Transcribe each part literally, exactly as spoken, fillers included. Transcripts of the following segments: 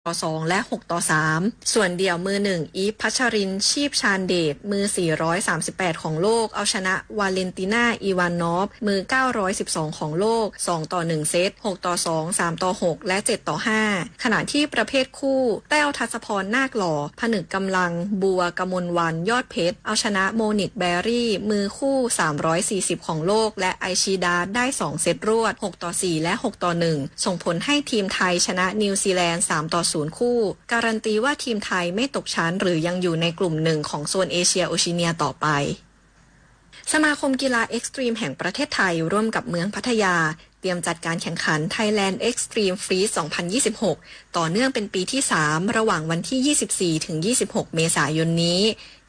ต่อสอง และ หกต่อสาม ส่วนเดี่ยวมือหนึ่ง อีฟ พัชรินทร์ ชีพชาญเดช มือ สี่ร้อยสามสิบแปด ของโลก เอาชนะ วาเลนติน่า อีวานอฟ มือ เก้าร้อยสิบสอง ของโลก สองต่อหนึ่ง เซต หกต่อสอง สามต่อหก และ เจ็ดต่อห้า ขณะที่ประเภทคู่ แต้ว ทัศพร นาคหล่อ ผนึกกำลัง บัว กมลวรรณ ยอดเพชร เอาชนะ โมนิก แบร์รี่ มือคู่ สามร้อยสี่สิบ ของโลก และ ไอชีดา ได้ สองเซตรวด หกต่อสี่ และ หกต่อหนึ่ง ส่งผลให้ทีมไทยชนะนิวซีแลนด์ สามต่อศูนย์ คู่ การันตีว่าทีมไทยไม่ตกชั้นหรือยังอยู่ในกลุ่มหนึ่งของโซนเอเชียโอเชียเนียต่อไป สมาคมกีฬาเอ็กซ์ตรีมแห่งประเทศไทยร่วมกับเมืองพัทยา เตรียมจัดการแข่งขัน Thailand Extreme Freeze สองพันยี่สิบหก ต่อเนื่องเป็นปีที่สาม ระหว่างวันที่ ยี่สิบสี่ ถึง ยี่สิบหก เมษายนนี้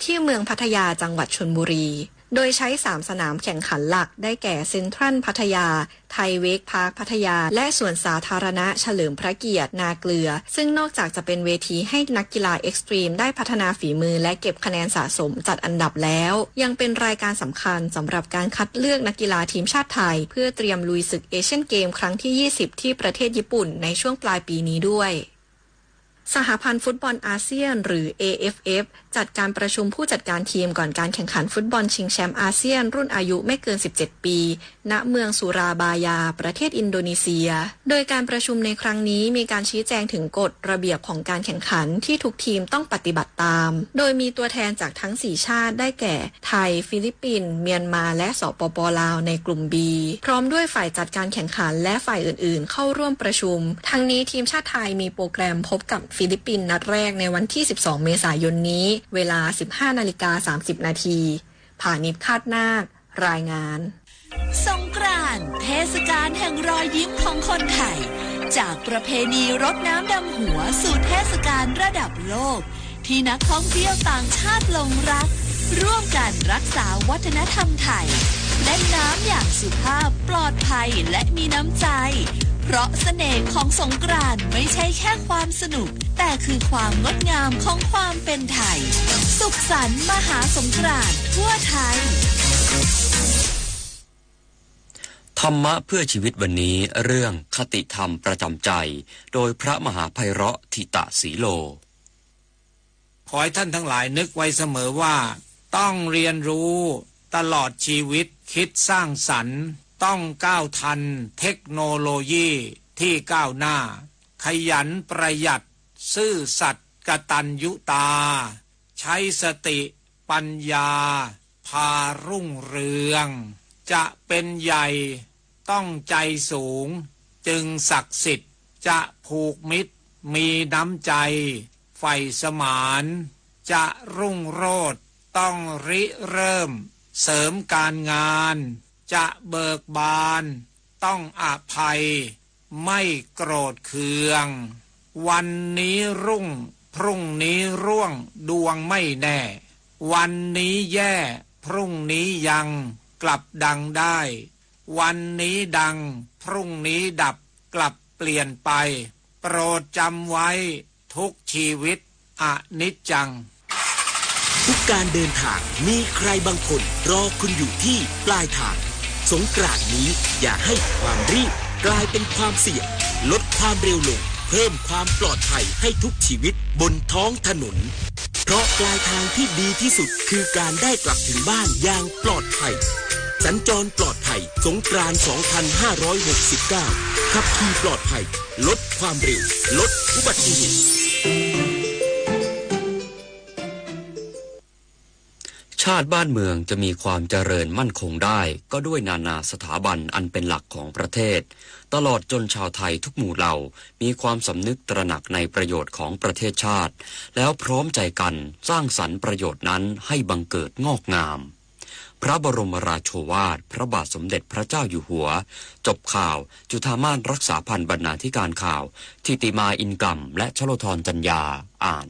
ที่เมืองพัทยา จังหวัดชลบุรี โดยใช้สามสนามแข่งขันหลัก ได้แก่ เซ็นทรัลพัทยา ไทยเวคพาร์คพัทยา และสวนสาธารณะเฉลิมพระเกียรตินาเกลือ ซึ่งนอกจากจะเป็นเวทีให้นักกีฬาเอ็กซ์ตรีมได้พัฒนาฝีมือและเก็บคะแนนสะสมจัดอันดับแล้ว ยังเป็นรายการสำคัญสำหรับการคัดเลือกนักกีฬาทีมชาติไทย เพื่อเตรียมลุยศึกเอเชียนเกมครั้งที่ ยี่สิบ ที่ประเทศญี่ปุ่นในช่วงปลายปีนี้ด้วย สหพันธ์ฟุตบอลอาเซียน หรือ เอเอฟเอฟ จัดการประชุมผู้จัดการทีมก่อนการแข่งขันฟุตบอลชิงแชมป์อาเซียนรุ่นอายุไม่เกิน สิบเจ็ด ปี ณ เมืองสุราบายา ประเทศอินโดนีเซีย โดยการประชุมในครั้งนี้มีการชี้แจงถึงกฎระเบียบของการแข่งขันที่ทุกทีมต้องปฏิบัติตาม โดยมีตัวแทนจากทั้งสี่ชาติได้แก่ ไทย ฟิลิปปินส์ เมียนมา และ สปป ลาว ในกลุ่ม B พร้อมด้วยฝ่ายจัดการแข่งขันและฝ่ายอื่นๆ เข้าร่วมประชุม ทั้งนี้ทีมชาติไทยมีโปรแกรมพบกับฟิลิปปินส์นัดแรกในวันที่ สิบสอง เมษายนนี้ เวลา สิบห้านาฬิกาสามสิบนาที ผานิช คาดนาค รายงาน สงกรานต์ เทศกาลแห่งรอยยิ้มของคนไทย จากประเพณีรดน้ำดำหัวสู่เทศกาลระดับโลก ที่นักท่องเที่ยวต่างชาติหลงรัก ร่วมกันรักษาวัฒนธรรมไทย เล่นน้ำอย่างสุภาพ ปลอดภัย และมีน้ำใจ เพราะเสน่ห์ของสงกรานต์ไม่ใช่แค่ความสนุก แต่คือความงดงามของความเป็นไทย สุขสันต์มหาสงกรานต์ทั่วไทย ธรรมะเพื่อชีวิตวันนี้ เรื่องคติธรรมประจำใจ โดยพระมหาไพเราะ ธิตะสีโล ขอให้ท่านทั้งหลายนึกไว้เสมอว่า ต้องเรียนรู้ตลอดชีวิต คิดสร้างสรรค์ ต้องก้าวทันเทคโนโลยีที่ก้าวหน้า ขยันประหยัด ซื่อสัตย์กตัญญูตา ใช้สติปัญญาพารุ่งเรือง จะเป็นใหญ่ต้องใจสูงจึงศักดิ์สิทธิ์ จะผูกมิตรมีน้ำใจใฝ่สมาน จะรุ่งโรจน์ต้องริเริ่มเสริมการงาน จะเบิกบานต้องอภัย ไม่โกรธเคือง วันนี้รุ่ง พรุ่งนี้ร่วง ดวงไม่แน่ วันนี้แย่ พรุ่งนี้ยัง กลับดังได้ วันนี้ดัง พรุ่งนี้ดับ กลับเปลี่ยนไป โปรดจำไว้ ทุกชีวิตอนิจจัง ทุกการเดินทางมีใครบางคนรอคุณอยู่ที่ปลายทาง สงกรานต์นี้อย่าให้ความรีบกลายเป็นความเสี่ยง ลดความเร็วลง เพิ่มความปลอดภัยให้ทุกชีวิตบนท้องถนน เพราะปลายทางที่ดีที่สุดคือการได้กลับถึงบ้านอย่างปลอดภัย สัญจรปลอดภัย สงกรานต์ สองพันห้าร้อยหกสิบเก้า ขับขี่ปลอดภัย ลดความเร็ว ลดอุบัติเหตุ ชาติบ้านเมืองจะมีความเจริญมั่นคงได้ ก็ด้วยนานาสถาบันอันเป็นหลักของประเทศ ตลอดจนชาวไทยทุกหมู่เหล่ามีความสำนึกตระหนักในประโยชน์ของประเทศชาติ แล้วพร้อมใจกันสร้างสรรค์ประโยชน์นั้นให้บังเกิดงอกงาม พระบรมราโชวาท พระบาทสมเด็จพระเจ้าอยู่หัว จบข่าว จุฑามาศ รักษาพันธ์บรรณาธิการข่าว ธิติมา อินทร์กำ และชโลธร จันยา อ่าน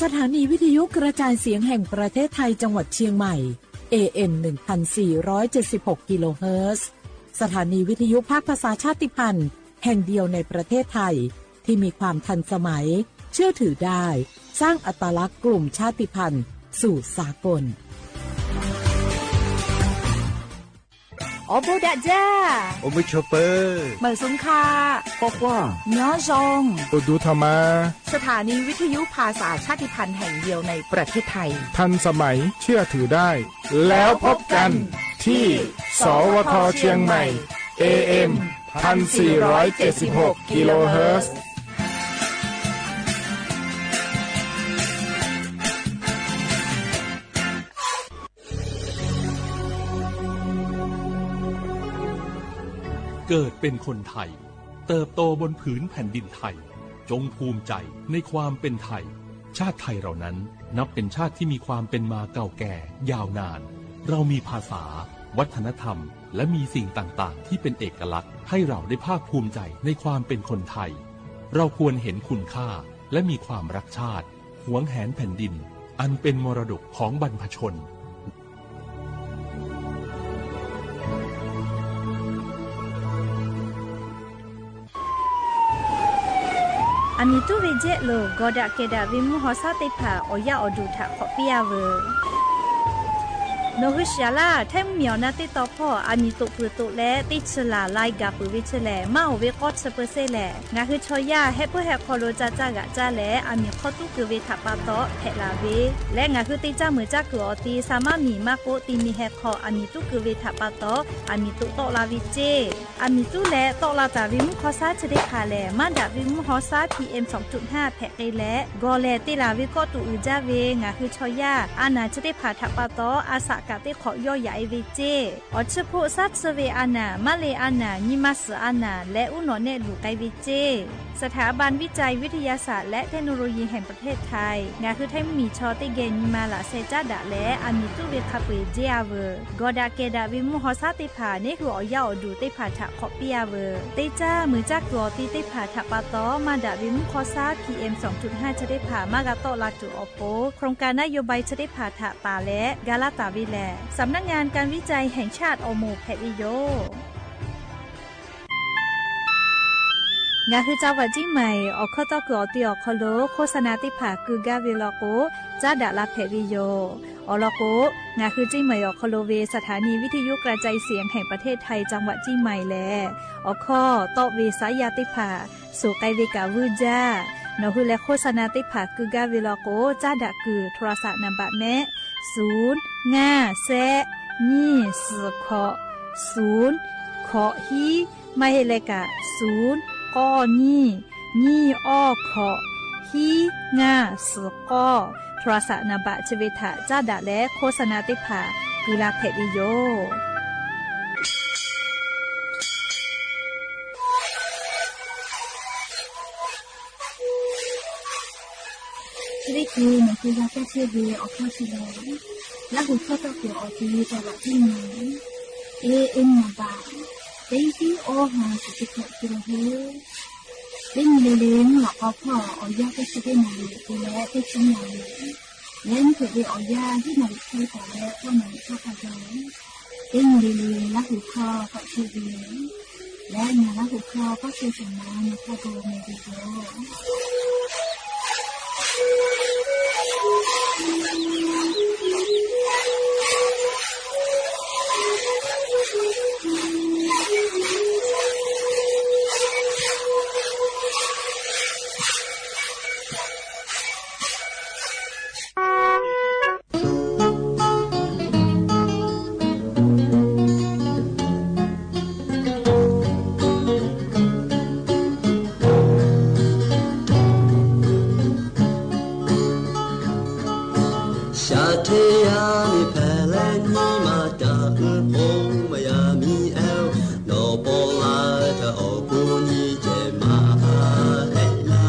สถานีวิทยุกระจายเสียงแห่งประเทศไทยจังหวัดเชียงใหม่ เอ เอ็ม หนึ่งพันสี่ร้อยเจ็ดสิบหก กิโลเฮิรตซ์ สถานีวิทยุภาคภาษาชาติพันธุ์แห่งเดียวในประเทศไทย ที่มีความทันสมัย เชื่อถือได้ สร้างอัตลักษณ์กลุ่มชาติพันธุ์สู่สากล โอโบดะจ้า โอโบชอปเปอร์ เหมิงสุงค่ะ ป้อคว้า ยอซอง โอดูธรรมา สถานีวิทยุภาษาชาติพันธุ์แห่งเดียวในประเทศไทย ทันสมัย เชื่อถือได้ แล้วพบกันที่ สวท เชียงใหม่ เอ เอ็ม พันสี่ร้อยเจ็ดสิบหก กิโลเฮิรตซ์ เกิดเป็นคนไทย เติบโตบนผืนแผ่นดินไทย จงภูมิใจในความเป็นไทย ชาติไทยเรานั้นนับเป็นชาติที่มีความเป็นมาเก่าแก่ยาวนาน เรามีภาษา วัฒนธรรม และมีสิ่งต่างๆ ที่เป็นเอกลักษณ์ ให้เราได้ภาคภูมิใจในความเป็นคนไทย เราควรเห็นคุณค่า และมีความรักชาติ หวงแหนแผ่นดิน อันเป็นมรดกของบรรพชน อะหมีตุ๊เวเจ๊โล กอดะแกดะเวมุหอซาเตผ่า ออกยาออกดูถะขอเปียเวอ โนฮือเสียล่า ไท้หมีออกนาเต๊ตอพ่อ อะหมีตกปือตกและ เต๊เชอหล่าลายกาปือเวเชอแหล่ มะโอเวก้อเชอเปอเซ่แหล่ งาฮือชอย่า แฮะเปื้อแฮะคอโลจาจ้ากะจ้าแหล่ อะหมีข้อตุ๊กเกอเวถะปาต๊อ แผะหล่าเว และงาฮือเต๊จ้าเหมือจ้าเกือออตี สามารถหมีมากโกะตีมีแฮะคอ อะหมีตุ๊กเกอเวถะปาต๊อ อะหมีตุ๊ต๊อกลาเวเจ๊ อะหมีตุ๊แลต๊อกลาต๋าเวมุหอซาเชอเตผ่าแหล่ มะดะเวมุหอซา พีเอ็ม สองจุดห้า แผะเกยแหล่ กอแหล่เตหล่าเวก้อตุ๊กอือจ้าเว งาฮือชอย่า อาหนาเชอเตผ่าถะปาต๊อ อาสะกะเต๊ขอย้อยาเอเวเจ๊ ออเชอโพะซาเชอเวอาหนา มะเลอาหนา ญิมาเสืออาหนา และอู้หนอแนะหลูไกเวเจ๊ สถาบันวิจัยวิทยาศาสตร์และเทคโนโลยีแห่งประเทศไทย งาฮือไท้หมีชอเต๊แกญิมาหละแซจ้าดะแล อะหมีตุ๊เวคาเปเจ๊อาเวอ กอดะแกดะเวมุหอซาเตผ่า เนหือออกยาออกดูเตผ่าถะขอเปียเวอ เต๊จ้าเหมือจ้าเกือออตีเตผ่าถะปาต๊อ มะดะเวมุหอซา พีเอ็ม สองจุดห้า เชอเตผ่า มะกาต๊อกลาเกือออโป โครงการนโยบายเชอเตผ่าถะ ต๋าและกาลาต๋าเวแหล่ สำนักงานการวิจัยแห่งชาติออโมแผะเวโย งาฮือจังหวัดเจียงใหม่ ออกข้อต๊อกเกือออตีออกคอโล โฆษณาเตผ่ากือก้าเวลอโก จ้าดะลาแผะเวโย ออกลอโก งาฮือเจียงใหม่ออกคอโลเว สถานีวิทยุกระจายเสียงแห่งประเทศไทยจังหวัดเจียงใหม่แล ออกข้อต๊อกเวสายาเตผ่า สู่ไกเวก๋าเวอร์จ้า หนอหือแลโฆษณาเตผ่ากือก้าเวลอโก จ้าดะกือ โทรศัพท์นามบัตรแมะ ศูนย์ ห้า แซะ ยี่ สี่ เคาะ ศูนย์ เคาะ ฮี ไม่ให้แลกะ ศูนย์ ก้อ ยี่ ยี่ อ้อ เคาะ ฮี ห้า สี่ ก้อ โทรศัพท์นามบัตรเชเวถะ จ้าดะแลโฆษณาเตผ่า กือลาแผะเวโย ชีวิตคือหนังสือยาวแก้เชื่อเวออกข้อเฉลย และหัวข้อต๊อกเกือออตีจังหวัดเจียงใหม่ เอ เอ็ม นามบัตร เต็งตี้ โอ ห้าสิบเจ็ด กิโลเฮิรตซ์ เต็งเลเลงหลอกเอาข้อออกยาแก้เชื่อเวอหมายเลขและเต็งชิ้นหมายเลข และเกิดเวออกยาที่หมายเลขไทยต่อและข้อหมายเลขข้อพะเยา เต็งเลเลงและหัวข้อก็เชื่อเวอ และงานละหกข้อก็คือสำนักในพระบรมเดชโย ชาเทยานิแพแลงนิมาตาอุปงมายามีแอล นอปอลาทะออกูนีเจมาอาเอลา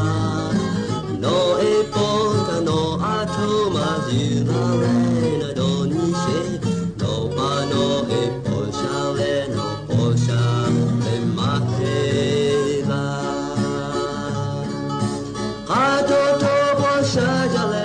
นอเอปอทะนออาโทมาจิราแลนาดอนิเช นอปานอเอปอชาแลนอปอชาเอมาเฮลา คาโทโทปอชาจาแล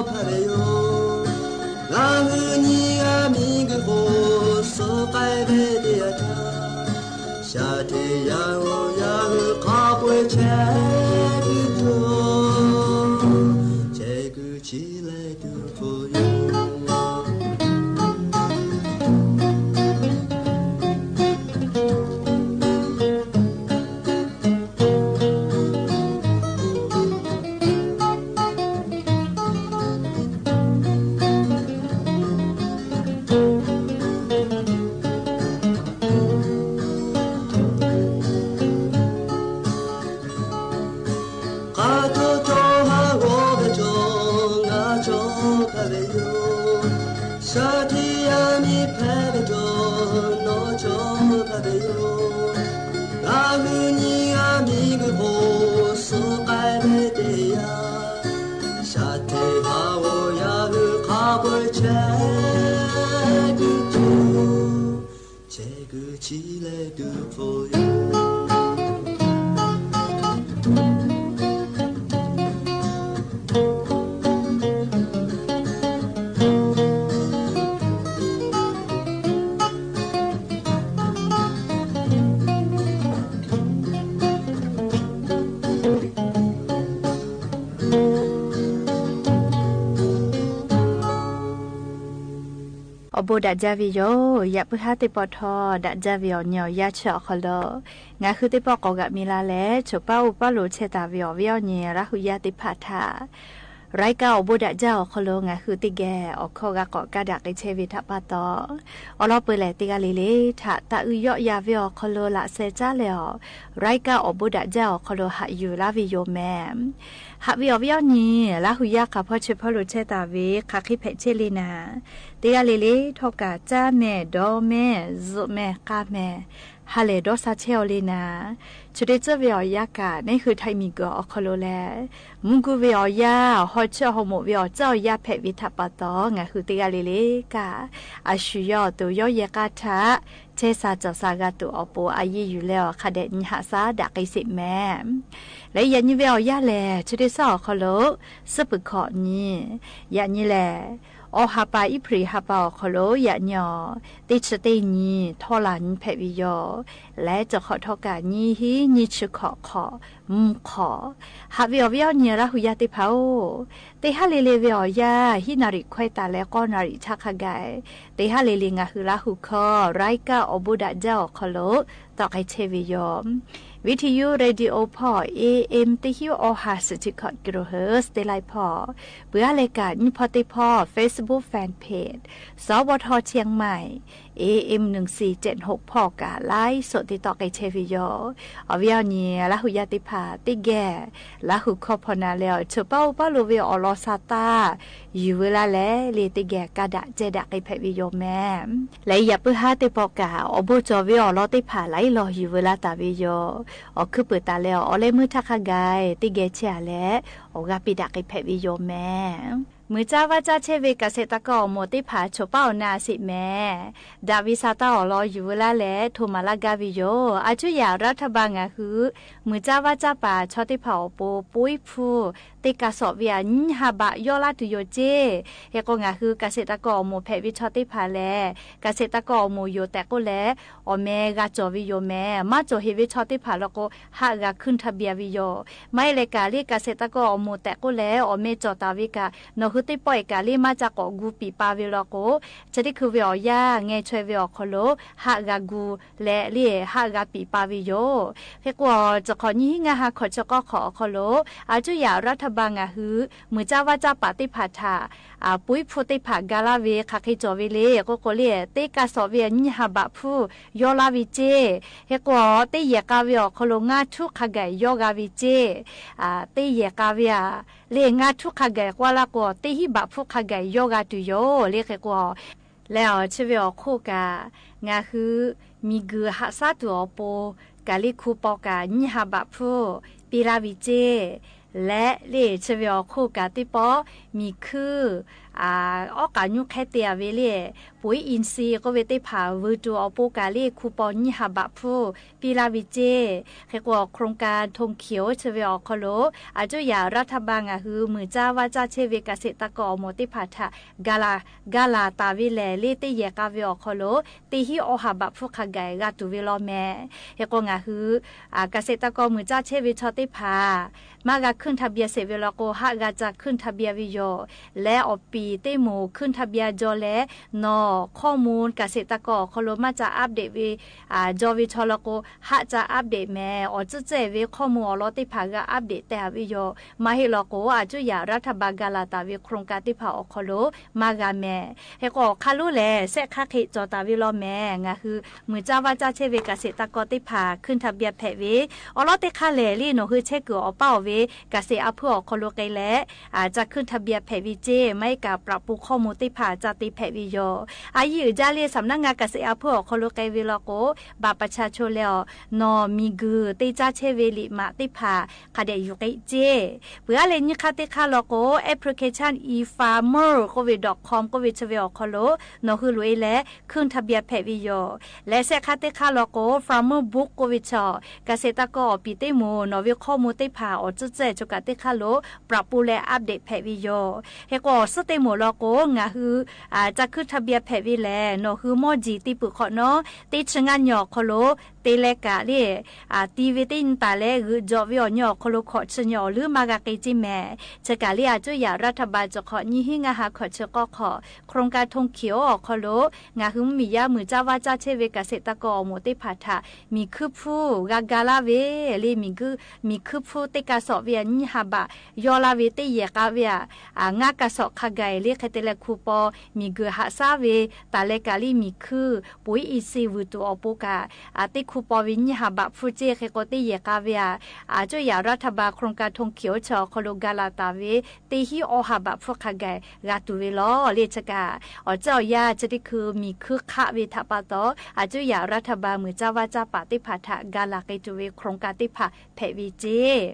အိဘိဒၣ်ကၠၢဝီၤယိၤ ယၣ်ပုၢ်ဟၣ်သ့ၣ်ပီၣ်ထီၣ် ဒၣ်ကၠၢဝီၤအီၤ ညီအီၤယါဆၢအီၤခီလီၤ. ငါးဟုသ့ၣ်ပီၣ်ကိးဂၤမံၤလၢ်လဲၣ် ဆိးပၢ်အိၣ်ပၢ်လိာ်ဆဲးသးဝံၤအီၤ ဝံၤအီၤညီ လၢဟူယါသ့ၣ်တဖၣ်ထၣ် ရၢၢ်ကၢ်အိဘိဒၣ်ကၠၢဝီၤအီၤခီလီၤ ငါးဟုသ့ၣ်ဂဲၤ အိၣ်ခိးဂၤကိးကဒါက့ၤဆဲးဝံၤထၣ်ပၢ်တီၤ အိၣ်လီၤပှဲၤလဲၣ်သ့ၣ်ဂၤလံၤလံၤ ထၣ်တၢ်အုယီၣ်ယၤဝံၤအီၤခီလီၤ လၢ်စဲးကၠၢ်လဲၣ်အီၤ ရၢၢ်ကၢ်အိဘိဒၣ်ကၠၢဝီၤအီၤခီလီၤ ဟးယူၤလၢ်ဝံၤယိၤမဲ ဟးဝံၤအီၤဝံၤအီၤညီ လၢဟူယါခါ ဖီၣ်ဆဲးဖီၣ်လိာ်ဆဲးသးဝံၤ ခးဃံဖဲးဆဲးလံနၤ သ့ၣ်ဂၤလံၤလံၤ ထီၣ်ကး ကၠၢ်မဲာ် ဒီးမဲာ် စူးမဲာ် ကၢ်မဲာ် ဟးလဲၤဒီးစးဆဲးအီၤလံနၤ ဆိးတ့ၢ်စၢၣ်ဝံၤအီၤယါကး နဟူးထၢၣ်မံၤကီၤအီၤခီလီၤလဲၣ် မူကူဝံၤအီၤယါ ဟီဆၢအီၤဟီၣ်မိၣ်ဝံၤအီၤ စၢၣ်အီၤယါဖဲးဝံၤထၣ်ပၢ်တီၤ ငါးဟုသ့ၣ်ဂၤလံၤလံၤကၢ် အဆူၣ်ယီၣ်အသိး ယီၣ်ယဲၢ်ကၢ်ထၣ် ဆဲးစၢ်စီၣ်စၢ်ဂၤတုၤအီၤပူၤ အယံာ်ယူၤလၢအီၤခါဒဲး နံၤဟးစၢ်ဒၣ်က့ၤစ့းမဲ လၢယၤနံၤဝံၤအီၤယါလဲၣ် ဆိးတ့ၢ်စၢၣ်အီၤခီလီၤ စ့ၢ်ပူၤခီၣ်နံၤ ယၤနံၤလဲၣ် အီဟးပၢ်အ့ဖြ့ၣ်ဟးပၢ်အီၤခီလီၤ ယၤနံၤအီၤ တ့ၢ်ဆၢတ့ၢ်နံၤ ထီၣ်လၢ်နံၤဖဲးဝံၤယိၤ လဲၤတခီၣ်ထီၣ်ကး နံၤဟံးနံၤဆူၣ်ခီၣ်ခီၣ် မူၢ်ခီၣ် ဟးဝံၤအီၤဝံၤအီၤညီ လၢဟူယါသ့ၣ်တဖၣ်အိၣ် သ့ၣ်ဟးလံၤလံၤဝံၤအီၤယါ ဟံးနၣ်ရံၣ်ခွဲးတၢ်လၢ ဃိးနၣ်ရံၣ်ဆၣ်ခါဂၤ သ့ၣ်ဟးလံၤလံၤ ငါးဟုလၢဟူခီ ရၢၢ်ကၢ်အိဘိဒၣ်ကၠၢဝီၤအီၤခီလီၤ တီၣ်က့ၤဆဲးဝံၤယိၤ ဝံထံယု ရေဒီယိၤဖီၣ် A M တစ်ဆံ အီဟး ဆံဆံခီၣ် ကီလိုဟၢၣ် သ့ၣ်လၢဖီၣ် ပှၤလၢကးနံၣ်ဖီသ့ၣ်ဖီၣ် Facebook Fan Page စဝထ เชียงใหม่ A M นึ่งสี่เจ็ดหก ဖီၣ်ကး ไลฟ์สด သ့ၣ်တီၣ်က့ၤဆဲးဝံၤယိၤ အီၤဝံၤအီၤညီ လၢဟူယါသ့ၣ်တဖၣ် သ့ၣ်ဂဲၤ လၢဟူခီဖီနၤလဲၣ် ဆိးပၢ်အိၣ်ပၢ်လိာ်ဝံၤအီၤလီၤစၢ်တၢ် ယူၤဝဲလၢ်လဲၣ် လၢသ့ၣ်ဂဲၤကဒါက့ၤဒၣ်က့ၤဖဲးဝံၤယိၤမဲ လၢယၣ်ပုၢ်ဟၣ်သ့ၣ်ပီၣ်ကး အိဘိကၠီဝံၤအီၤလီၤသ့ၣ်တဖၣ် လၢအလီၤယူၤဝဲလၢ်တၢ်ဝံၤယိၤ အီၤခုပၢၤတၢ်လၢအီၤ အီၤလၢမုၢ်ထၣ်ခါဂၤ သ့ၣ်ဂဲၤဆဲးအါလဲၣ် အီၤဂၤပ့ၤဒၣ်က့ၤဖဲးဝံၤယိၤမဲ မုၢ်ကၠၢ်ဝၣ်ကၠၢ်ဆဲးဝံၤ ကၠၢ်စဲးတၢ်ကီၢ်အမိၢ်သ့ၣ်တဖၣ် ဆိးပၢ်အီၤနၤစ့းမဲ ဒၣ်ဝံသးတၢ်အီၤလီၤယူၤဝဲလၢ်လဲၣ် ထိၣ်မၤလၢ်ဂၤဝံၤယိၤ အထူးယၣ်ရၢထၢၣ်ဘၣ် ငါးဟု မုၢ်ကၠၢ်ဝၣ်ကၠၢ်ပာ်ဆီသ့ၣ်တဖၣ်အီၤပူၤ ပူၤဖု သ့ၣ်ကၢ်စီၣ်ဝံၤအနံၣ်ဟးဘးယီၣ်လၢ်တုၤယိၤစ့ ဟဲကိး ငါးဟု ကၠၢ်စဲးတၢ်ကီၢ်အမိၢ်ဖဲးဝံၤဆီသ့ၣ်တဖၣ်လဲၣ် ကၠၢ်စဲးတၢ်ကီၢ်အမိၢ်ယိၤတဲာ်ကိးလဲၣ် အီၤမ့ၢ်ဂၤကၠီၣ်ဝံၤယိၤမဲ မၤကၠီၣ်ဟ့ၣ်ဝဲဆီသ့ၣ်တဖၣ်လီၤကိး ဟးဂၤခုၣ်ထၢၣ်ဘံၣ်ဝံၤယိၤ မ့ၢ်လၢကးလၢ ကၠၢ်စဲးတၢ်ကီၢ်အမိၢ်တဲာ်ကိးလဲၣ် အီၤမ့ၢ်ကၠီၣ်တၢ်ဝံၤကး နီၢ်ဟုသ့ၣ်ပီၣ်အံၤကးလၢ မၤကၠီၣ်ကိးဂူပံာ်ပာ်ဝံၤလီၤကိး ဆၢထံခုဝံၤအီၤယါ ငဲၤဆွဲဝံၤအီၤခီလီၤ ဟးဂၤဂူၤ လဲၣ်လၢဟးဂၤပံာ်ပာ်ဝံၤယိၤ ဟဲကိးအီၤ တခီၣ်နံၣ်ဟံးငါးဟါ ခီၣ်ဆၢကီၢ်ခီၣ်အီၤခီလီၤ အထူးယၣ်ရၢထၢၣ်ဘၣ် ငါးဟု မုၢ်ကၠၢ်ဝၣ်ကၠၢ်ပာ်သ့ၣ်တဖၣ်ထၣ် အပူၤဖုသ့ၣ်တဖၣ်ဂၤလၢ်ဝံၤ ခးဃ့ကၠီၣ်ဝံၤလၢ ကိးကိးလၢ သ့ၣ်ကၢ်စီၣ်ဝံၤအနံၣ်ဟးဘးဖု ယီၣ်လၢ်ဝံၤစ့ ဟဲကိးအီၤ သ့ၣ်ယဲၢ်ကၢ်ဝံၤအီၤခီလီၤ ငါးထူၣ်ခါဂၤယီၣ်ဂၤဝံၤစ့ သ့ၣ်ယဲၢ်ကၢ်ဝံၤဧါ လၢငါးထူၣ်ခါဂၤကွၢ်လၢ်ကိး သ့ၣ်ဟံၣ်ဘးဖုခါဂၤယီၣ်ဂၤတုၤယိၤ လၢဃ့ကိးအီၤ လဲၤအီၤဆၢဝဲအီၤခိၣ်ကး ငါးဟု မံၤဂုာ်ဟးစၢ်တုၤအီၤပူၤ ကးလၢခူပီၤကး နံၣ်ဟးဘးဖု ပ့လၢ်ဝံၤစ့ လဲၣ်လၢဆၢဝဲအီၤခိၣ်ကးသ့ၣ်ပီၣ် မံၤခုၣ် အီၣ်ဃာ်ညူးခဲတ့ၢ်ဝဲလၢ ปุ๋ยอินทรีย์ ကအိၣ်ဝဲတ့ၢ်ဖၣ် ဝုၢ်တူၢ်အီၤပိကၤလၢ ခူပီၣ်ညိဟးဘးဖု ပံလၢ်ဝံၤစ့ၢ် ဃ့ၢ်ကီး โครงการธงเขียว ဆၢဝဲအီၤခီလိာ် အစိယၤရฐบาล ငါဟု မုၢ်စၢ်ဝၣ်စၢ်ဆဲဝဲ เกษตรกร အီၣ်မိၣ်တ့ၢ်ဖၣ်ထၣ် ကၤလၤ ကၤလၤတၢ်ဝဲလဲၣ် လၢတ့ၢ်ယဲၢ်ကၤဝဲအီၤခီလိာ် တ့ဟံးအီၣ်ဟးဘးဖုခးဂာ် ဂၤတူၢ်ဝဲလီၤမဲာ် ဃ့ၢ်ကီး ငါဟု เกษตรกร မုၢ်စၢ်ဆဲဝဲဆီတ့ၢ်ဖၣ် မၤဂၤ ขึ้นทะเบียน စ့ၢ်ဝဲလီၤကိး ဟးဂၤစၢ် ขึ้นทะเบียน ဝဲယိာ် လၢအီၣ်ပံၤတ့ၢ်မိၣ် ขึ้นทะเบียน ကၠီလဲၣ် နီၢ် ข้อมูลเกษตรกร အီၤခီလိာ် မ့ၢ်စၢ် update ဝဲ ကၠီဝဲဆီလီၤကိး ဟးစၢ် update မဲာ် အီၣ်စ့ၢ်ကီးဝဲခီမူအီၤလီၤတ့ၢ်ဖၣ် ဂၤ update တဲဝဲယိာ် မၤဟ့ၣ်လီၤကိး အစိယၤရฐบาล ကၤလၤတၢ်ဝဲ โครงการတ့ၢ်ဖၣ်အီၤခီလိာ် မၤဂၤမဲာ် ဃ့ၢ်ကီး ခါလိလဲၣ် စဲးခါက့ၤ ကၠီတၢ်ဝဲလီၤမဲာ် ငါဟု မုၢ်စၢ်ဝၣ်စၢ်ဆဲဝဲ เกษตรกร တ့ၢ်ဖၣ် ขึ้นทะเบียน ဖဲးဝဲ အီၤလီၤတ့ၢ်ခါလဲၣ်လံ နီၢ်ဟု ဆဲးကုၢ်အီၤပာ်အီၤဝဲ เกษตรอำเภอ အီၤခီလိာ်က့ၤလဲၣ် စၢ် ขึ้นทะเบียน ဖဲးဝဲစ့ၢ် မ့ၢ်ကၤ ปรับปรุงข้อมูลတ့ၢ်ဖၣ် စၢ်တ့ၢ်ဖဲးဝဲယိာ် အယံာ်အုၣ်ဒ်လၢ สำนักงานเกษตรอำเภอ အီၤခီလိာ်က့ၤဝဲလီၤကိး บัตรประชาชนလဲၣ်အီၤ နီၢ်မံၤဂုၢ် တ့ၢ်စၢ်ဆဲဝဲလံာ်မး တ့ၢ်ဖၣ် ခးဒဲးယူၤက့ၤစ့ၢ် ပှၤအါလဲၣ် ညံးခါတ့ၢ်ခါလီၤကိး application e-farmer ကအိၣ်ဝဲ dot com ကအိၣ်ဝဲဆၢဝဲအီၤခီလိာ် နီၢ်ဟု လိာ်အ့လဲၣ် ขึ้นทะเบียน ဖဲးဝဲယိာ် လၢစဲးခါတ့ၢ်ခါလီၤကိး farmer book ကအိၣ်ဝဲဆၢ เกษตรกร အီၣ်ပံၤတ့ၢ်မိၣ် နီၢ်ဝဲခီမူတ့ၢ်ဖၣ် အီၣ်စ့ၢ်ကၠီကးတ့ၢ်ခါလိာ် ปรับปรุง လၢ update ဖဲးဝဲယိာ် ဃ့ၢ်ကီး စ့ၢ်တ့ၢ်မိၣ်လီၤကိး ငါဟု စၢ် ขึ้นทะเบียน ဖဲးဝဲလဲၣ် နီၢ်ဟု မီၢ်ကၠံၣ်တံၢ်ပၢၢ်ခီၣ်နီၣ် တ့ၢ်ဆၢငါညီအီၤခီလိာ် တ့ၢ်လဲၤကးလၢ တံၢ်ဝဲတ့ၢ်တၢ်လဲၤ ဂုာ်ကၠီဝဲအီၤညီအီၤခီလိာ် ခီၣ်ဆၢညီအီၤလၢ မၤဂၤက့ၤစ့ၢ်မဲာ် ဆၢကးလၢ အစိယၤရฐบาล ကၠီခီၣ် ညံးဟံးငါဟး ခီၣ်ဆၢကီၢ်ခီၣ် โครงการธงเขียว အီၤခီလိာ် ငါဟု မ့မ့ၢ်ယါ မုၢ်စၢ်ဝၣ်စၢ်ဆဲဝဲ เกษตรกร အီၣ်မိၣ်တ့ၢ်ဖၣ်ထၣ် မံၤခုဖု ဂၤဂၤလၢ်ဝဲလၢ မံၤခု မံၤခုဖုတ့ၢ်ကၤစိာ်ဝဲအညိဟးဘး ယီၢ်လၢ်ဝဲတ့ၢ်ယဲၢ်ကၤဝဲ အငါကၤစိာ်ခးဂာ်လၢ ခဲတဲလဲၣ် ခူပီၣ် မံၤဂုၢ်ဟးဆါဝဲ တၢ်လဲၤကးလံ မံၤခု ปุ๋ยอินทรีย์ ဝုၢ်တူၢ်အီၤပိကၤ တ့ၢ်ခူပီၣ်ဝဲညိဟးဘးဖုစ့ၢ် ဃ့ၢ်ကီးတ့ၢ်ယဲၢ်ကၤဝဲ အစိယၤရฐบาล โครงการธงเขียว ဆၢအီၤခီလိာ် ကၤလၤတၢ်ဝဲ တ့ၢ်ဟံးအီၣ်ဟးဘးဖုခးဂာ် ဂၤတူၢ်ဝဲလီၤလၢဆၢကး အီၣ်စ့ၢ်အီၣ်ယၤ ဆၢတခူ မံၤခုခးဝဲထးပာ်တီၤ အစိယၤရฐบาล မုၢ်စၢ်ဝၣ်စၢ်ပာ်တ့ၢ်ဖၣ်ထၣ် ကၤလၤက့ၤတူၢ်ဝဲ โครงการတ့ၢ်ဖၣ် ဖဲးဝဲစ့ၢ်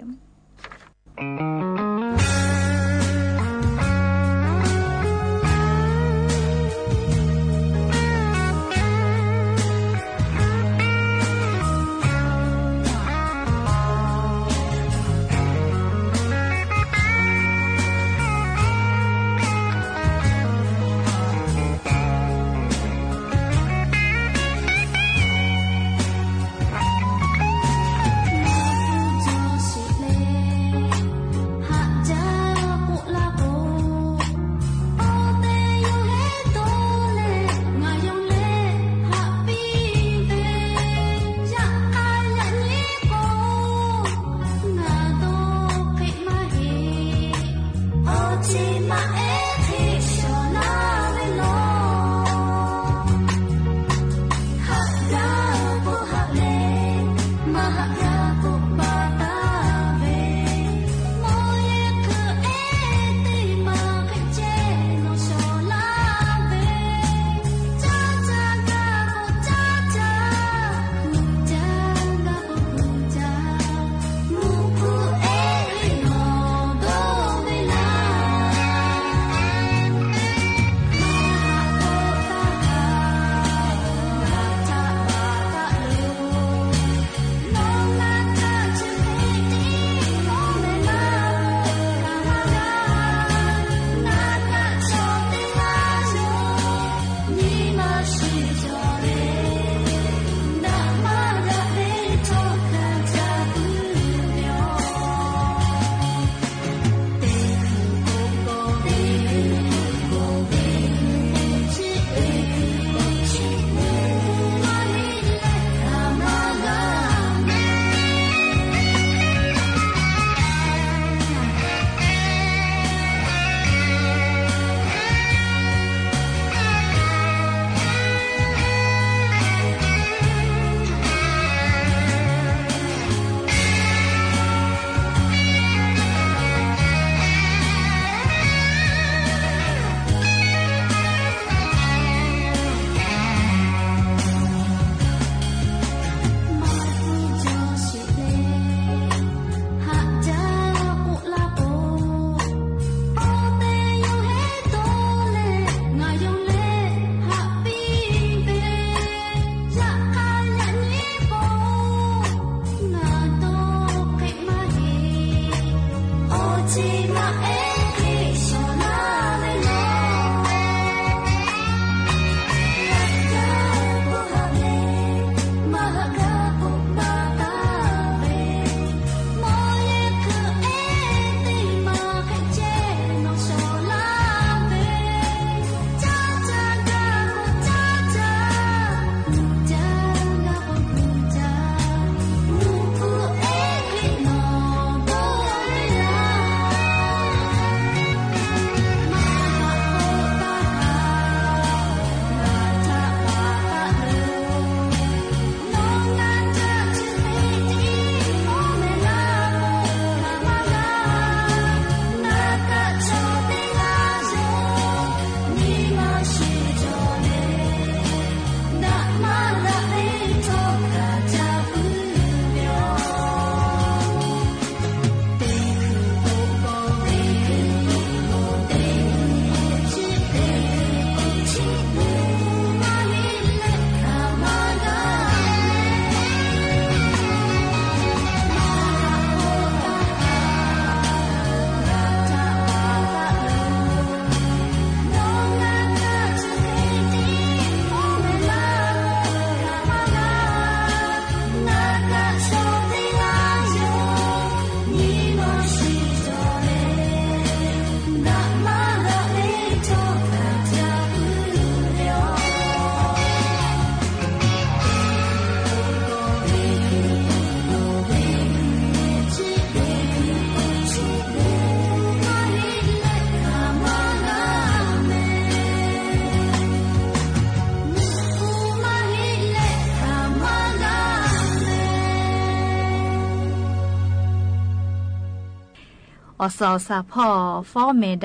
အီႇသၢၵ်ႈသၢၵ်ႈ ပေႃး ပေႃးမဲာ်ဒၣ်ဝႆႉကၢ် တေမၤဖျဲးမဲာ် ဢေႃႈ ပေႃးမီးမႃး မၤဒိးဖျဲးမဲာ်လႄႈ ဢေႃႈ ၵဝ်ႇသႃႇ ယဲလႄႈ ဒိးဝႆႉ ၸႂ်တေမႃးႁဵတ်း မွၵ်ႇၵေႃႈ တေႃႇၶေႃႈထႃႈၶႃႈၵႆႉ ၵႃႈမႃးၵႃႈ ပေႃးမဲာ်မဲာ် ငၢႆးႁိုဝ် ယႃႇမီးမႃး ထႃႈႁႃသႃႇတႃႇဝႆႉ ဢေႃႈ လဵဝ်ၶႃႈ ၵူတ်ႇမၢႆ ၸေႃႇဝႆႉယူႇမဲာ် ႁဵတ်းၵေႃႈ ငၢႆးႁိုဝ် ၸဝ်ႈယႃႇလႄႈ မိူင်းၵူႈၶိူဝ်းလူး ဢသၢၵ်ႈတိတ်းၶျႄးဝႆႉ ဢေႃႈ ယႃႇ တေၵႃႈတိတ်းၶျႄးမႃးၵႃႈ ဢေႃႈ ၸႂ်ၵႃႈၸေႃႇဝႆႉ ၸႂ်ထႃႈပႃးတေႃႇ တေၵႃႈလႄႈ တေၵႃႈတႃႇ ပေႃးမဲာ်ဒၣ်မဲာ် ႁေႃးၶႃႈပႃႈ တေၽႃႇလေႃးၵူဝ်လႄႈ ယိၼ်းၵႃႈၼႃႇၸႃႇ ၼႃႇၸႃႇဝႆႉ ၸႂ်တေၵႃႈမႃးႁဵတ်းလႄႈ ယႃႇမီးမႃး ထႃႈၵႃႈၵေႃႈ ပေႃးမဲာ်ပိူဝ်ႈဝႆႉလႄႈ ႁဵတ်းၵေႃႈ ငၢႆးႁိုဝ် ယႃႇသႄႇမႃး တေၽႃႇ ယႃႇၵႃႈၸႃႇဝႆႉ တေယႃႇထႃႈ ၶႃႈတေၸႃႇၵေႃႈဝႆႉ ၵႃႈၶျေႃႇလႃႇဝႆႉယူႇလႄႈ လႃႈႁူႉ ၶျေႃႇမေႃႇၶေႃႇၵေႃႈဝႆႉ လႃႈၼေႃႈ တေၼေႃႈ ၶႄႉငွႆးဝႆႉလေႃးၵူဝ်ၵႃႈ တေႃႇပႃႇမႃးၵႃႈဝႆႉ ၶႃႈသူႇၸေႇလႄႈ ငၢႆးႁိုဝ် ယႃႇၵႃႈၸႃႇၽိတ်ႉၸႃႇယႃႇဝႆႉလေႃးၵူဝ် ၼႃႇလႄႈ ဢႃႇ ငၢႆးႁိုဝ် ပႃႇၵႃႈမႃးၽႄႈၼႃႇလႄႈ ပႃႇၵေႃႈယႃႇၸေႃႇၵေႃႈယႃႇႁၵ်ႉၵႃႈလႄႈ ယႃႇၶႃႈတေၽႃႇလေႃးၵေႃႈလႄႈ ယႃႇႁၵ်ႉၵႃႈဝႆႉမႃးႁႄႉလႄႈ ပႃႇမႃးတႃႇဝႆႉၼႃႇ ၼႃႇဝႆႉ ယိၼ်းမႃးၼႃႇဝႆႉ ယဝ်ႉၵေႃႈ ငၢႆးႁိုဝ် တေၵႃႈလီလီၵႃႈ ဢႃႇ ၸႂ်ပိူၼ်ႈယႃႇႁႃဝႆႉ ဢေႃႈ ယႃႇဢဝ်ၶေႃႈလူလႄႈ လႄႈ ဢေႃႈ ၸဝ်ႈယႃႇၵႃႈ ဢႃႇ ၸႂ်ၶႂ်ႈၽႄႈထႅဝ်လႄႈ ယႃႇမီးမႃး တေၵႃႈလီလီၵႃႈလႄႈ ဢႃႇ သူႇယေႃးၶႃႈယေႃး ၽူႈၸႃႇၵႃႈ ပုၼ်ႈဝႆႉလေႃးၵူဝ် တႃႇၸႃႇမႄႈ ယႃႇၶႃႈ ဢေႃႈ ပေႃးမေႃဢၸေႇလေႃးၸႃႇဝႆႉလေႃးၵူဝ်လႄႈ သူၶႃႈၶႂ်ႈတေၽေႃႇမႄႈလႃႇၵႃႈ ၼႆႉၶိုဝ်း ၶႃႈမႃးၵႃႈလႃႈဝႆႉ တေယိၼ်းလေႃးၵူဝ် ၼႆႉၶိုဝ်းၵႃႈ ဢႃႇ ဝူၼ်ႉသေၵႂႃႇမႃးၵႃႈလႃႈဝႆႉၼႃႇလႄႈ ယဝ်ႉၵေႃႈ ငၢႆးႁိုဝ် တေၵႃႈလီလီၵႃႈ ဢႃႇ ဢသၢၵ်ႈတိတ်းၶျႄးဝႆႉ ဢေႃႈ ယႃႇဢဝ်ၶေႃႈလူ ငၢႆးႁိုဝ် ယႃႇမီးမႃးၽႄႈၵူႈၵႃႈလႄႈ ဢႃႇ ၵႃႈၶႃႈတေတေၽူႈ ၶႃႈတေၸႃႇ ၶႃႈတေႁႃသႃႇလႄႈ ဢႃႇ ယႃႇၵႃႈၶေႃႈယႃႇၸေႇ ယႃႇႁႃသႃႇလႄႈ ၵႃႈမႃးတေလေႃးၵူဝ် သူႇလီသူႇၶႃႇလႃႇၵႃႈ ၵႃႈၶႃႈဝႆႉမႄႈလႄႈ ဢိူဝ်ႇ ယႃႇမီးမႃးဝိၺ်ႇၺိၺ်ႇမႃးၵႃႈ ပေႃးမႄႈၸႃႇလႄႈ ၶႃႈၵေႃႈ ငၢႆးႁိုဝ် တေၵႃႈလီလီၵႃႈ ဢသၢၵ်ႈတိတ်းၶျႄးဝႆႉ ဢေႃႈ ယႃႇဢဝ်ၶေႃႈလူ ယႃႇမီးမႃးဝႆႉ ဢေႃႈ ၽူႈၶႃႈတေတႄႉလႄႈ ငၢႆးႁိုဝ် ယႃႇမီးမႃးတေၽႃႇၵႃႈ ၵႃႈၶႃႈတေတေၸႃႇ ႁေႃးၶႃႈပႃႇၸႃႇၸႃႇလႃႇဝႆႉ ၸေႇတီႇတႃႇလေႃးၸႃႇလႄႈ တေၵႃႈတေတေၸႃႇမႃးလေႃးမႄႈလႄႈ ၸႂ်ပိူၼ်ႈယႃႇႁႃဝႆႉ ဢေႃႈ ယႃႇ ယႃႇၵေႃႈ ယိၼ်းၵႃႈတေၵႄႈ လႃႇသႄႇၸႃႇလႄႈ ယႃႇၵႃႈၵႃႈၸႃႇၵႃႈ တေႃႇတူဝ်ဢေႃႈ ပူႇၵႃႈၸူႉၸႃႇဝႆႉယူႇမႄႈ လႄႈ ယႃႇပေႁႃတေပေႃႉထေႃး သြႃႇၵႃႈလႃႈတူၺ်းဝႆႉ ဢေႃႈ လေႃးသႃႇတႃႇတေၽႃႇ ၸႃႇၶိမႆႈၸႂ်တေယဝ်ႉ တေၵႃႈလီလ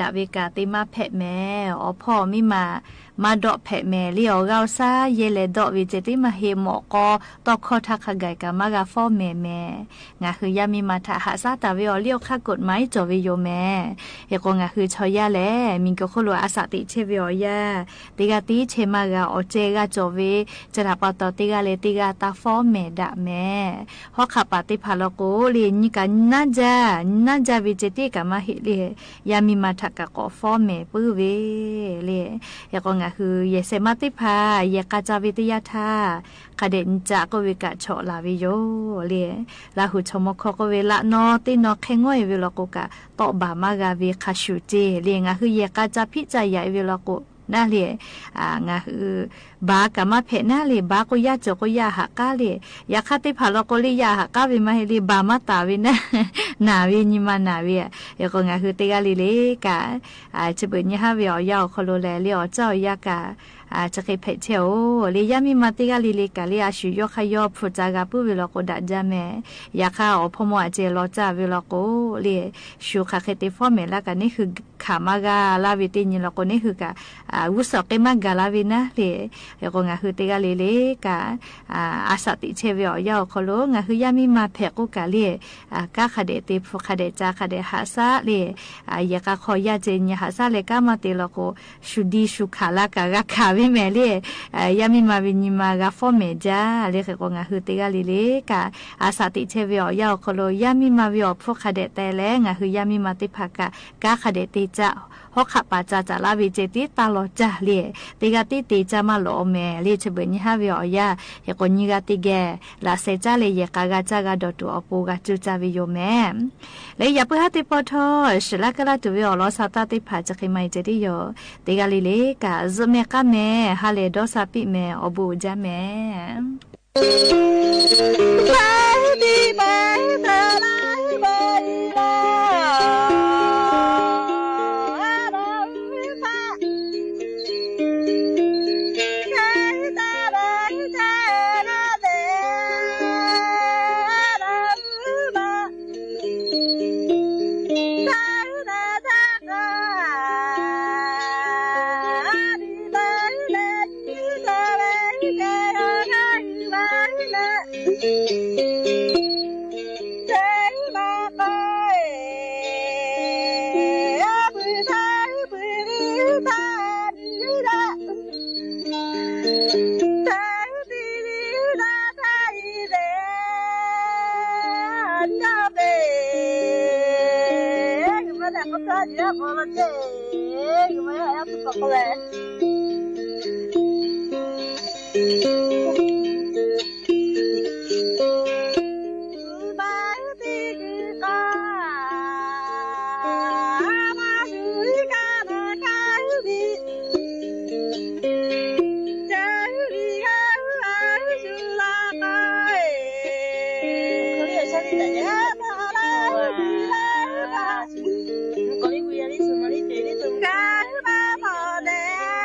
ီၵႃႈ ၸူႉမႄႈၵႃႈမႄႈ ႁႃလႄႈ တေႃးသႃႇပိမႄႈ ဢေႃႈ ပူႇၸႃႇမႄႈ။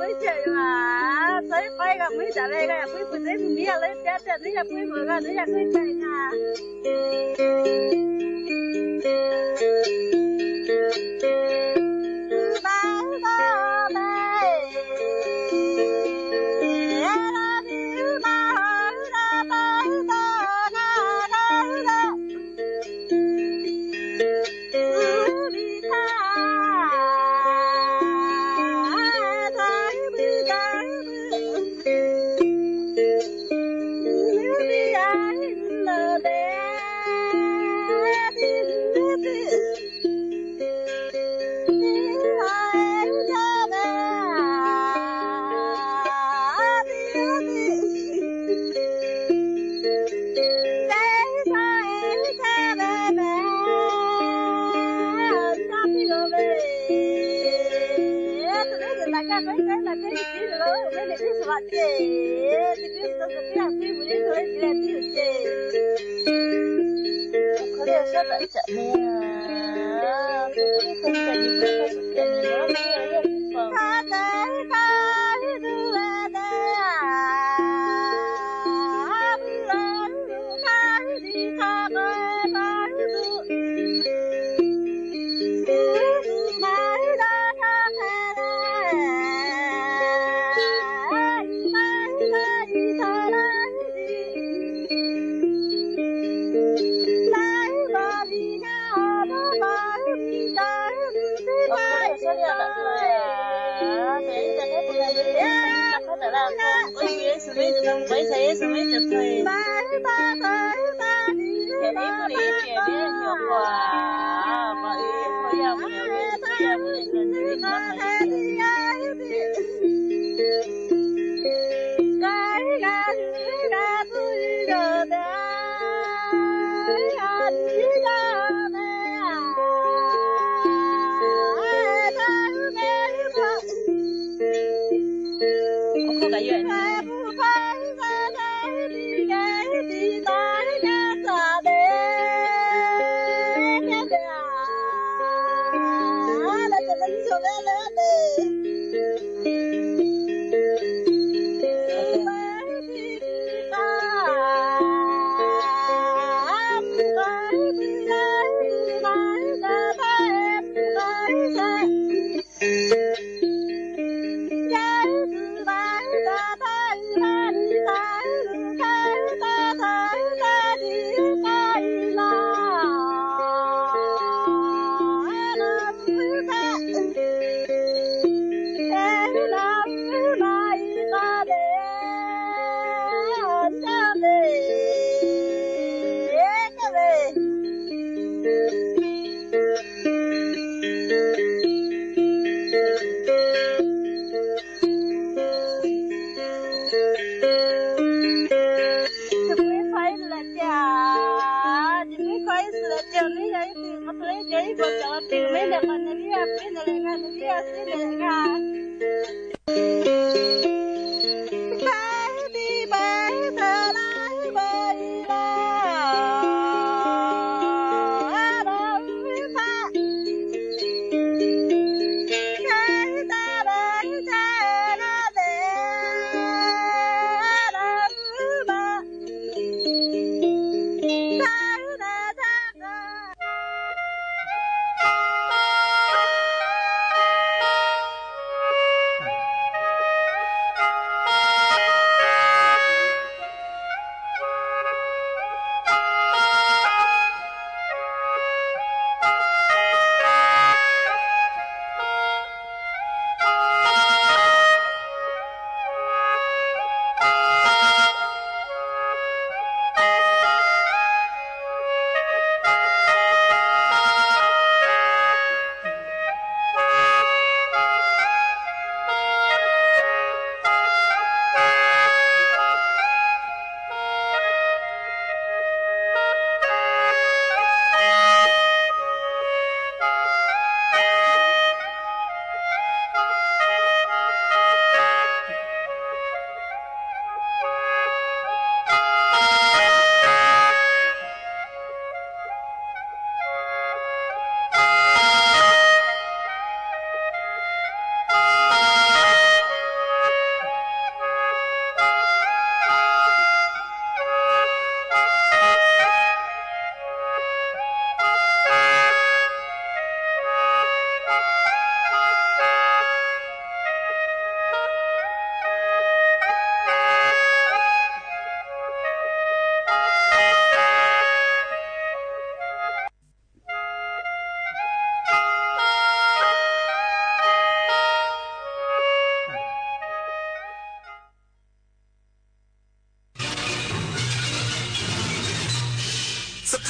Ôi, chà, mà, thấy quay gặp mấy trả lời là quay của thế của Mỹ là lấy té té, thấy là quay của là thấy là quay chạy nè.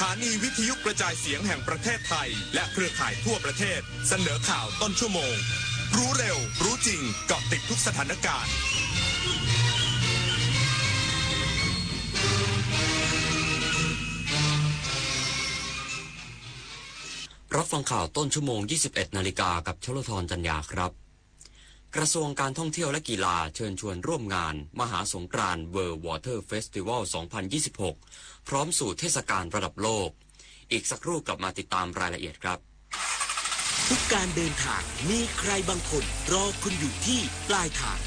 สถานีวิทยุกระจายเสียงแห่งประเทศไทย และเครือข่ายทั่วประเทศ เสนอข่าวต้นชั่วโมง รู้เร็ว รู้จริง เกาะติดทุกสถานการณ์ รับฟังข่าวต้นชั่วโมง ยี่สิบเอ็ดนาฬิกา กับชลธร จันยาครับ กระทรวงการท่องเที่ยวและกีฬาเชิญชวนร่วมงานมหาสงกรานต์ World Water Festival สองพันยี่สิบหก พร้อมสู่เทศกาลระดับโลก อีกสักครู่กลับมาติดตามรายละเอียดครับ ทุกการเดินทางมีใครบางคนรอคุณอยู่ที่ปลายทาง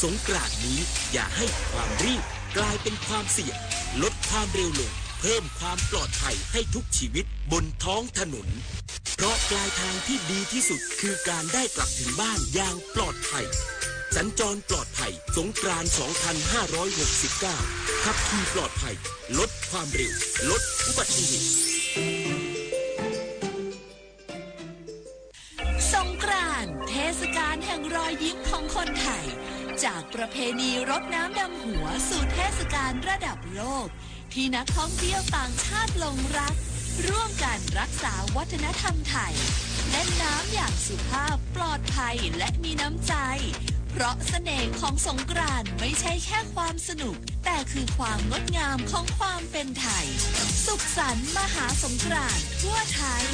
สงกรานต์นี้อย่าให้ความรีบกลายเป็นความเสี่ยง ลดความเร็วลง เพิ่มความปลอดภัยให้ทุกชีวิตบนท้องถนน เพราะปลายทางที่ดีที่สุดคือการได้กลับถึงบ้านอย่างปลอดภัย สัญจรปลอดภัย สงกรานต์ สองพันห้าร้อยหกสิบเก้า ขับขี่ปลอดภัย ลดความเร็ว ลดอุบัติเหตุ สงกรานต์ เทศกาลแห่งรอยยิ้มของคนไทย จากประเพณีรดน้ำดำหัวสู่เทศกาลระดับโลก ที่นักท่องเที่ยวต่างชาติหลงรัก ร่วมกันรักษาวัฒนธรรมไทย เล่นน้ำอย่างสุภาพ ปลอดภัย และมีน้ำใจ เพราะเสน่ห์ของสงกรานต์ไม่ใช่แค่ความสนุก แต่คือความงดงามของความเป็นไทย สุขสันต์มหาสงกรานต์ทั่วไทย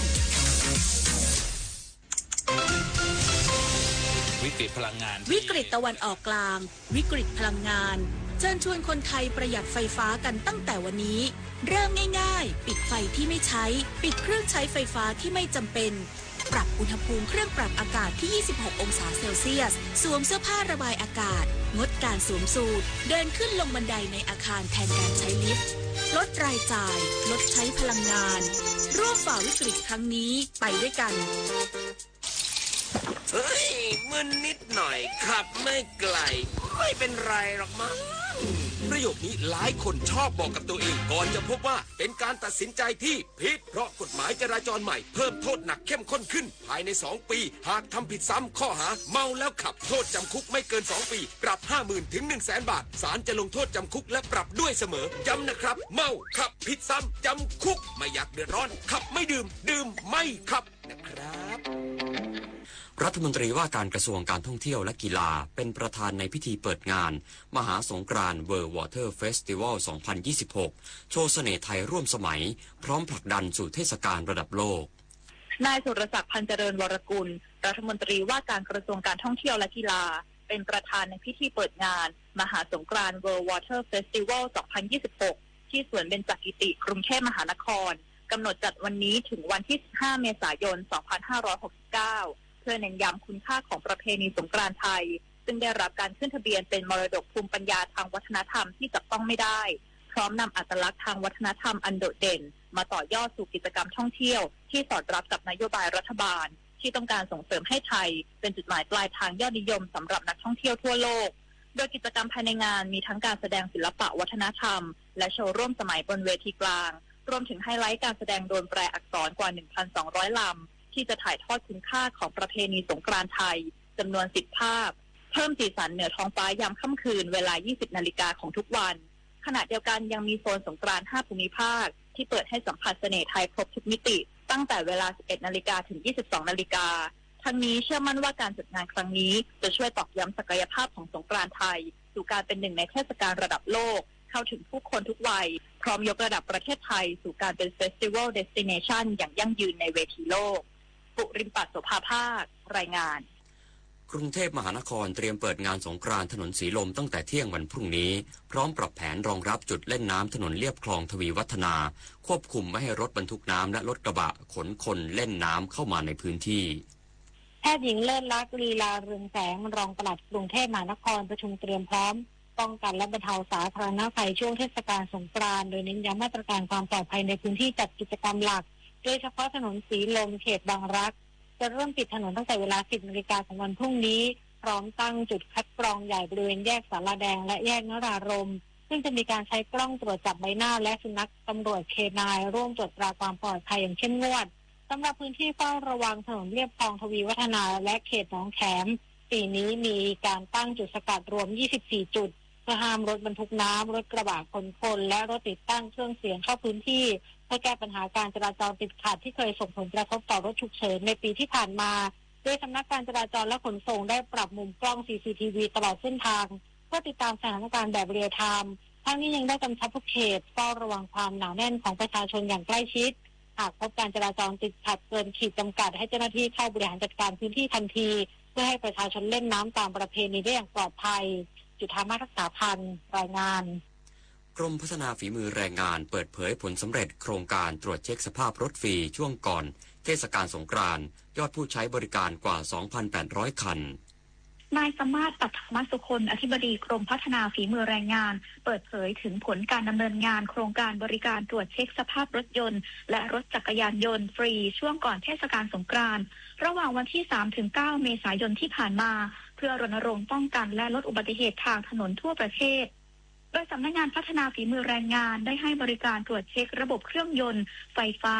วิกฤตพลังงาน วิกฤตตะวันออกกลาง วิกฤตพลังงาน เชิญชวนคนไทยประหยัดไฟฟ้ากันตั้งแต่วันนี้ เริ่มง่ายๆ ปิดไฟที่ไม่ใช้ ปิดเครื่องใช้ไฟฟ้าที่ไม่จำเป็น ปรับอุณหภูมิเครื่องปรับอากาศที่ ยี่สิบหก องศาเซลเซียส สวมเสื้อผ้าระบายอากาศ งดการสวมสูท เดินขึ้นลงบันไดในอาคารแทนการใช้ลิฟต์ ลดรายจ่าย ลดใช้พลังงาน ร่วมฝ่าวิกฤตครั้งนี้ไปด้วยกัน เฮ้ย มึนนิดหน่อย ขับไม่ไกล ไม่เป็นไรหรอกมั้ง ประโยคนี้หลายคนชอบบอกกับตัวเอง ก่อนจะพบว่าเป็นการตัดสินใจที่ผิด เพราะกฎหมายจราจรใหม่เพิ่มโทษหนักเข้มข้นขึ้น ภายในสองปี หากทำผิดซ้ำข้อหาเมาแล้วขับ โทษจำคุกไม่เกินสองปี ปรับห้าหมื่นถึงหนึ่งแสนบาท ศาลจะลงโทษจำคุกและปรับด้วยเสมอ ย้ำนะครับ เมา ขับ ผิดซ้ำ จำคุก ไม่อยากเดือดร้อน ขับไม่ดื่ม ดื่มไม่ขับ นะครับ รัฐมนตรีว่าการกระทรวงการท่องเที่ยวและกีฬา เป็นประธานในพิธีเปิดงานมหาสงกรานต์ World Water Festival สองพันยี่สิบหก โชว์เสน่ห์ไทยร่วมสมัย พร้อมผลักดันสู่เทศกาลระดับโลก นายสุรศักดิ์ พันเจริญวรกุล รัฐมนตรีว่าการกระทรวงการท่องเที่ยวและกีฬา เป็นประธานในพิธีเปิดงานมหาสงกรานต์ World Water Festival สองพันยี่สิบหก ที่สวนเบญจกิติ กรุงเทพมหานคร กำหนดจัดวันนี้ถึงวันที่ สิบห้า เมษายน สองพันห้าร้อยหกสิบเก้า เพื่อเน้นย้ำคุณค่าของประเพณีสงกรานต์ไทย ซึ่งได้รับการขึ้นทะเบียนเป็นมรดกภูมิปัญญาทางวัฒนธรรมที่จับต้องไม่ได้ พร้อมนำอัตลักษณ์ทางวัฒนธรรมอันโดดเด่น มาต่อยอดสู่กิจกรรมท่องเที่ยวที่สอดรับกับนโยบายรัฐบาล ที่ต้องการส่งเสริมให้ไทยเป็นจุดหมายปลายทางยอดนิยมสำหรับนักท่องเที่ยวทั่วโลก โดยกิจกรรมภายในงานมีทั้งการแสดงศิลปะวัฒนธรรม และโชว์ร่วมสมัยบนเวทีกลาง รวมถึงไฮไลท์การแสดงโดรนแปลอักษรกว่า หนึ่งพันสองร้อย ลำ ที่จะถ่ายทอดคุณค่าของประเพณีสงกรานต์ไทย จำนวน สิบ ภาพ เพิ่มสีสันเหนือท้องฟ้ายามค่ำคืนเวลา ยี่สิบ นาฬิกาของทุกวัน ขณะเดียวกันยังมีโซนสงกรานต์ ห้า ภูมิภาค ที่เปิดให้สัมผัสเสน่ห์ไทยครบทุกมิติ ตั้งแต่เวลา สิบเอ็ด นาฬิกาถึง ยี่สิบสอง นาฬิกา ทั้งนี้เชื่อมั่นว่าการจัดงานครั้งนี้จะช่วยตอกย้ำศักยภาพของสงกรานต์ไทย สู่การเป็นหนึ่งในเทศกาลระดับโลก เข้าถึงผู้คนทุกวัย พร้อมยกระดับประเทศไทยสู่การเป็น Festival Destination อย่างยั่งยืนในเวทีโลก ปุริมปัตย์ โสภาภาค รายงาน กรุงเทพมหานครเตรียมเปิดงานสงกรานต์ถนนสีลมตั้งแต่เที่ยงวันพรุ่งนี้ พร้อมปรับแผนรองรับจุดเล่นน้ำถนนเลียบคลองทวีวัฒนา ควบคุมไม่ให้รถบรรทุกน้ำและรถกระบะขนคนเล่นน้ำเข้ามาในพื้นที่ แพทย์หญิงเลิศลักษณ์ ลีลาเรืองแสง รองปลัดกรุงเทพมหานครประชุมเตรียมพร้อม ป้องกันและบรรเทาสาธารณภัยช่วงเทศกาลสงกรานต์ โดยเน้นย้ำมาตรการความปลอดภัยในพื้นที่จัดกิจกรรมหลัก โดยเฉพาะถนนสีลมเขตบางรัก จะเริ่มปิดถนนตั้งแต่เวลา สิบ นาฬิกาของวันพรุ่งนี้ พร้อมตั้งจุดคัดกรองใหญ่บริเวณแยกศาลาแดงและแยกนรารมณ์ ซึ่งจะมีการใช้กล้องตรวจจับใบหน้าและสุนัขตำรวจเคนายน์ร่วมตรวจตราความปลอดภัยอย่างเข้มงวด สำหรับพื้นที่เฝ้าระวังถนนเลียบคลองทวีวัฒนาและเขตหนองแขม ปีนี้มีการตั้งจุดสกัดรวม ยี่สิบสี่ จุด เพื่อห้ามรถบรรทุกน้ำ รถกระบะขนคน และรถติดตั้งเครื่องเสียงเข้าพื้นที่ เพื่อแก้ปัญหาการจราจรติดขัดที่เคยส่งผลกระทบต่อรถฉุกเฉินในปีที่ผ่านมา โดยสำนักการจราจรและขนส่งได้ปรับมุมกล้อง ซีซีทีวี ตลอดเส้นทาง เพื่อติดตามสถานการณ์แบบเรียลไทม์ ทั้งนี้ยังได้กำชับทุกเขตเฝ้าระวังความหนาแน่นของประชาชนอย่างใกล้ชิด หากพบการจราจรติดขัดเกินขีดจำกัด ให้เจ้าหน้าที่เข้าบริหารจัดการพื้นที่ทันที เพื่อให้ประชาชนเล่นน้ำตามประเพณีได้อย่างปลอดภัย จุฑามาศ รักษาพันธ์ รายงาน กรมพัฒนาฝีมือแรงงานเปิดเผยผลสำเร็จโครงการตรวจเช็คสภาพรถฟรีช่วงก่อนเทศกาลสงกรานต์ ยอดผู้ใช้บริการกว่า สองพันแปดร้อย คัน นายสมมาตร ปัทมสุคน อธิบดีกรมพัฒนาฝีมือแรงงาน เปิดเผยถึงผลการดำเนินงานโครงการบริการตรวจเช็คสภาพรถยนต์ และรถจักรยานยนต์ฟรีช่วงก่อนเทศกาลสงกรานต์ ระหว่างวันที่ สามถึงเก้า เมษายนที่ผ่านมา เพื่อรณรงค์ป้องกันและลดอุบัติเหตุทางถนนทั่วประเทศ โดยสำนักงานพัฒนาฝีมือแรงงานได้ให้บริการตรวจเช็คระบบเครื่องยนต์ ไฟฟ้า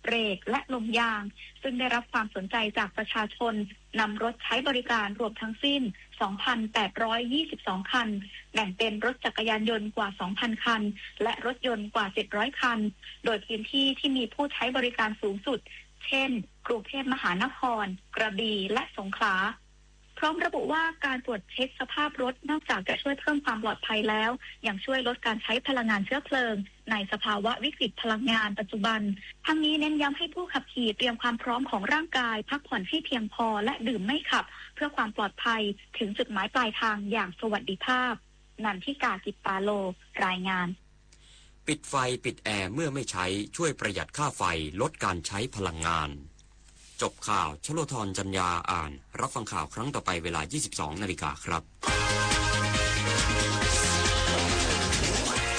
เบรก และลมยาง ซึ่งได้รับความสนใจจากประชาชน นำรถใช้บริการรวมทั้งสิ้น สองพันแปดร้อยยี่สิบสอง คัน แบ่งเป็นรถจักรยานยนต์กว่า สองพัน คัน และรถยนต์กว่า เจ็ดร้อย คัน โดยพื้นที่ที่มีผู้ใช้บริการสูงสุด เช่น กรุงเทพมหานคร กระบี่ และสงขลา พร้อมระบุว่าการตรวจเช็คสภาพรถนอกจากจะช่วยเพิ่มความปลอดภัยแล้ว ยังช่วยลดการใช้พลังงานเชื้อเพลิงในสภาวะวิกฤตพลังงานปัจจุบัน ทั้งนี้เน้นย้ำให้ผู้ขับขี่เตรียมความพร้อมของร่างกาย พักผ่อนให้เพียงพอ และดื่มไม่ขับ เพื่อความปลอดภัยถึงจุดหมายปลายทางอย่างสวัสดิภาพ นันทิกา กิจปาโล รายงาน ปิดไฟปิดแอร์เมื่อไม่ใช้ ช่วยประหยัดค่าไฟ ลดการใช้พลังงาน จบข่าว ชโลธร จันยา อ่าน รับฟังข่าวครั้งต่อไปเวลา ยี่สิบสอง นาฬิกาครับ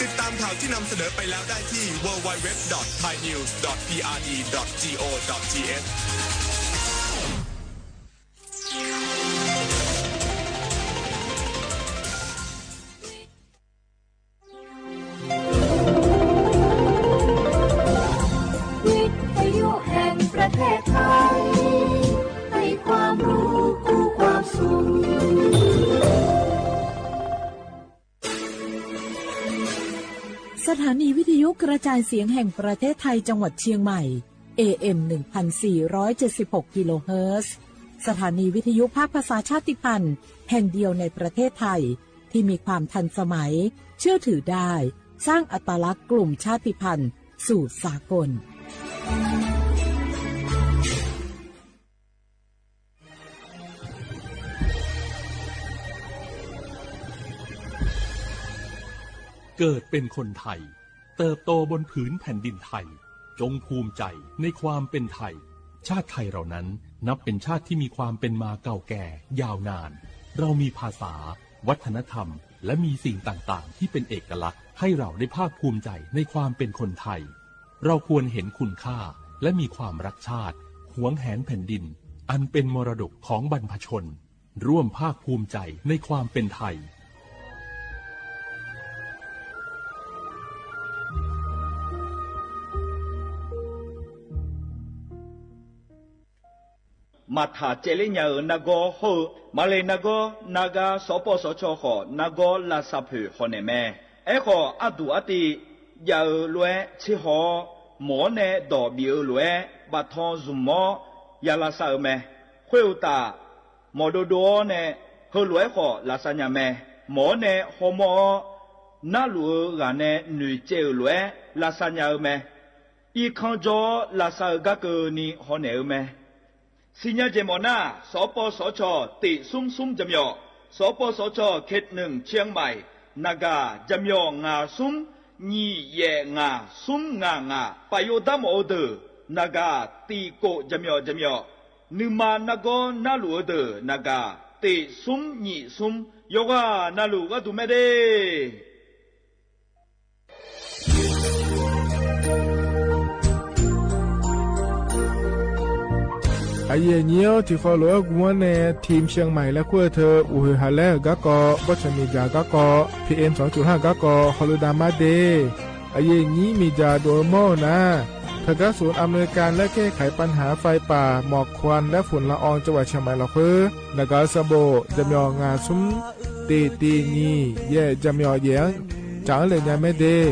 ติดตามข่าวที่นำเสนอไปแล้วได้ที่ ดับเบิลยู ดับเบิลยู ดับเบิลยู ดอท ไทยนิวส์ ดอท พีอาร์ดี ดอท จีโอ ดอท ทีเอช วิทยุแห่งประเทศไทย ให้ความรู้คู่ความสุข สถานีวิทยุกระจายเสียงแห่งประเทศไทยจังหวัดเชียงใหม่ เอเอ็ม หนึ่งพันสี่ร้อยเจ็ดสิบหก กิโลเฮิรตซ์ สถานีวิทยุภาคภาษาชาติพันธุ์แห่งเดียวในประเทศไทย ที่มีความทันสมัย เชื่อถือได้ สร้างอัตลักษณ์กลุ่มชาติพันธุ์สู่สากล เกิดเป็นคนไทย เติบโตบนผืนแผ่นดินไทย จงภูมิใจในความเป็นไทย ชาติไทยเรานั้นนับเป็นชาติที่มีความเป็นมาเก่าแก่ยาวนาน เรามีภาษา วัฒนธรรม และมีสิ่งต่างๆ ที่เป็นเอกลักษณ์ ให้เราได้ภาคภูมิใจในความเป็นคนไทย เราควรเห็นคุณค่า และมีความรักชาติ หวงแหนแผ่นดิน อันเป็นมรดกของบรรพชน ร่วมภาคภูมิใจในความเป็นไทย မၤထၣ်ကဲလၢညါဧိၤ နဂီၢ် ဟီၣ်ဧိၤ မၤလၢနဂီၢ် နဂၤ စီၤပီစီၤခၠီၣ်ဃိး နဂီၢ်လၢ်သးဖုၣ်ဃိးန့ၣ်မ့ၢ် အဲၣ်ဃိးအါဒူၣ်အါတံၢ် ယၢ်ဧိၤလွဲ ဆ့ဟီၣ် မီၣ်န့ၣ်ဒီးဘံၣ်ဧိၤလွဲ ဘၣ်ထီၣ် Zoom မီၣ် ယၤလၢ်သးဧိၤမ့ၢ် ဃ့ၢ်ဧိၤတၢ် မီၣ်ဒိၣ်ဒိၣ်အီၤန့ၣ် ဟၢလွဲဃိး လၢ်သးညါမ့ၢ် မီၣ်န့ၣ်ဟီၣ်မီၣ်အီၤ နၢ်လူၢ်ဧိၤဂၤန့ၣ် နုၢ်ကဲဧိၤလွဲ လၢ်သးညါဧိၤမ့ၢ် အံၤခီကၠီ လၢ်သးဧိၤ ကါကၢၤနံၤ ဟီၣ်န့ၣ်ဧိၤမ့ၢ် စံၣ်ညီၣ်ကဲမီၣ်နၢ် စီၤပီစီၤခၠီၣ် တ့ၢ်သုမ်းသုမ်း ကမျီၣ် စီၤပီစီၤခၠီၣ် เขตหนึ่ง เชียงใหม่ နဂၤ ကမျီၣ် ငါးသုမ်း ညံၣ်ယဲၢ်ငါး သုမ်းငါးငါး ပာ်ယိၣ်တၢ်မီၣ်အီၤတ့ၢ် နဂၤ တံၢ်ကိၣ် ကမျီၣ် ကမျီၣ် နုာ်မၤနဂီၢ်နၢ်လူၢ်ဧိၤတ့ၢ် နဂၤ တ့ၢ်သုမ်းညံၣ်သုမ်း ယိၤဂၤ နၢ်လူၢ်ဂၤဒုးမဲဒၣ် အယဲၢ်နံၣ် ထံၣ်ဃီလိာ်အဂီၢ်န့ၣ် ထံၣ် เชียงใหม่ လၢခွဲးထၢၣ် အိၣ်ဟ့ၣ်ဟးလၢဂၤကီး ဘီၣ်ဆၣ်မ့ၢ်ကၢ်ဂၤကီး พีเอ็ม สองจุดห้า ဂၤကီး ဟီၣ်လူၢ်ဒၣ်မးဒၣ် အယဲၢ်နံၣ်မ့ၢ်ကၢ်ဒွဲၣ်မီၣ်ဧိၤနၤ ทางการศูนย์อำนวยการและแก้ไขปัญหาไฟป่า หมอกควัน และฝุ่นละออง จังหวัดเชียงใหม่ လီၤဃုာ် နဂၤသဘိၣ် ကမျီၣ် ငါးသုမ်း တ့ၢ်တ့ၢ်ညံၣ်ယဲၢ် ကမျီၣ်ယဲၢ် ကၠီလဲၣ်ညါမဲဒၣ်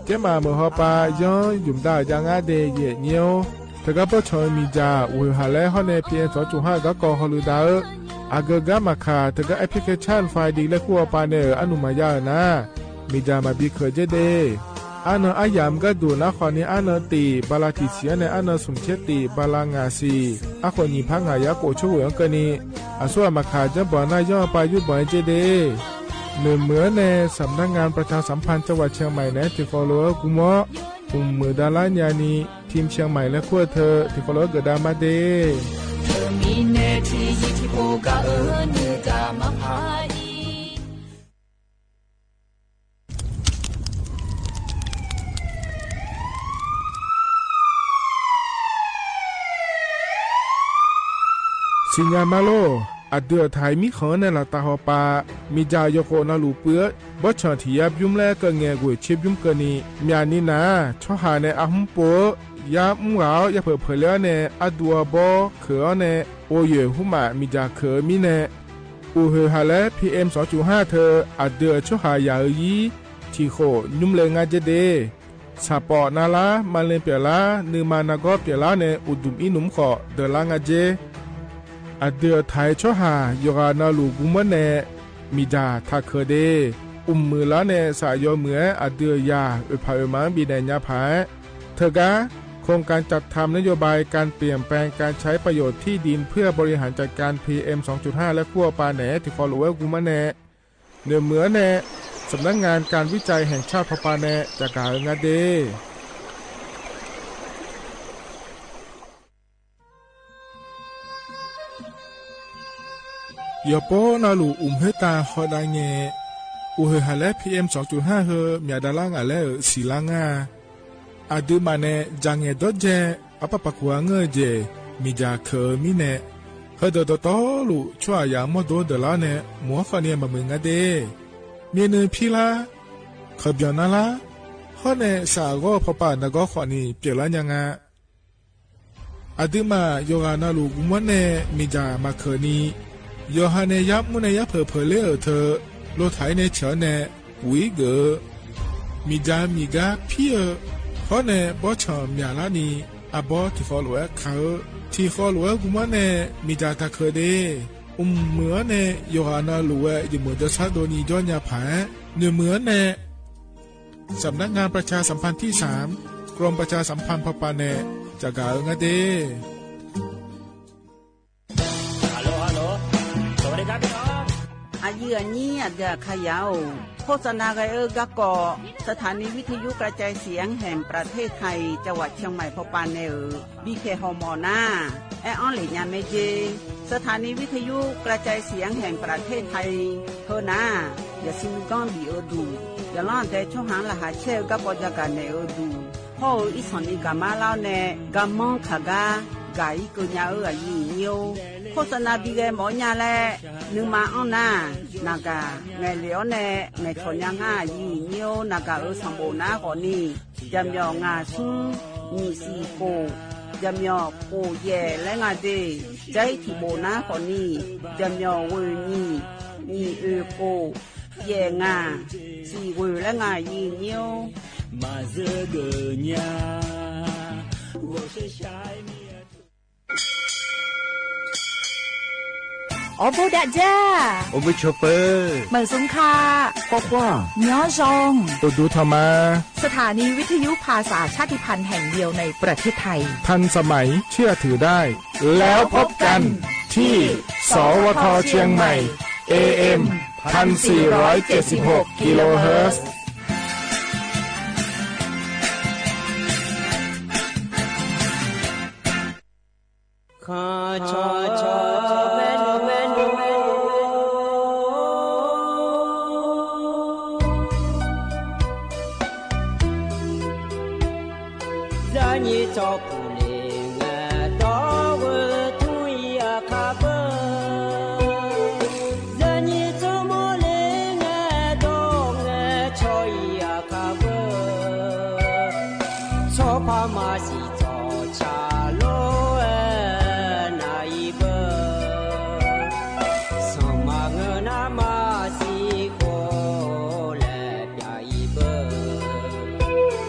เจ๊หม่าเหม๋อฮอปา ย้อนหยุมดาวจางอ้าเด เยียะเยี้ยว เถิงก้าป้อเฉิงมีจ๋า อู่เหินหาแล้ง ฮ้อนใน พีเอ็ม สองจุดห้า กากอ ฮอลือดาวเอ๊อะ อะเกิดก้ามาข่าว เถิงก้าแอปพลิเคชัน ไฟดี และคู่ปาแนล อนุมัติยาวเอ๊อะนะ มีจ๋ามาบีเขินเจ๊เด อ้าเนินอ้าหยามก้าดู๋นะ ขอนี้อ้าเนินติ บาราตี้เสียใน อ้าเนินสมเช็ดติ บาราหง่าสี่ อ้าขนหญิงพักหงายาโกะชั่วเหวงเกินนี้ อาสั่วมาข่าวเจ้าบ่าวหน้าย่อปายุบ่อยเจ๊เด เน่อเหมือนในสำนักงานประชาสัมพันธ์จังหวัดเชียงใหม่แนะ ถือฟอลโลเวอร์กูเมาะ อุ่มหมื่นดอลลาร์ยานี ทีมเชียงใหม่และขั้วเธอ ถือฟอลโลเวอร์เกิดดามาเด สิญญาณมาโล่ อะเดือไถมีเขินในละตาฮอปา มีจ๋าโยโกะนาหลูเปื้อ บอสเฉิงถียับยุ้มและเกิดแง่หวยเชียบยุ้มเกินนี้ เมียนี้นา ช่อหาในอะหุ้มปัว ยามุ้งเหลา ยาเผิดเผิดแล้วแน่ อะดัวบอเขินแน่ โอเย่หุ้มอะ มีจ๋าเขินมีแน่ อู่เหินหาแล้ง พีเอ็ม สองจุดห้า เธอ อะเดือช่อหาอย่าเออยี้ ถี่โขะ ยุ้มเลยงาเจ๊เด สาปอนาลา มาเลงเปียกล้า นือมานาก็เปียกล้าใน อุดดุมอี้หนุมเขาะ เดินล้างอาเจ อะเดือไถช่อหา ยอรานาหลูกุมเมินแน่ มีจ๋าถาเขินเด อุ่มมือล้าใน สะยอเหมือน อะเดือยา เอิดผาเอิดหมาง บีแหน่งยาผาย เถิงก้า โครงการจัดทำนโยบายการเปลี่ยนแปลงการใช้ประโยชน์ที่ดินเพื่อบริหารจัดการ พีเอ็ม สองจุดห้า และขั้วปาแหน่ ถือฟอลโลเวอร์กุมเมินแน่ เน่อเหมือนในสำนักงานการวิจัยแห่งชาติพอปาแน่ จะกล่าวเอิงอาเด เยียะโป๊นาหลูอุ่มเฮตาฮอดาแง อู่เหินหาแล้ง พีเอ็ม สองจุดห้า เฮอ เมียดาล้างอะแล้งเอิด สี่ล้างอา อะดื้อมาแน่ จ๋าแงดอดแจ อะปะปะกั๋วเง่อเจ๋ มีจ๋าเขินมีแน่ เฮอเดินต่อต่อหลู ชั่วหยางมอดโดเดินล้าแน่ หมัวข้อนี้มาเมินงาเด เมียเนินพีล้า เขินเปียวนาล้า ฮอดแน่ สะก็พอปานาก็ข้อนี้ เปียกล้ายังงา อะดื้อมา ยอรานาหลูกุมเมินแน่ มีจ๋ามาเขินนี้ ยอหาแน่ ยามุ้งใน ยาเผิดเผิดเล่อเถิด โลไถในเฉียวแน่ ปุ๋ยเก๋อ มีจ๋ามีก้าพี่เออ ฮอดแน่ บอสเฉิงเมียล้านี้ อะบอส ถือฟอลโลเวอร์เขิน ถือฟอลโลเวอร์กุมเมินแน่ มีจ๋าถาเขินเด อุ่มเหมือนแน่ ยอรานาหลูเวอร์ อยู่เหมือนจะซัดโดนีย้อนยาผาย เน่อเหมือนแน่ สำนักงานประชาสัมพันธ์ที่สาม กรมประชาสัมพันธ์พอปาแน่ จะกล่าวเอิงอาเด ฮัลโหล ฮัลโหล สวัสดีครับพี่น้อง อะยื้ออะยี้ อะเดือขยาว โฆษณากั๋นเอิงก้าก่อ สถานีวิทยุกระจายเสียงแห่งประเทศไทย จังหวัดเชียงใหม่พอปาแน่เออ บีเค ฮอมอนา แออ้อนเหล่ยาแม่เจ สถานีวิทยุกระจายเสียงแห่งประเทศไทย เฮอนา อย่าซินก้อนบีเออดู อย่าล่อนแต่ช่องหางรหัสเช่อ ก้าปอจะกาแหน่เออดู พ่อเออ อี้สองนี้กามาเล่าแน่ กาม่องขาก้า กาอี้เกินยาเออ อะยี้เยี้ยว โฆษณาบีแกหมอยาแล นึ่งมาอ้อนนา นากา แง่เหลียวแน่ แง่ถอนยางา อะยี้เยี้ยว นากาเออ สองโบนาข้อนี้ จ๋าเมียวงาซุง หยี่สี่โก จ๋าเมียวโกแย่และงาเด ใจ๊ถี่โบนาข้อนี้ จ๋าเมียวเวยหยี่ หยี่เออโก แย่งา สี่เวยและงา ยี้เยี้ยว อ๋อ บูดะจ้า โอบูโชเปอร์ เหมินสุงคา ป๊อกป้า เมียวซอง โอดูทอมา สถานีวิทยุภาษาชาติพันธุ์แห่งเดียวในประเทศไทย ทันสมัย เชื่อถือได้ แล้วพบกันที่ สวท เชียงใหม่ เอเอ็ม พันสี่ร้อยเจ็ดสิบหก กิโลเฮิรตซ์ อีเบอร์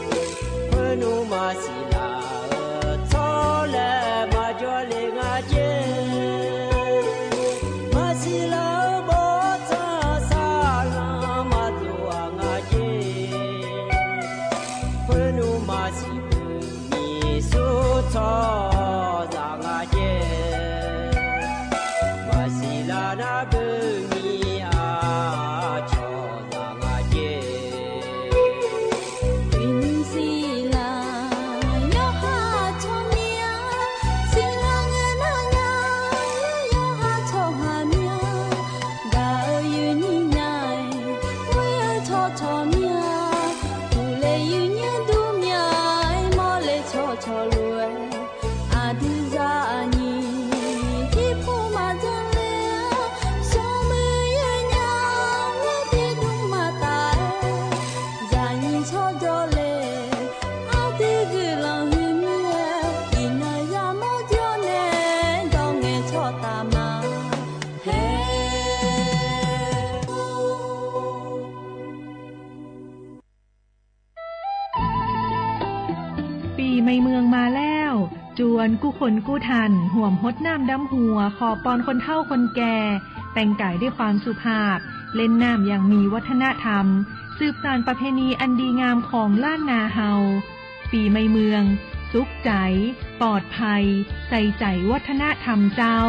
ปี๋ใหม่เมืองมาแล้ว จวนกู้คนกู้ท่าน ฮ่วมฮดน้ำดำหัว ขอปอนคนเฒ่าคนแก่ แต่งก๋ายด้วยความสุภาพ เล่นน้ำอย่างมีวัฒนธรรม สืบสานประเพณีอันดีงามของล้านนาเฮา ปี๋ใหม่เมือง สุขใจ๋ ปลอดภัย ใส่ใจ๋วัฒนธรรมเจ้า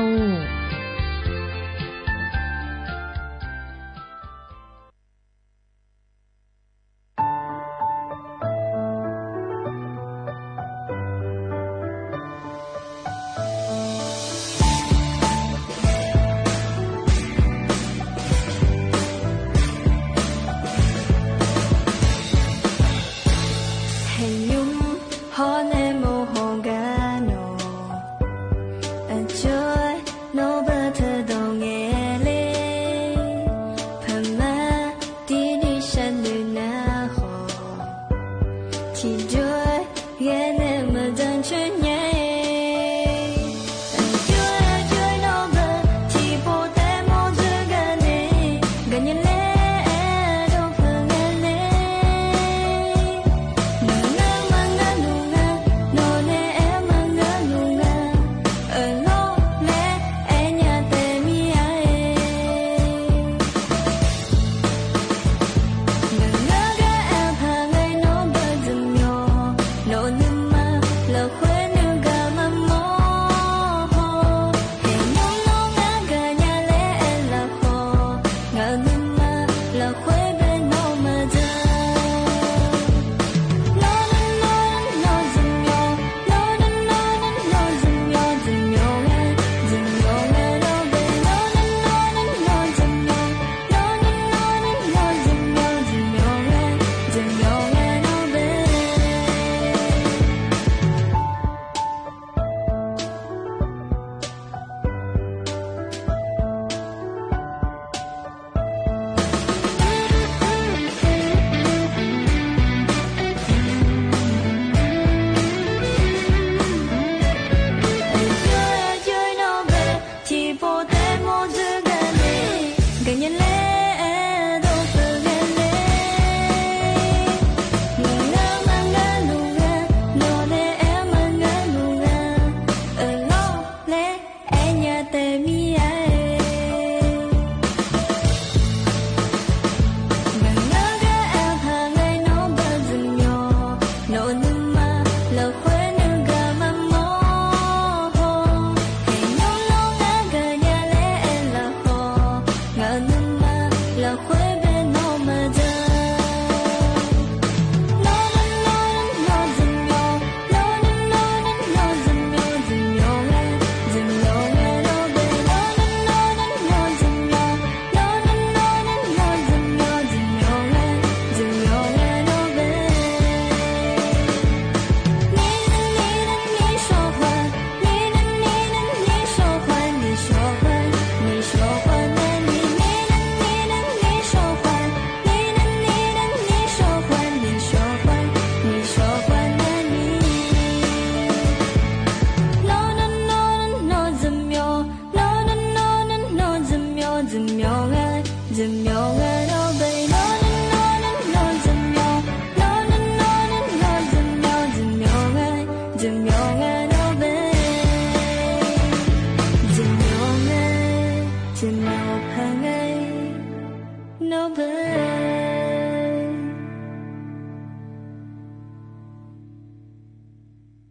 လီၤ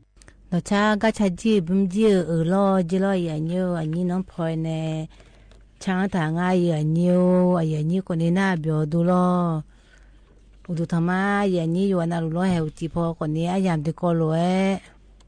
ဆါ ကဆါယံၢ် ဘုံယံၢ် အၢၣ်လီၤယံၢ်လီၤ ယိၤအညီအိၣ် အညီနီၢ်ဖီန့ၣ် ဆၣ်တၢ်ငါ ယိၤအညီအိၣ် အယိၤအညီကိးန့ၣ် နၢ်ပၢၢ်ဒိၣ်လီၤ. အိၣ်ဒိၣ်ထီၣ်မး ယိၤအညီ ယွၤနၢ်လူၢ်လီၤ ဟဲအိၣ်တံၤဖီကိးန့ၣ် အယၢ်မ်ဒုးကီလိာ်ဝဲ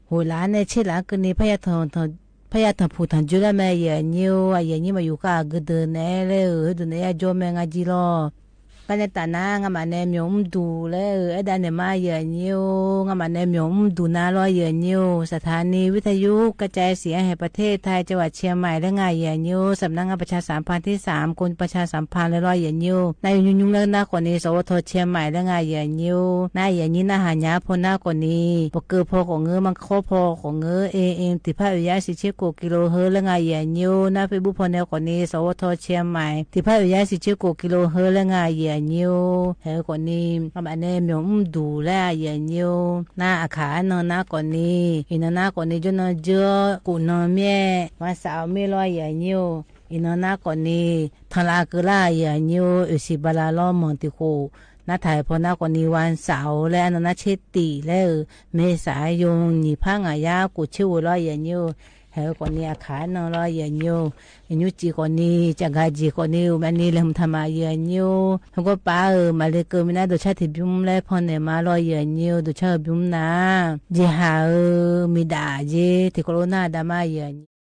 ဟူးလၢ်န့ၣ် ဆ့လၢ်ကန့ၣ် ဖဲယၤထီၣ် ဖဲယၤထီၣ်ဖူၣ်ထီၣ်ယိာ်လၢမဲာ် ယိၤအညီအိၣ် အယိၤအညီ မၤယူၤဃာ်အဂုၤဒုးနဲၣ်လၢ ဟဲဒုးနဲၣ်ယၤ ကၠီမဲာ် ငါယံၢ်လီၤ. ကန့ၣ်တၢ်နၤ ငါမၤနဲမီၢ်အူဒူၣ်လၢ အဲၣ်ဒၣ်န့ၣ်မး ယိၤအညီအိၣ် ငါမၤနဲမီၢ်အူဒူၣ်နၤလီၤ ယိၤအညီအိၣ် สถานีวิทยุกระจายเสียงแห่งประเทศไทย จังหวัดเชียงใหม่ လၢငါ ယိၤအညီအိၣ် สำนักงานประชาสัมพันธ์ที่สาม กรมประชาสัมพันธ์လၢလီၤ ယိၤအညီအိၣ် နယိၤညီနုၢ်လၢနၤကိးန့ၣ် สวท.เชียงใหม่ လၢငါ ယိၤအညီအိၣ် နၤ ယိၤအညီ နဟးညါဖီနၤကိးန့ၣ် ပကၢၢ်ဖီကိးငၢၢ် မၤခီဖီကိးငၢၢ် เอเอ็ม တံၢ်ဖး เก้าสิบเจ็ดกิโลเฮิรตซ์ လၢငါ ယိၤအညီအိၣ် နၤ เฟซบุ๊ก ဖီန့ၣ်ကိးန့ၣ် สวท.เชียงใหม่ တံၢ်ဖး เก้าสิบเจ็ดกิโลเฮิรตซ์ လၢငါ ယိၤ ယႂ်ၼိว แถว เกาะนี้ มาบาดนี้ หมวกอุ้มดู่แล้ว เยื่อยิว หน้าอาขา อันนั้นนะ เกาะนี้ อีกนั้นนะ เกาะนี้ เจ้านั้นเจ้า กู่นอนเมี้ย วันเสาร์เมี้ยลอ เยื่อยิว อีกนั้นนะ เกาะนี้ ทางลาเกอล่า เยื่อยิว เอวสิบาลาลอ เมืองติโข หน้าถ่ายพอนะ เกาะนี้ วันเสาร์แล้ว อันนั้นนะ เชษฐีแล้ว เมษายน หนีผ้าหงายา กู่เชษฐีลอ เยื่อยิว แถว เกาะนี้ อาขา อันนั้นลอ เยื่อยิว เยื่อยิว จี เกาะนี้ จักรา จี เกาะนี้ อันนี้แหละ มันทำมา เยื่อยิว แล้วก็ป้าเออ มาเลเกอ มีหน้า ดูชาติบิมและพอเนี่ย มาลอ เยื่อยิว ดูชาติบิมนะ เยหาเออ มีด่าเย ที่โคโรนาดามา เยื่อยิว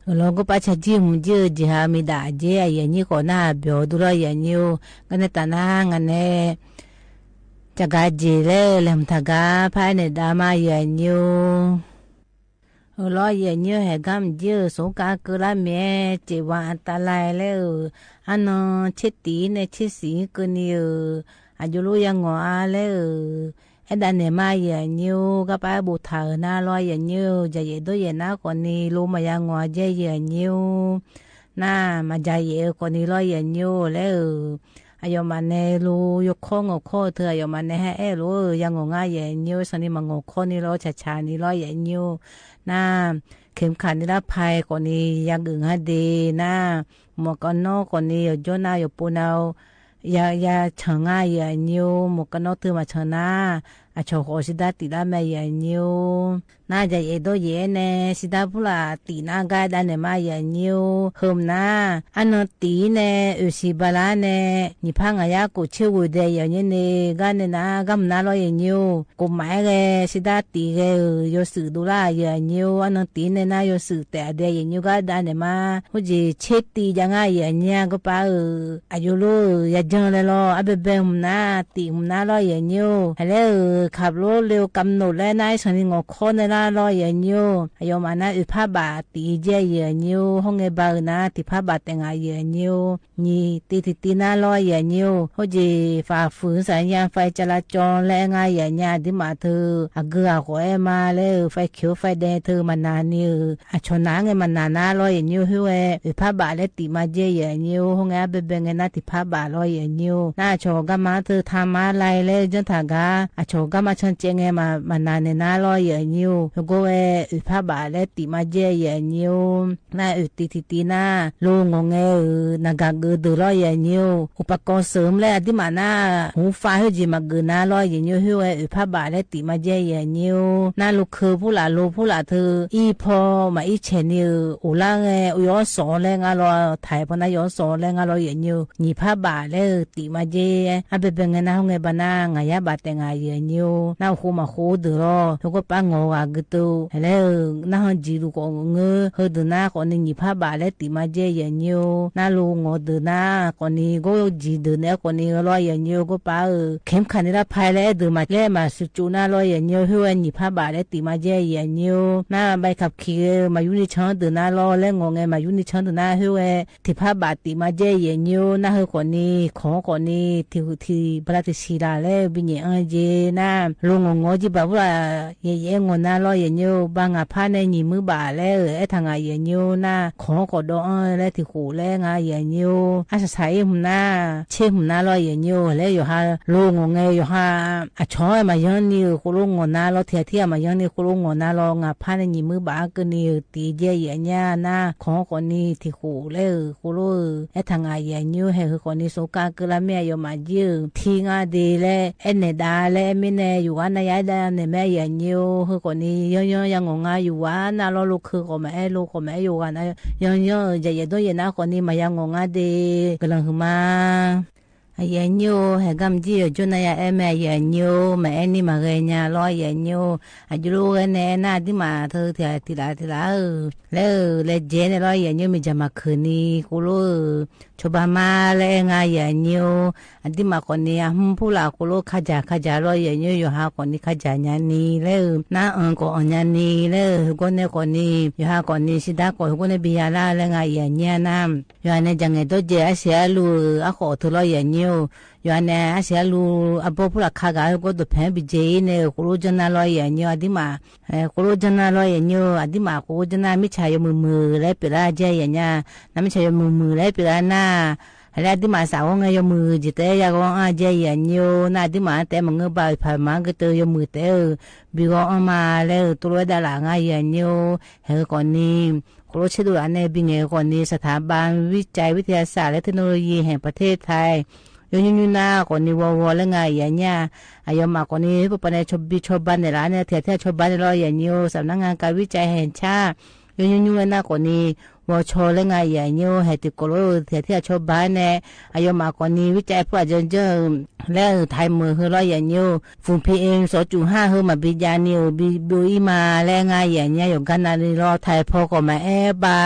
လီၤ ၵူၣ်ပၢ်ဆၢၣ် ကၠံၣ်မုၢ်ကၠံၣ် ကၠံၣ်ဟးမ့ၢ်ဒၣ်ကၠံၣ် အယဲၢ်ညိၣ်ဃိးနၢ် ဘၣ်အီၤဒုးလီၤ ယဲၢ်ညိၣ် ကန့ၣ်တၢ်နၢ် ငါန့ၣ် ကၠၢ်ကၠံၣ်လၢ လဲၤမတၤဂၤ ဖဲန့ၣ်ဒါမး ယဲၢ်ညိၣ် အၢ လီၤ ယဲၢ်ညိၣ် ဟဲဂီၤမုၢ်ကၠံၣ်ဧၢ စူးကါကၢလၢမဲာ် စ့ဝါအတၢ်လၢ်လၢဧၢ အနီၢ် ဆ့တံၢ်န့ၣ် ဆ့စံၢ်ကၢန့ၣ်ဧၢ အယိၣ်လိၣ်ယၤငိၢ်အါလၢဧၢ အဲၣ်ဒၣ်နဲၣ်မး ယဲၢ်ညိၣ် ကပာ်ဘိးထးဧၢနၤလီၤ ယဲၢ်ညိၣ် ယဲၢ်ယဲၢ်ဒိၣ်ယဲၢ်နၢ်ဃိးနံၣ် လိၣ်မၤယၤငိၢ်အါကဲ ယဲၢ်ညိၣ် နၢ် မၤယၤယဲၢ်အၢဃိးနံၣ်လီၤ ယဲၢ်ညိၣ် လၢဧၢ အယီၤမးန့ၣ် လိၣ်ယိၣ်ခီၣ်ငိၢ်ခီၣ်တၢၢ် အယီၤမးန့ၣ် ဟဲအဲၣ်လိာ်ဧၢ ယၤငိၢ်ငါ ယဲၢ်ညိၣ် သးနံၣ်မၤငိၢ်ခီၣ်နံၣ်လီၤ ဆးဆးနံၣ်လီၤ ယဲၢ်ညိၣ် နၢ် ခဲမ်ၣ်ခးနံၣ်လၢဖဲဃိးနံၣ် ယၤဂုာ်ငါဒ့ နၢ် မူကနီၣ်ဃိးနံၣ် ယိၣ်ကၠိၣ်နၢ် ယိၣ်ပိနၢ် ယၤ ယၤဆၢၣ်ငါ ယဲၢ်ညိၣ် မူကနီၣ်တၢၢ်မၤဆၢၣ်နၤ အဆီၣ်ဃိးစံးဒၣ်တံၢ်လၢမဲာ် ယဲၢ်ညိၣ် နၢ် ယဲၢ်ယဲၢ်ဒိၣ်ယဲၢ်န့ၣ် စံးဒၣ်ဖုလၢတံၢ်နၤ ကဲဒၣ်နဲၣ်မး ယဲၢ်ညိၣ် ဟဲမနၤ အနီၢ်တံၢ်န့ၣ် အုၣ်စံဘါလါန့ၣ် နံၣ်ဖးငါးယၤကိးဆ့ဝဲဒဲး ယဲၢ်ညိၣ်န့ၣ် ဂၤန့ၣ်နၤ ဂၤမနုၤလီၤ ယဲၢ်ညိၣ် ကိးမးဂ့ၤ စံးဒၣ်တံၢ်ဂ့ၤဧၢ ယိၣ်စုးဒိၣ်လၢ ယဲၢ်ညိၣ် အနီၢ်တံၢ်န့ၣ်နၤ ယိၣ်စုးတဲအဒဲး ယဲၢ်ညိၣ် ဂၤဒၣ်နဲၣ်မး ဟူးကၠံၣ် ဆ့တံၢ်ယၤငါ ယဲၢ်ညိၣ် ကပာ်ဧၢ အယိၣ်လိၣ်ဧၢ ယၤကၠၢၢ်လၢလီၤ အဘဲဘဲမနုၤ တံၢ်မနုၤလီၤ ယဲၢ်ညိၣ် ဟဲလၢဧၢ ခးလိၣ်လၢကမျၢၢ်လၢနၤ သးနံၣ်ငိၢ်ခီၣ်နံၣ်လၢလီၤ ယဲၢ်ညိၣ် အယီၤမးနၤ အုၣ်ဖးဘၣ်တံၢ်ကဲ ယဲၢ်ညိၣ် ဟီၣ်ငဲဘါဧၢနၤ တံၢ်ဖးဘၣ်တဲငါ ယဲၢ်ညိၣ် နံၣ်တံၢ်တံၢ်တံၢ်နၤလီၤ ယဲၢ်ညိၣ် ဟူးကၠံၣ် ฝ่าฝืนสัญญาณไฟจราจรလၢအငါ ယဲၢ်ညိၣ် ဒ်မးတၢ် အဂုၤအဂီၤအဲၣ်မးလၢ ไฟเขียวไฟแดงတၢ် မနုၤန့ၣ်ဧၢ အဆီၣ်နၤငဲၢ်မနုၤနၤလီၤ ယဲၢ်ညိၣ် ဟဲဝဲ အုၣ်ဖးဘၣ်လၢတံၢ်မးကဲ ယဲၢ်ညိၣ် ဟီၣ်ငဲအဘဲဘဲငဲၢ်နၤ တံၢ်ဖးဘၣ်လီၤ ယဲၢ်ညိၣ် နၤ အဆီၣ်ဂီၤမးတၢ် ထါမါလၢ်လၢ ကၠၢၢ်တၢ်ဂၤ အဆီၣ်ဂီၤမးဆၢၣ်ကဲငဲၢ်မး မနုၤန့ၣ်နၤလီၤ ယဲၢ်ညိၣ် ဟဲဝဲ အုၣ်ဖးဘၣ်လၢတံၢ်မးကဲ ယဲၢ်ညိၣ် နၤ အုၣ်တံၢ်တံၢ်တံၢ်နၤ လိၣ်ငိၢ်ငဲၢ်ဧၢ နဂၤဂုာ်ဒုးလီၤ ယဲၢ်ညိၣ် อุปกรณ์เสริมလၢအဒ်မးနၤ ဟူးဖးဟဲကၠံၣ်မၤဂုာ်နၤလီၤ ယဲၢ်ညိၣ် ဟဲဝဲ အုၣ်ဖးဘၣ်လၢတံၢ်မးကဲ ယဲၢ်ညိၣ် နၤ လိၣ်ခၢၣ်ဖုလၢ် လိၣ်ဖုလၢ်တၢ် အံၣ်ဖီမၤအံၣ်ဆဲးန့ၣ်ဧၢ အိၣ်လၢငဲၢ် အိၣ်ယီၤစီၤလၢငါလီၤ ထဲးဖီနၤ ယီၤစီၤလၢငါလီၤ ယဲၢ်ညိၣ် နံၣ်ဖးဘၣ်လၢတံၢ်မးကဲ အဘဲဘဲငဲၢ်နၤ ဟီၣ်ငဲဘါနၤ ငါးယၤဘးတဲငါ ယဲၢ်ညိၣ် နၤ အိၣ်ဃိမးဃိဒုးလီၤ ဟဲဝဲပာ်ငီၢ်ဂၤဂုာ်တၢ် ဟဲလၢ နၤ ဟီၣ်ကၠံၣ်လူၤကိးငၢၢ် ဟဲဒုးနၤဃိးနံၣ် နံၣ်ဖးဘၣ်လၢတံၢ်မးကဲ ယဲၢ်ညိၣ် နၤ လိၣ်ငိၢ်ဒုးနၤဃိးနံၣ် ကိးကၠံၣ်ဒုးနၤဃိးနံၣ်လီၤ ယဲၢ်ညိၣ် ကပာ်ဧၢ ခဲမ်ၣ်ခးနံၣ်လၢဖဲလၢအဲၣ်ဒုးမး လၢမၤစူၤကၠိနၤလီၤ ယဲၢ်ညိၣ် ဟဲဝဲ နံၣ်ဖးဘၣ်လၢတံၢ်မးကဲ ယဲၢ်ညိၣ် နၤ ใบขับขี่ဧၢ မၤယူနံၣ်ဆၢၣ်ဒုးနၤလီၤ လၢငိုၣ်ငဲၢ် မၤယူနံၣ်ဆၢၣ်ဒုးနၤ ဟဲဝဲ ထံၣ်ဖးဘၣ်တံၢ်မးကဲ ယဲၢ်ညိၣ် နၤ ဟဲဃိးနံၣ် ခီဃိးနံၣ် ထံၣ် ထံၣ်ဘါလၢ် ထံၣ်ဆံးလၢ်လၢ ဘံၣ်ညဲၣ်အၢက့ၤနၤ လိၣ်ငိုၣ်ငိုၣ်ကၠံၣ်ဘၣ်ဖုလၢ် ယဲၢ်ယဲၢ်ငိုၣ်နၤလီၤ ယဲၢ်ညိၣ် ဘၣ်ငါးဖးန့ၣ် နံၣ်မုၢ်ဘၣ်လၢ အဲၣ်ထီၣ်ငါ ယဲၢ်ညိၣ် နၤ ခီဃိးဒီအၢလၢထံၣ်ဃိးလၢငါ ယဲၢ်ညိၣ် အစၢ်စၢ်အ့ၣ်မနၤ ဆ့ၣ်မနၤလီၤ ယဲၢ်ညိၣ် လၢယိၤဟး လိၣ်ငိုၣ်ငဲၢ် ယိၤဟး အဆီၣ်မၤယၢၢ်နံၣ် ဃိလိၣ်ငိုၣ်နၤလီၤ ထံၣ်ထံၣ်မၤယၢၢ်နံၣ် ဃိလိၣ်ငိုၣ်နၤလီၤ ငါးဖးန့ၣ် နံၣ်မုၢ်ဘၣ်အၢကန့ၣ် တံၢ်ကဲ ယဲၢ်ညိၣ် နၤ ခီဃိးနံၣ် ထံၣ်ဃိးလၢ ဃိလိၣ် အဲၣ်ထီၣ်ငါ ယဲၢ်ညိၣ် ဟဲဃိးနံၣ် စူၤကၢ်ကၢလၢမဲာ် ယီၤမးကၠံၣ် ထံငါဒ့လၢ အဲၣ်နဲၣ်ဒါလၢ အဲၣ်မ့ၢ်နဲၣ် ယိၤဂၤနၤ ယအဲၣ်ဒၣ်နဲၣ်မး ယဲၢ်ညိၣ် ဟဲဃိးနံၣ် ယီၤယီၤ ယၤငိုၣ်ငါ ယိၤဂၤနၤလီၤ လိၣ်ခၢၣ်ဃိးမးအဲၣ် လိၣ်ဃိးမးအဲၣ် ယိၤဂၤနၤ ယီၤယီၤ ယဲၢ်ယဲၢ်ဒိၣ်ယဲၢ်နၤဃိးနံၣ် မၤယၤငိုၣ်ငါဒ့ ကလီၤဟုမး အယဲၢ်ညိၣ် ဟဲဂီၤမုၢ်ကၠံၣ် ယိၤကၠိၣ်နၤ ယအဲၣ်မး ယဲၢ်ညိၣ် မၤအဲၣ်နံၣ်မၤဂဲၤညါလီၤ ယဲၢ်ညိၣ် အယိၣ်လိၣ်ဂဲၤနဲၣ်နၤ ဒ်မးတၢ် ထံၣ်ထံၣ်လၢ်ထံၣ်လၢ်ဧၢ လၢ လၢကဲန့ၣ်လီၤ ယဲၢ်ညိၣ် မ့ၢ်ယၤမၤခၢၣ်နံၣ် ဃိလိၣ်ဧၢ ဆီဘါမါလၢအဲၣ်ငါ ယဲၢ်ညိၣ် အဒ်မးဃိးနံၣ် အမုၢ်ဖုလၢ်ဃိလိၣ် ခါယၤ ခါယၤလီၤ ယဲၢ်ညိၣ် ယိၤဟးဃိးနံၣ် ခါယၤညါနံၣ် လၢ နၤ အၢၣ်ကီးအီၣ်ညါနံၣ် လၢ ဟဲဂီၤနဲၣ်ဃိးနံၣ် ယိၤဟးဃိးနံၣ် စံးဒၣ်ကီး ဟဲဂီၤနဲၣ်ဘံယၤလၢ်လၢငါ ယဲၢ်ညိၣ် နၤ ယွၤန့ၣ် ယၤငဲၢ်ဒီးယဲၢ် အစံးအလူ အဃိးတၢ်လီၤ ယဲၢ်ညိၣ် ယွၤန့ၣ် အစံးအလူ အဘီဖုလၢ်ခါဂၤ ဟဲဂီၤဒိးဖဲဘံၣ်ကၠ့အံၤန့ၣ် ဃိလိၣ်ကၠိၣ်နၤလီၤ ယဲၢ်ညိၣ် အဒ်မး ဃိလိၣ်ကၠိၣ်နၤလီၤ ယဲၢ်ညိၣ် အဒ်မး ဃိလိၣ်ကၠိၣ်နၤ မ့ၢ်ဆါယီၤမုၢ်မုၢ်လၢပျဲလၢ် ယဲၢ်ညိၣ် နၤ မ့ၢ်ဆါယီၤမုၢ်မုၢ်လၢပျဲလၢ်နၤ ဟဲလၢအဒ်မးစးဝီၤငဲၢ် ယီၤမုၢ်ကၠံၣ်တဲယၤဂီၤအါ ယဲၢ်ညိၣ် နၤ အဒ်မးတဲမုၢ်ငဲၢ်ဘၣ် ဖးမၤကတၢၢ် ယီၤမုၢ်တဲဧၢ ဘံဂီၤအီၣ်မးလၢ တိလိၣ်ဝဲဒၣ်လၢ် ငါ ယဲၢ်ညိၣ် ဟဲဃိးနံၣ် ဃိလိၣ်ဆ့ဒိၣ်လၢ်န့ၣ် ဘံၣ်ငဲၢ်ဃိးနံၣ် สถาบันวิจัยวิทยาศาสตร์และเทคโนโลยีแห่งประเทศไทย ယိၤညိုညိုနၤ ဃိးနံၣ်ဝီၤဝီၤလၢငါ ယဲၢ်ညိၣ် အယီၤမးဃိးနံၣ် ဟဲပပှၤန့ၣ် ဆီဘံၣ်ဆီဘါန့ၣ်လၢ်န့ၣ် ထံၣ်ထံၣ်ဆီဘါန့ၣ်လီၤ ယဲၢ်ညိၣ် สำนักงานการวิจัยแห่งชาติ ယိၤညိုညိနၤ ဃိးနံၣ် ဝီၤဆီလၢငါ ယဲၢ်ညိၣ် ဟဲတုၤကိးလိၣ် ထံၣ်ထံၣ်ဆီဘါန့ၣ် အယီၤမးဃိးနံၣ် ဝံၣ်ကၠဲၣ်ဖုအကၠၢၢ်ကၠၢၢ် လၢအၢၣ် ไทย เมือง เฮอ เล่า ယိာ်ညိ ฝุ่น พีเอ็ม สองจุดห้า เฮอ มาบิดยาเนียว บิด บิวอี้มา และ งา ယိာ်ညိ หยกกั้นนารี เล่า ไทย พอก่อไหมแอ๊ บา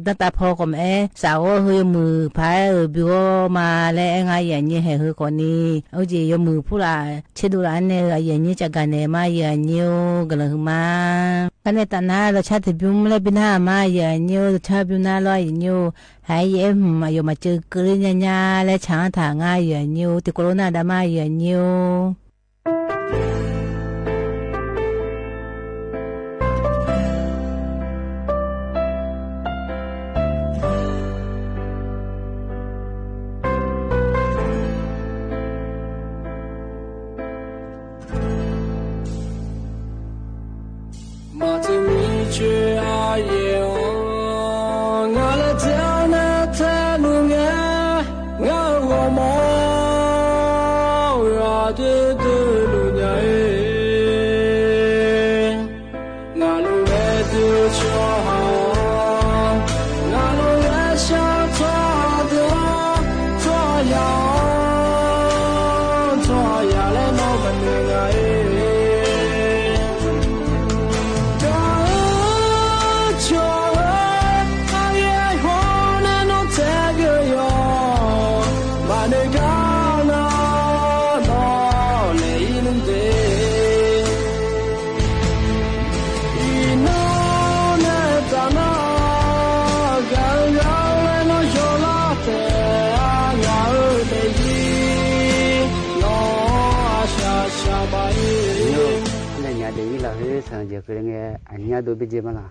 ดาต้า พอก่อไหมแอ๊ สาว เฮอ ยกมือผาย เออ บิวอี้มา และ งา ယိာ်ညိ แห่ เฮอ ก่อนี้ โอเค ยกมือผู้ละ เช็ดดูละ อันนี้ เออ ယိာ်ညိ จะกั๋นแหนมา ယိာ်ညိ กั๋นเลยหือมา กันในตาหน้า เราชาติบิวมา และบินหามา ယိာ်ညိ เราชาติบิวหน้า เล่า ယိာ်ညိ หายเย็น มา หยกมาเจอเกอเรยาญา และ ฉันทางา ယိာ်ညိ ติดโควิด ดามา ယိာ်ညိ မၤတမံၤကၢအါယဲၢ်ဧိၤ, ငါလၢတဲနထဲလူၤညါ, ငါဂီၤမီၤ, ဂၤဒုးဒုးလူၤညါအံၤ, ငါလူၤဝဲဒုးဆီဟါ, ငါလူၤဝဲဆၣ်ထီၣ်ဒုး ထီၣ်ယၤ, ထီၣ်ယၤလၢနီၢ်မနုၤဂၤအံၤ, တၢ်အၢၣ် ကၠီဧၢ, အါယဲၢ်ဟီၣ်န့ၣ်နီၢ်ထဲကယီၤ, မၤနုၤကနၤ ဒီးလဲၤအံၤနုၤဒ့ၣ် အံၤနီၢ်နဲတၢ်နါ, ဂၤဂၤလၢနီၢ်ယီၤလၢ်တဲာ်, အါဂၤအၢဒဲးယံၤ, နီၢ်အါဆၣ်ဆၣ်ဘၣ်အံၤ, အါဂၤဒဲးယံၤလီၤဟ့ ဆၣ်ယဲၢ်ကဲးလၢငဲ အညါဒိးဘ့ၣ်ကဲမးလီၤ.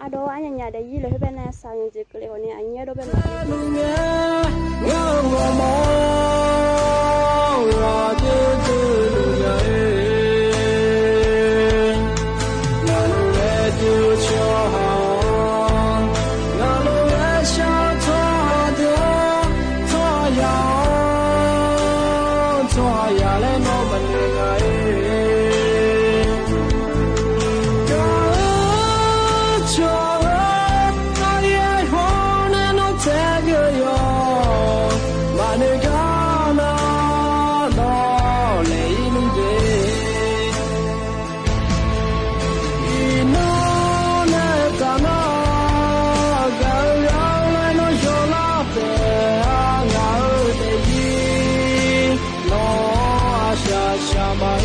အါဒီးအါဂၤဒဲးယံၤလီၤဟ့ ဖဲန့ၣ် ဆၣ်ယဲၢ်ကဲးလၢဂီၤန့ၣ် အညါဒိးဘ့ၣ်မး ထီၣ်ယၤလၢနီၢ်မနုၤဂၤအံၤ, တၢ်အၢၣ် ကၠီဧၢ, အါယဲၢ်ဟီၣ်န့ၣ်နီၢ်ထဲကယီၤ, မၤနုၤကနၤ ဒီးလဲၤအံၤနုၤဒ့ၣ် အံၤနီၢ်နဲတၢ်နါ, ဂၤဂၤလၢနီၢ်ယီၤလၢ်တဲာ်, အါဂၤအၢဒဲးယံၤ, နီၢ်အါဆၣ်ဆၣ်ဘၣ်အံ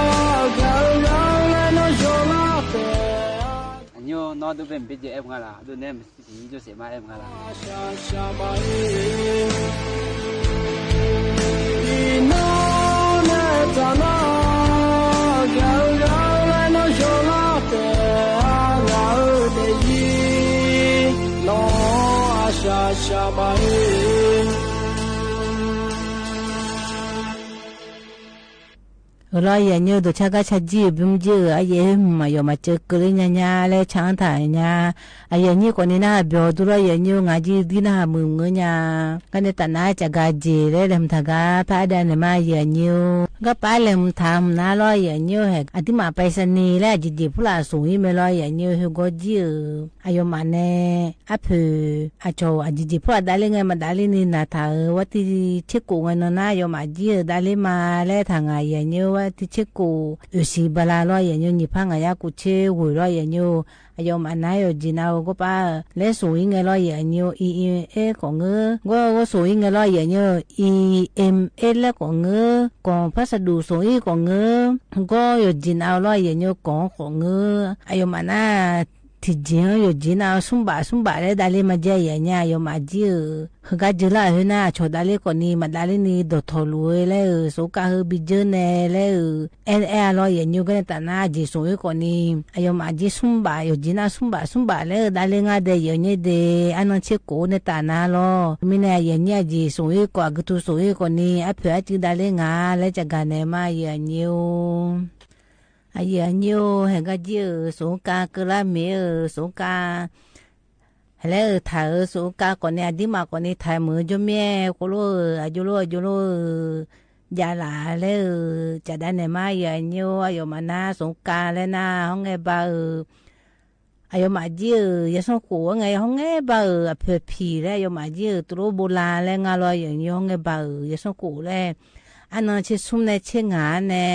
ၤ အညိ နီၢ်ဒိးဘ့ၣ်မ့ၢ်ဘ့ၣ်ကဲအဲၣ်မးလၢ်, ဒိးနဲမ့ၢ် ယိၤစဲးမးအဲၣ်မးလၢ်. အၢ လီၤ ယိာ်ညိ ဒိးဆါကါဆါကၠံၣ် ဘုမုၢ်ကၠံၣ်ဧၢ, အါယဲၢ်ဟ့ၣ်မး ယိၤမးစၢၤကၢလၢညါညါ လၢဆၣ်ထၣ်ညါ, အယိာ်ညိကိးန့ၣ်နၢ်ဟးဘျီဒုလီၤ ယိာ်ညိ ငါကၠံၣ်ဒ်နၢ်ဟးမုာ်မုာ်ညါ, ကါန့ၣ်တၢ်နါ ကဂၤက့ၤလၢ လဲၤမတၤဂၤ ဖဲအါဒၣ်န့ၣ်မး ယိာ်ညိ, ကပာ်လဲၤမတၤမနုၤလီၤ ယိာ်ညိဟဲ, အဒံးမး ไปรษณีย์ လၢအကၠံၣ်ကၠၢ်ဖုလၢအစိာ်အံၤမ့ၢ်လီၤ ယိာ်ညိ ဟ့ၣ်ဂီၤကၠံၣ်ဧၢ, အယိာ်မးန့ၣ် အဖု အဆီၣ် အကၠံၣ်ကၠၢ်ဖုအဒၣ်လၢငဲ မဒၣ်လၢန့ၣ် နၢ်ထၢ်ဧၢ, ဝဲတဆ့ကိၣ်ဝဲနီၢ်နါ ယိာ်မးကၠံၣ်ဧၢ ဒၣ်လၢမး လၢထၣ်ငါ ယိာ်ညိ ဝဲတဆ့ကိၣ် အုၣ်ဆံဘၣ်လၢ်လီၤ ယိာ်ညိ ညံၣ်ဖးငါယါကူၣ်ဆ့ဝဲလီၤ ယိာ်ညိ, အယိာ်မးနါ ယိာ်ကၠံၣ်နါဧိၤ ကပာ် လဲၤစိာ်အံၤငဲလီၤ ယိာ်ညိ အံၣ်အ့ၣ်မ့ၣ်အ့ၣ်ကိးငၢၢ်, ဂီၢ်ဂီၢ်စိာ်အံၤငဲလီၤ ယိာ်ညိ အံၣ်အ့ၣ်မ့ၣ်အ့ၣ် လဲၣ်ကိးငၢၢ်, กล่องพัสดุ စိာ်အံၤကိးငၢၢ်, ဂီၢ်ယိာ်ကၠံၣ်နါဧိၤလီၤ ယိာ်ညိ กล่อง ကိးငၢၢ်, အယိာ်မးနါ ထိၣ်ၸၢၣ်ယိာ်ၸၢၣ် နၤ သုမ်းဘၣ် သုမ်းဘၣ်လၢ ဒၣ်လၢမၤယဲၢ်ယဲၢ်ညါ ယွၤမၤကံၢ်ဧၢ ဟဲဂ့ၤကၠိလၢဟဲနၤ ဆီၣ်ဒၣ်လၢကီၢ်နံၤ မၤဒၣ်လၢနံၤ ဒီးထိၣ်လူၤလၢ စူးကါ ဟဲဘံၣ်ကၠိနဲလၢ အဲၣ်အဲၣ်လီၤယဲၢ်ညိ ကဲန့ၣ်တၢ်နၤ အယံာ်သူၣ်အုၣ်ကီၢ်နံၤ အယွၤမၤကံၢ် သုမ်းဘၣ်ယိာ်ၸၢၣ် နၤ သုမ်းဘၣ် သုမ်းဘၣ်လၢ ဒၣ်လၢနၤဒဲး ယဲၢ်ညိဒဲး အနၢ်ဆ့ကိၣ်န့ၣ်တၢ်နၤလီၤ မ့ၢ်န့ၣ် ယဲၢ်ညိ အယံာ်သူၣ်အုၣ်ကီၢ် အကသူသူၣ်အုၣ်ကီၢ်နံၤ အဖျၢၣ်အစုဒၣ်လၢနၤ လၢကဂၤနဲမး ယဲၢ်ညိဧၢ အယဲၢ်ညိဧၢ ဟဲဂ့ၤကၠိဧၢ စူးကါ ကလါမ့ၢ်ဧၢ စူးကါ ဟဲလၢ ထၢ်ဧၢ စူးကါ ကီၢ်နံၤ အဒံးမးကီၢ်နံၤ ထၢ်မုၣ် ကၠိမ့ၢ် ကိၣ်လိဧၢ အကၠိလိ အကၠိလိဧၢ ယၤလၢ်လၢ ကဒၣ်နဲမး ယဲၢ်ညိဧၢ အယွၤမၤနၤ စူးကါလၢနၤ ဟီၣ်ငဲဘါဧၢ အယွၤမၤကံၢ်ဧၢ ယဲၢ်ဆၣ်ကိၣ် ဟီၣ်ငဲ ဟီၣ်ငဲဘါဧၢ အဖျၢၣ်ဖံးလၢ အယွၤမၤကံၢ်ဧၢ တရူးဘိလၢ်လၢနၤလီၤ ယဲၢ်ညိ ဟီၣ်ငဲဘါဧၢ ယဲၢ်ဆၣ်ကိၣ်လၢ အနၢ်ဆ့သုမ်းနဲဆ့ငါနဲ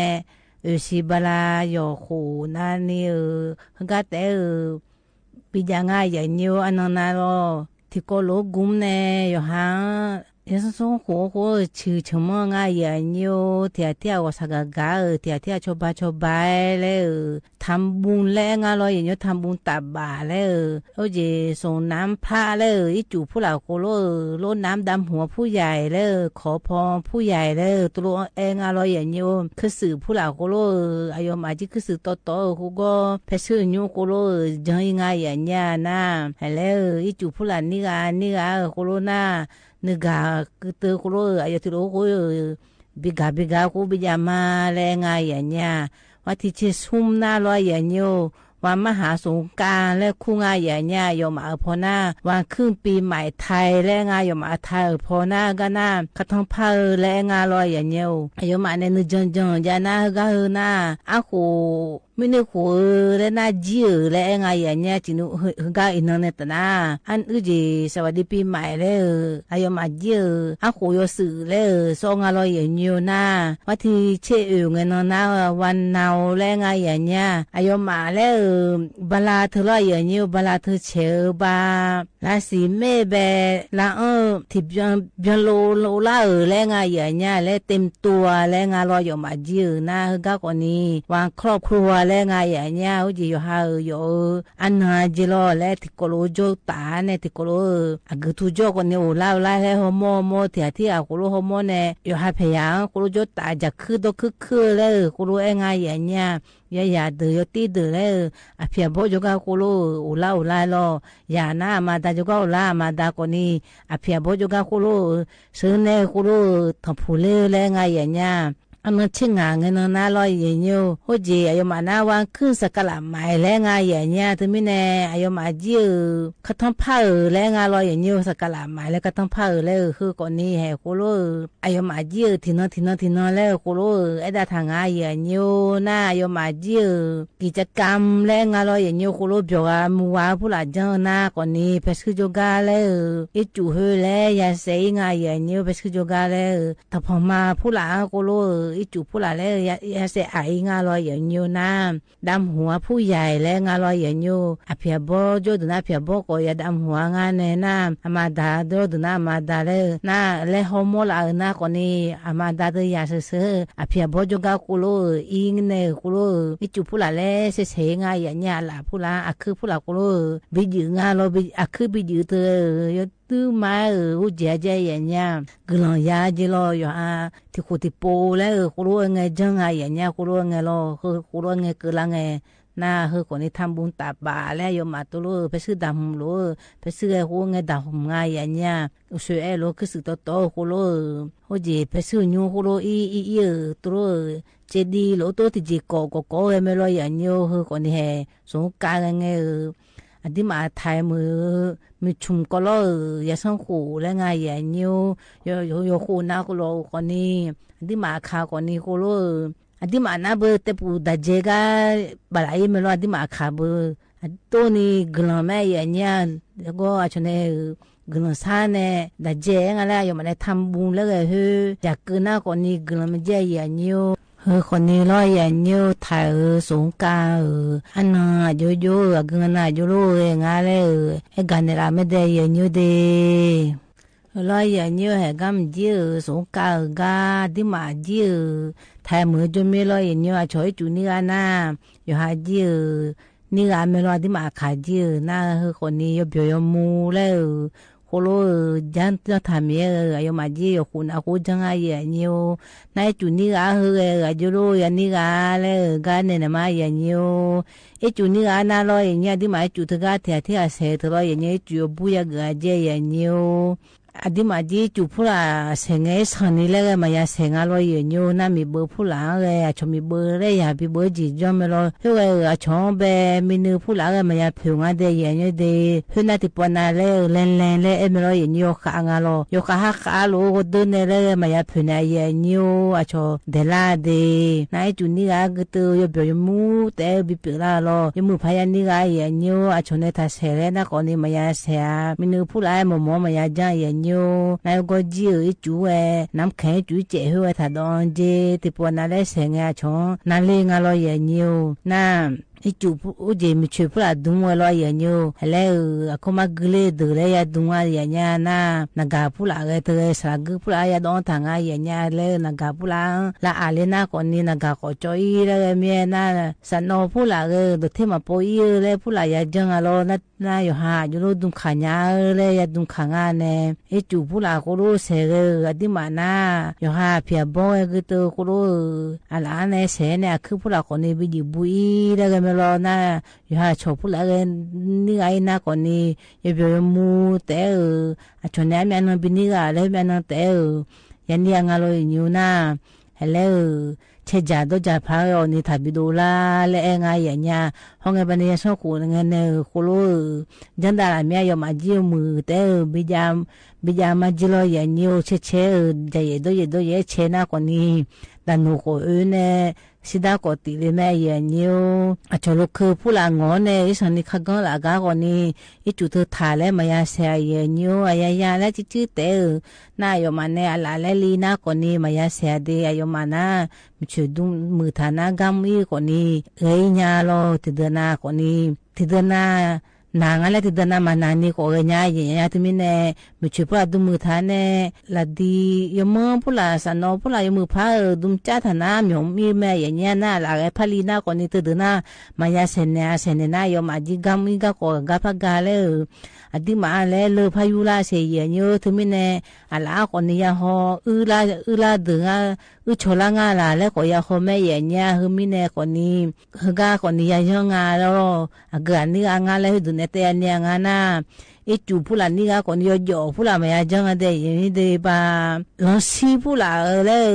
အုၣ်ဆံဘါလၢယိာ်ဃိၣ်နၤန့ၣ်ဧၢ ဟဲဂ့ၤတဲဧၢ ဘံၣ်ယၤနၤ ယဲၢ်ညိ အနၢ်နၤလီၤ ထံကီၢ်လိၤကူၣ်နဲ ယိၤဟၣ် ယဲၢ်ဆၣ်ဆၣ်ဃိၣ်ဃိၣ် ဆူၣ်ဆူၣ်မးနၤ ယဲၢ်ညိ ထံၣ်ထံၣ်အဂီၢ်ဆၢဂၤဂၤဧၢ ထံၣ်ထံၣ်အဆီၣ်ဘါဆီၣ်ဘါလၢဧၢ ထၢမ်ဘူၣ်လၢနၤလီၤ ယဲၢ်ညိ ထၢမ်ဘူၣ်တၢ်ဘၣ်လၢဧၢ အိၣ်ကၠိ စူးနၢမ်ဖးလၢဧၢ အံၣ်စူၣ်ဖူလၢ်ဃိၣ်လိဧၢ လိၣ်နၢမ်ဒၢမ်ဟူးဖူယၢၣ်လၢ ခီဖီဖူယၢၣ်လၢ တရူးအဲၣ်နၤလီၤ ယဲၢ်ညိ ခုၣ်စုာ်ဖူလၢ်ဃိၣ်လိဧၢ အယွၤမၤကံၢ် ခုၣ်စုာ်တီတီဧၢ ဃိၣ်ဂီၢ် ဖဲဆူညိဃိၣ်လိဧၢ ကၠီၣ်အံၤနၤ ယဲၢ်ညိနၤ ဟဲလၢဧၢ အံၣ်စူၣ်ဖူလၢ်နံၣ်ဂၤနံၣ်ဂၤဧၢ ဃိၣ်လိနၤ နဂၤကတၢၢ်ဃိၣ်လိဧၢ အယွၤထံၣ်လိာ်ဃိၣ်ဧၢ ဘံၣ်ဂၤဘံၣ်ဂၤဃိၣ် ဘံၣ်ယၤမးလၢနၤ ယဲၢ်ညိ ဝဲထံၣ်ဆ့သုမ်းနၤလီၤ ယဲၢ်ညိ ဝဲမၤဟးစူးကါလၢခူၣ်နၤ ယဲၢ်ညိ ယွၤမၤအၢၣ်ဖီနၤ ဝဲခုၣ်ပံၤမးထါလၢနၤ ယွၤမၤထါအၢၣ်ဖီနၤ ဂၤနၤ ကထီၣ်ဖးဧၢ လၢနၤလီၤ ယဲၢ်ညိ အယွၤမၤနဲနုၢ်ကၠီၣ်ကၠီၣ် ယၤနၤ ဟဲဂ့ၤဧၢနၤ အဃိၣ် မုၢ်နံၤဃိၣ်ဧၢ လၢနၤကၠီၣ်ဧၢ လၢနၤ ယဲၢ်ညိ ကၠိနုၢ် ဟဲဂ့ၤအံၤနၤနဲတၢ်နၤ အအုၣ်ကၠိ စဝၤဒံပံၤမးလၢဧၢ အယွၤမၤကၠီၣ်ဧၢ အဃိၣ်ယိာ်စုာ်လၢဧၢ စီၤနၤလီၤ ယဲၢ်ညိနၤ ဝဲထံၣ်ဆ့အုၣ်ဂဲၤနၤနၤ ဝဲနၤဧိၤလၢနၤ ယဲၢ်ညိ အယွၤမၤလၢဧၢ ဘါလၢ်ထၢၣ်လီၤ ယဲၢ်ညိ ဘါလၢ်ထၢၣ်ဆဲးဧၢ ဘါ လါစံးမ့ၢ်ဘဲ လါအီၣ် ထံၣ်ဘျီ ဘျီလိၤလိၤလၢဧၢ လၢနၤ ယဲၢ်ညိ လၢတ့ၢ်တူၢ်လၢနၤလီၤ ယွၤမၤကၠီၣ်ဧၢနၤ ဟဲဂ့ၤကီၢ်နံၤ ဝဲခီဖျိလၢနၤ ယဲၢ်ညိ အိၣ်ကၠိ ယိၤဟၣ်ဧၢ ယိၤဧၢ အနၢ်ကၠီၣ်လီၤ လၢထံကီၢ်လိၤကၠီၣ်တၢ်န့ၣ် ထံကီၢ်လိၤ အဂုၤထူၣ်ကၠီၣ်ကီၢ်နံၤ အိၣ်လၢအိၣ်လၢလၢဟီၣ်မီၢ်မီၢ် ထံၣ်ထံၣ်အဃိၣ်လိဟီၣ်မီၢ်န့ၣ် ယိၤဟၣ်ဖဲးယၤ ဃိၣ်လိကၠီၣ်တၢ် ကခုၣ်ခုၣ်လၢဃိၣ်လိအဲၣ်နၤ ယဲၢ်ညိ ယဲၢ်ယၤဒုး ယဲၢ်တံၢ်ဒုးလၢ အဖံးအဘီၣ်ကၠီၣ်ကါဃိၣ်လိ အိၣ်လၢအိၣ်လၢလီၤ ယၤနၤ အမၤဒါကၠီၣ်ကါအိၣ်လၢ အမၤဒါကီၢ်နံၤ အဖံးအဘီၣ်ကၠီၣ်ကါဃိၣ်လိ ဆၢန့ၣ်ဃိၣ်လိ ထီၣ်ဖှိၣ်လၢလၢနၤ ယဲၢ်ညိ အနၢ်ဆ့ငါ ဂဲၤနၤနၤလီၤ ယဲၢ်ညိ အိၣ်ကၠိ အယွၤမၤနၤ ဝဲခုၣ်စကလးမးလၢနၤ ယဲၢ်ညိ တမံၤန့ၣ် အယွၤမၤကၠီၣ်ဧၢ ကထီၣ်ဖးဧၢ လၢနၤလီၤ ယဲၢ်ညိ စကလးမးလၢ ကထီၣ်ဖးဧၢ လၢဃိၣ်ကီၢ်နံၤ ဟဲဃိၣ်လိ အယွၤမၤကၠီၣ်ဧၢ ထံၣ်နၤထံၣ်နၤထံၣ်နၤလၢဃိၣ်လိ အဲၣ်ဒၣ်ထၢၣ်နၤ ယဲၢ်ညိနၤ အယွၤမၤကၠီၣ်ဧၢ ကံၣ်ကၢမ်လၢနၤလီၤ ယဲၢ်ညိ ဃိၣ်လိ ဘျီဂၤမုၢ်ဝါဖူလၢ်ကၠီၣ်နၤ ကီၢ်နံၤ ဖဲဆူကၠီၣ်ကါလၢ အံၣ်စူၣ်ဟဲလၢ ယၤစဲးအံၤနၤ ယဲၢ်ညိ ဖဲဆူကၠီၣ်ကါလၢ တၢ်ဖီၣ်မၤဖူလၢ်ဃိၣ်လိ အံၣ်စူၣ်ဖူလၢ်လၢ ယၤစဲးအံၤနၤလီၤ ယဲၢ်ညိနၤ ဒၣ်မူဟူးဖူယၢၢ်လၢနၤလီၤ ယဲၢ်ညိ အဖံးအဘီၣ်ကၠီၣ်ဒုးနၤ အဖံးအဘီၣ်ကီၢ် ယၤဒၣ်မူဟူးနၤန့ၣ်နၤ အမၤဒါကၠီၣ်ဒုးနၤ အမၤဒါလၢ နၤ လၢဟီၣ်မီၢ်လၢအၢနၤ ကီၢ်နံၤ အမၤဒါတယၤစၢၤစၢၤ အဖံးအဘီၣ်ကၠီၣ်ကါဃိၣ်လိ အံၤန့ၣ်ဃိၣ်လိ အံၣ်စူၣ်ဖူလၢ်လၢ စဲးစဲးအံၤနၤ ယဲၢ်ညိ အလၢ်ဖူလၢ် အခုၣ်ဖူလၢ်ဃိၣ်လိ ဘံၣ်ယုၣ်နၤလီၤ အခုၣ်ဘံၣ်ယုၣ်တၢ် ယိၤတုၤမးဧၢ အိၣ်ကၠိကၠိ ယဲၢ်ညိ ဂုၢ်လီၤယၤကၠိလီၤ ယွၤ ထံၣ်ဃိၣ်ထံၣ်ပိာ်လၢဃိၣ်လိအငဲၤကၠီၣ်နၤ ယဲၢ်ညိ ဃိၣ်လိအငဲၤလီၤ ဃိၣ်လိအငဲၤကၢလၢအငဲၤ နၤ ဃိၣ်ကီၢ်နံၤ ထၢမ်ဘူၣ်တၢ်ဘၣ်လၢ ယွၤမၤတလိဧၢ ဖဲဆူဒၣ်မူလိဧၢ ဖဲဆူဃိၣ်လိအငဲၤဒၣ်မူနၤ ယဲၢ်ညိ အိၣ်ဆူၣ်အဲၣ်လိာ် ခုၣ်စုာ်တီတီဃိၣ်လိဧၢ အိၣ်ကၠိ ဖဲဆူညိဃိၣ်လိအံၤ အံၤ အံၤဧၢ တလိဧၢ ကၠ့ဒံလိာ်တိၢ်တကၠ့ၢ်ကီးကီးကီးဝဲမ့ၢ်လီၤ ယဲၢ်ညိ ဃိၣ်ကီၢ်နံၤဟဲ စူၣ်ကါဂဲၤဂဲၤဧၢ အဒံးမးအထၢၣ်မုၣ် မုၢ်ဆူၣ်ကီးလီၤဧၢ ယဲၢ်ဆၣ်ဃိၣ်လၢနၤ ယဲၢ်ညိ ယိၤဃိၣ်နၤဃိၣ်လိ ကီၢ်နံၤ အဒံးမးအခါကီၢ်နံၤဃိၣ်လိဧၢ အဒံးမးနၤဘၣ် တဲပူၤဒၣ်ကဲကါ ဘၣ်လၢအံၤမ့ၢ်လီၤ အဒံးမးအခါဘၣ် အတိၢ်နံၤ ဂုၢ်လီၤမ့ၢ်ယဲၢ်ညိ လၢဂီၢ်အဆိန့ၣ် ဂုၢ်လီၤဆါန့ၣ် ဒၣ်ကဲနၤလၢ ယွၤမၤန့ၣ် ထၢမ်ဘူၣ်လၢဂဲၤဟဲ ယၤကၢနၤကီၢ်နံၤ ဂုၢ်လီၤမ့ၢ်ကၠိယဲၢ်ညိ ဃိၣ်ကီၢ်နံၤလီၤ ယဲၢ်ညိ ထၢၣ်ဧၢ စူၣ်ကါဧၢ အနၢ်အယိယိဧၢ အဂုၤအဂၤအယိလိဧၢ ဂ့ၤလၢ အဲၣ်ဂၤနဲလၢမ့ၢ်ဒဲး ယဲၢ်ညိဒဲး လီၤ ယဲၢ်ညိ ဟဲဂၤမ့ၢ်ကၠိဧၢ စူၣ်ကါဧၢ ဂၤဒံးမးကၠိဧၢ ထၢၣ်မုၣ်ကၠိမ့ၢ်လီၤ ယဲၢ်ညိ အဆီၣ်အံၣ်စူၣ်နံၣ်ဂၤနၤ ယိၤဟၣ်ကၠိဧၢ နီၣ်ဂၤမ့ၢ်လီၤ အဒုးမးအခးကံၢ်ဧၢ နၢ်ဟ့ၣ်ဃိးနံၤ ယိဘိယိမူလဲၣ်ဧၢ ဃိးလိဧၢ ယၢ်တၢ်မံၤဧၢ အယိမးကံၢ် ယိဃုာ်နၤဃိးကၠၢၢ်ဧါ ယဲၢ်နံၤဧို နၢ်အ့ၣ်ကူးနီၣ်ဂၤဟ့ၣ်ဂဲၤဧၢ အယိလိၣ်ယၤနီၣ်ဂၤလဲၣ်ဧၢ ဂၤနဲၣ်နမါ ယဲၢ်နံၤဧို အ့ၣ်ကူးနီၣ်ဂၤနၢ်လီၤ ယဲၢ်နံၤ အဒုးမးအ့ၣ်ကူးတဂၤထဲထဲအဆဲးတလီၤ ယဲၢ်နံၤ အ့ၣ်ကူးအဘူးယၤဂ့ၤအကဲ ယဲၢ်နံၤဧို အဒုးမးကံၢ် အ့ၣ်ကူးဖုလၢ်ဆဲး ငဲဆံးနံၤလၢဂဲၤ မၤယၤဆဲးငါလီၤ ယဲၢ်နံၤဧို နၢ်မံၤဘၢဖုလၢ်ဂဲၤ အဆိမိၣ်ဘၢလၢယၤ ဘံဘၢကံၢ်ကၠီမ့ၢ်လီၤ ဟ့ၣ်ဂဲၤဧၢ အဆိဘဲ မံနုၤဖုလၢ်ဂဲၤ မၤယၤဖုးငါဒဲး ယဲၢ်နံၤဒဲး ဟ့ၣ်နၢ်တံၤပှၤနၤလၢ လဲၤလဲၤလၢအဲၣ်မ့ၢ်လီၤ ယဲၢ်နံၤ ယိဃာ်အါငါလီၤ ယိဃာ်ဟးဃာ်အါလိာ် ဂီၤဒၢနဲလၢဂဲၤ မၤယၤဖုးနၤ ယဲၢ်နံၤဧို အဆိ ဒဲးလၢဒဲး နၢ်အ့ၣ်ကူးနီၣ်ဂၤ အကတၢၢ် ယိဘိယိမူတဲအၢ ဘံပၢၢ်လၢ်လီၤ ယမုၢ်ဖးယၤနီၣ်ဂၤ ယဲၢ်နံၤဧို အဆိန့ၣ် တၢ်ဆဲးလၢနၢ်ဃိးနံၤ မၤယၤဆဲးဧါ မံနုၤဖုလၢ် မိၢ်မိၢ် မၤယၤကၠၢၢ် ယဲၢ်နံၤဧို နၢ်အ့ၣ်ကူးကံၢ်ဧၢ အ့ၣ်ကူးဝဲ နၢ်ခဲအ့ၣ်ကူးကဲး ဟ့ၣ်ဝဲတၢ်ဒီးအီၤက့ၤ တံၤပှၤနၤလၢဆဲး ငဲအဆိ နၢ်လ့ငါလီၤ ယဲၢ်နံၤဧို နၢ် အ့ၣ်ကူးအိၣ်က့ၤ မုၢ်ဆ့ၣ်ဖုလၢ်ဒုးဝဲလီၤ ယဲၢ်နံၤဧို ဟဲလၢ အခိၣ်မါကလုၢ်ဒုးလၢယၤဒုးဝဲ ယဲၢ်နံၤ နၢ်ဂၤဖုလၢ်ဂဲၤတဂဲၤ စှၤဂုၢ်ဖုလၢ် ယၤဒီးတၢ်ငါ ယဲၢ်နံၤ လၢနၢ်ဂၤဖုလၢ် လၢအလ့နၢ်ဃိးနံၤ နၢ်ဂၤဃိးကၠီအံၤ လၢဂဲၤမ့ၢ်နၢ် စၢ်နီၤဖုလၢ်ဂဲၤ ဒိးထဲမၤပိာ်အံၤဧၢ လၢဖုလၢ်ယၤကၠၢၢ်ငါလီၤ နၢ် ယိဃာ် ယိလိၣ်ဒုးခးညါဧၢ လၢယၤဒုးခးငါန့ၣ် အ့ၣ်ကူးဖုလၢ်ဃိးလိဆဲးဂဲၤဧၢ အဒုးမးနၢ် ယိဃာ်ဖံးအဘီဝဲ ဂ့ၤတၢ်ဃိးလိဧၢ အလၢ်န့ၣ်ဆဲးန့ၣ် အခုဖုလၢ်ဃိးနံၤ ဘံယံာ်ဘူးအံၤ လၢဂဲၤမ့ၢ်လီၤ နၢ် ယိဃာ်ဆိးဖုလၢ်ဂဲၤ နီၣ်ဂၤအံၤ နၢ်ဃိးနံၤ ယိဘိယိမူတဲအၢ အဆိန့ၣ် အမ့ၢ်အနီၢ်ဘံနီၣ်ဂၤ လၢမ့ၢ်အနီၢ်တဲအၢ ယဲၢ်နံၤအါငါလီၤ ယဲၢ်နံၤဧို နၢ် ဟဲလၢ ဆဲးကၠၢ်ဒီးကၠၢ်ဖးဂဲၤအီၤန့ၣ် တၢ်ဘံဒိၣ်လၢ်လၢအဲၣ်ငါ ယဲၢ်နံၤ ဟီၣ်ငဲဘၣ်န့ၣ် ယဲၢ်ဆိၣ်ဃိးဂဲၤန့ၣ် ဃိးလိဧၢ ကၠၢၢ်ဒၣ်လၢ်မ့ၢ် ယိမးကံၢ်မုၢ်တဲအၢ ဘံယၤ ဘံယၤမၤကံၢ်လီၤ ယဲၢ်နံၤဧို ဆဲးဆဲးဧၢ ကၠၢ်ယဲၢ်ဒီးယဲၢ်ဒီးယဲၢ်ဆဲး နၢ်ဃိးနံၤ တၢ်နူၤဃိးအၢန့ၣ် စံးဒၣ်ကိးတံၢ်လံမ့ၢ် ယဲၢ်နံၤဧို အဆိလိာ်ခ့ဖုလၢ်ငီၢ်န့ၣ် အ့ၣ်စီၤနံၤခါကီလၢ်အဂၤဃိးနံၤ အ့ၣ်ကူးတထးလၢမၤယၤဆဲး ယဲၢ်နံၤဧို အယၤယၤလၢကၠံၣ်ကၠံၣ်တဲအၢ နၢ် ယိမးန့ၣ် အလၢ်လၢလံ နၢ်ဃိးနံၤ မၤယၤဆဲးဒံး ယိမးနၢ် မုၢ်ဆ့ၣ်ဒုးမုာ်ထးနၢ် ဂၤမုၢ်အံၤဃိးနံၤ ဂဲၤအံၤညါလီၤ တံၤဒၢနၢ်ဃိးနံၤ တံၤဒၢနၢ် နၤငါလၢတံၤဒၢနၢ် မၤနၤနံၤဃိးဂဲၤညါ ယဲၢ်နံၤ တမံၤန့ၣ် မုၢ်ဆ့ၣ်ဖုလၢ်ဒုးမုာ်ထးန့ၣ် လၢ်ဒ် ယမိၢ်ဖုလၢ် စၢ်နီၤဖုလၢ် ယမိၢ်ဖးဧၢ ဒုးကၠၢ်ထးနၢ် မ့ၢ်မ့ၢ်မ့ၢ် ယဲၢ်နံၤ နၢ် အလၢ်ဂဲၤဖးလံ နၢ်ဃိးနံၤ တံၤဒၢနၢ် မၤယၤဆဲးန့ၣ် အဆဲးန့ၣ် နၢ် ယိမးကံၢ် ဂၤမုၢ်အံၤ ဂၤဃိး ဂၤဖးဂၤလၢ အဒုးမးလၢလၢဖးယူၤလၢ်ဆဲး ယဲၢ်နံၤဧို တမံၤန့ၣ် အလၢ်ဃိးနံၤ ယၤဟီ အုၣ်လၢ် အုၣ်လၢ်ဒုးဂၤ အုၣ်ဆိးလၢ်ငါလၢ် လၢဃိးယၤဟီမ့ၢ် ယဲၢ်နံၤ ဟဲမံန့ၣ်ဃိးနံၤ ဟဲဂၤဃိးနံၤ ယၤယီၤငါလီၤ အဂၤနံၤဂၤငါလၢဟဲဒုးနဲတဲ ယဲၢ်နံၤအါငါနၢ် အ့ၣ်ကူးဖုလၢ်နံၤဂၤဃိးနံၤ ယီၤကၠီၣ်ဖုလၢ် မၤယၤကၠၢ်ငါဒဲး ယဲၢ်နံၤဒဲးဘၣ် လီၤဆံဖုလၢ်လၢ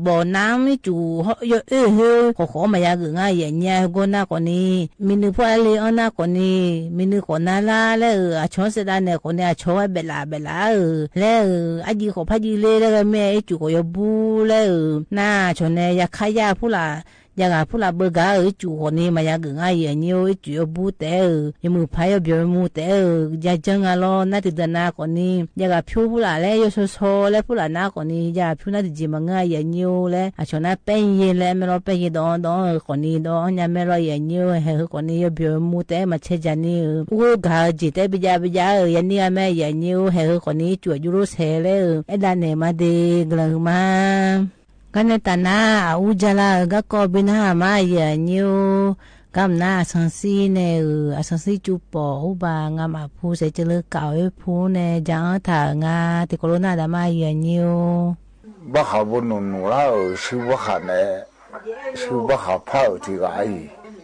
ဘီၣ်နၢ်မ့ၢ်ကူး ယီၤအၢဟ့ ဃိးဃိး မၤယၤဂ့ၤငါ ယဲၢ်နံၤ ဟဲဂီၢ်နၢ်ဃိးနံၤ မံနုၤဖုလၢ်လ့အီၣ်နၢ်ဃိးနံၤ မံနုၤဃိးနၢ်လၢ်လၢ အဆိစဲးဒၣ်နဲၣ်ဃိးနံၤ အဆိဝဲဘဲးလၢ်ဘဲးလၢ်ဧၢ လၢ အယံၤဃိးဖးယံၤလ့ လၢဂဲၤမ့ၢ် အ့ၣ်ကူးဃိးယီၤဘူးလၢ နၢ် အဆိန့ၣ် ယၤခါယၤဖုလၢ် ယၤဂၤဖုလၢ်ဘၢဂၤဧၢ အ့ၣ်ကူးဃိးနံၤ မၤယၤဂ့ၤငါ ယဲၢ်နံၤဧို အ့ၣ်ကူးယီၤဘူးတဲအၢ ယမိၢ်ဖးယီၤဘျီၤယမိၢ်တဲအၢ ယၤကၠၢ်ငါလီၤ နၢ်တံၤဒၢနၢ်ဃိးနံၤ ယၤဂၤဖၠိဖုလၢ်လၢ ယီၤဆီဆီလၢဖုလၢ်နၢ်ဃိးနံၤ ယၤဖၠိနၢ်တံၤကၠံၣ်မၤငါ ယဲၢ်နံၤဧို လၢ အဆိန့ၣ် ပဲယ့ၤလၢ မ့ၢ်လီၤ ပဲယ့ၤဒီးဒီးဃိးနံၤဒီး ညါမ့ၢ်လီၤ ယဲၢ်နံၤဧို ဟဲဃုာ်ဃိးနံၤ ယီၤဘျီၤယမိၢ်တဲ မၤဆဲးကၠၢ်နံၤဧို အိၣ်ဂၤဧၢ ကၠံၣ်တဲဘံယါဘံယါဧၢ ယဲၢ်နံၤဂၤမ့ၢ် ယဲၢ်နံၤဧို ဟဲဃုာ်ဃိးနံၤ အ့ၣ်ကူးအယိလိၣ်ဆဲးလၢ အဲၣ်ဒၣ်နဲၣ်မၤဒဲး ကလၢၤမး ဂၤနဲၣ်တၢ်နၢ် အအူကၠၢ်လၢ်ဧၢ ဂၤကိးဘျီနၢ်မး ယဲၢ်နံၤဧို ဂၤမနုၤ အဆၢသံန့ၣ်ဧို အဆၢသံကူပီၣ် အိၣ်ဘၣ် ငါမးဖု စဲးကလၢကးအီၤဖုန့ၣ် ယၤအၢထၢ်ငါ တံၤကိးလိနၢ်ဒၣ်မး ယဲၢ်နံၤဧို ဘၣ်ဃးဘိၣ်နုာ်နုာ်လၢ်ဧို ဆူဘၣ်ဃးနဲၣ် ဆူဘၣ်ဃးဖးဧို ထံဂၤအံၤ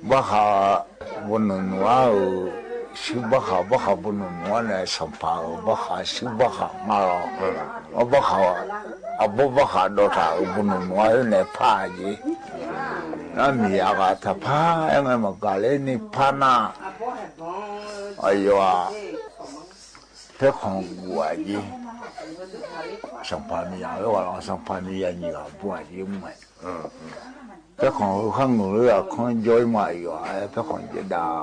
ဘၣ်ဃး ဘိၣ်နုာ်နုာ်လၢ်ဧို ဆူဘၣ်ဃး ဘၣ်ဃးဘိၣ်နုာ်နုာ်လၢ်န့ၣ် စီၤပၤဧို ဘၣ်ဃးဆူဘၣ်ဃးမးလီၤ ဘၣ်ဃး အဘိၣ်ဘၣ်ဃးဒီးတၢ်ဧို ဘိၣ်နုာ်နုာ်လၢ်ဧို နဲၣ်ဖးက့ၤ နမံၤအဂၤတဖး အဲၣ်မ့ၢ်မကၤလၢန့ၣ်ဖးနၢ် အယွၤ ဖဲခွန်ဂူာ်အက့ၤ စီၤပၤမံၤယၤဝဲဝဲလီၤ စီၤပၤမံၤယၤ ညီဂၤဘိၣ်အက့ၤမး ဖဲခွန်ဂူာ်ခါငိုၢ်လၢအခီၣ်ကၠီမး ယွၤ ဖဲခွန်ယဲဒၣ်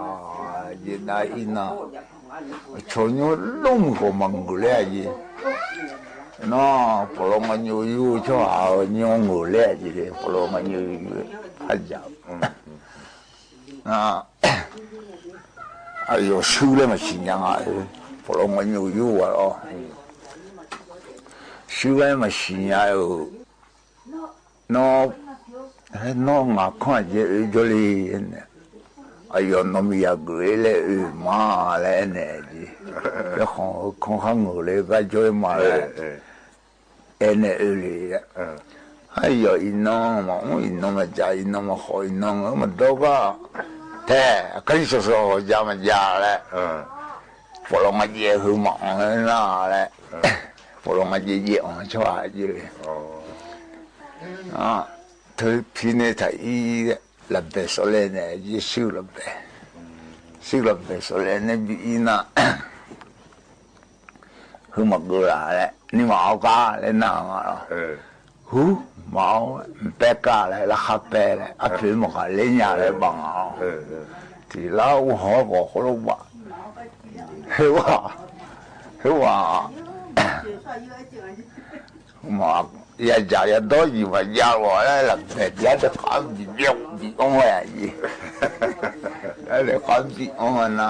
ယဲဒၣ်အံၤနၤ ဆိညိၣ်ဒိၣ်မုၢ်ဃိးမၤငိုၢ်လၢအက့ၤ နီၢ် ပလီၤမၤညိယိၣ် ဆိအညိၣ်ငိုၢ်လၢအက့ၤ ပလီၤမၤညိယိၣ် ဖးယၤ အယွၤဆူလၢမၤဆံးညါဧို ပလီၤမၤညိယိၣ်ဝဲလီၤ ဆူလၢမၤဆံးညါဧို နီၢ် နီၢ် ငါခီၣ်ကဲဧို ကၠီလံန့ၣ် အယိုၼ်းနီၢ်မီယၢ်ဂ့ၤလၢအုၣ်မးလၢအဲၣ်နဲၣ်ကၠီ လၢခီၣ် ခီၣ်ခါငိူၣ်လၢကၠီမးလၢ အဲၣ်နဲၣ်အုၣ်လံ ဟဲယီၤအံၤနီၢ်မး အူအံၤနီၢ်မး ကၠီအံၤနီၢ်မး ဃီအံၤနီၢ်မး မ့ၢ်ဒိက ထဲ အကလံၤစီၤစီၤ ကၠီမးကၠီလၢ ပီၣ်လီၤငါယဲၢ်ဟုမးအီၤနၤလၢ ပီၣ်လီၤငါယဲၢ်ယဲၢ်အီၤကၠီအံၤလံ ထုးဖံန့ၣ်ထးအံၤ လၢဘဲစီၤလဲၣ်န့ၣ် ယဲၢ်စုလၢဘဲ စုလၢဘဲစီၤလဲၣ်န့ၣ် ဘံအံၤနၤ ဟုမးကၠီလၢ နံၣ်မးအီၤကါလၢနၤမးလီၤ ဟု မးအီၤ ပဲကၣ်လၢ လၢခါပဲလၢ အဖံမၤကၤလၢညါလၢဘၣ်မးလီၤ ထံၣ်လၢအူဟီၣ်ကီၢ်ဃိလိဘၣ် ဟဲဝဲ ဟဲဝဲ မး ယၤကၠီယၤဒီယံၤမး ယၤလီၤလၢ လၢဘဲ ယၤတခါဘံဘံဘံအီၣ်ဝဲအံၤ ယၤတခါဘံအီၣ်ဝဲနၤ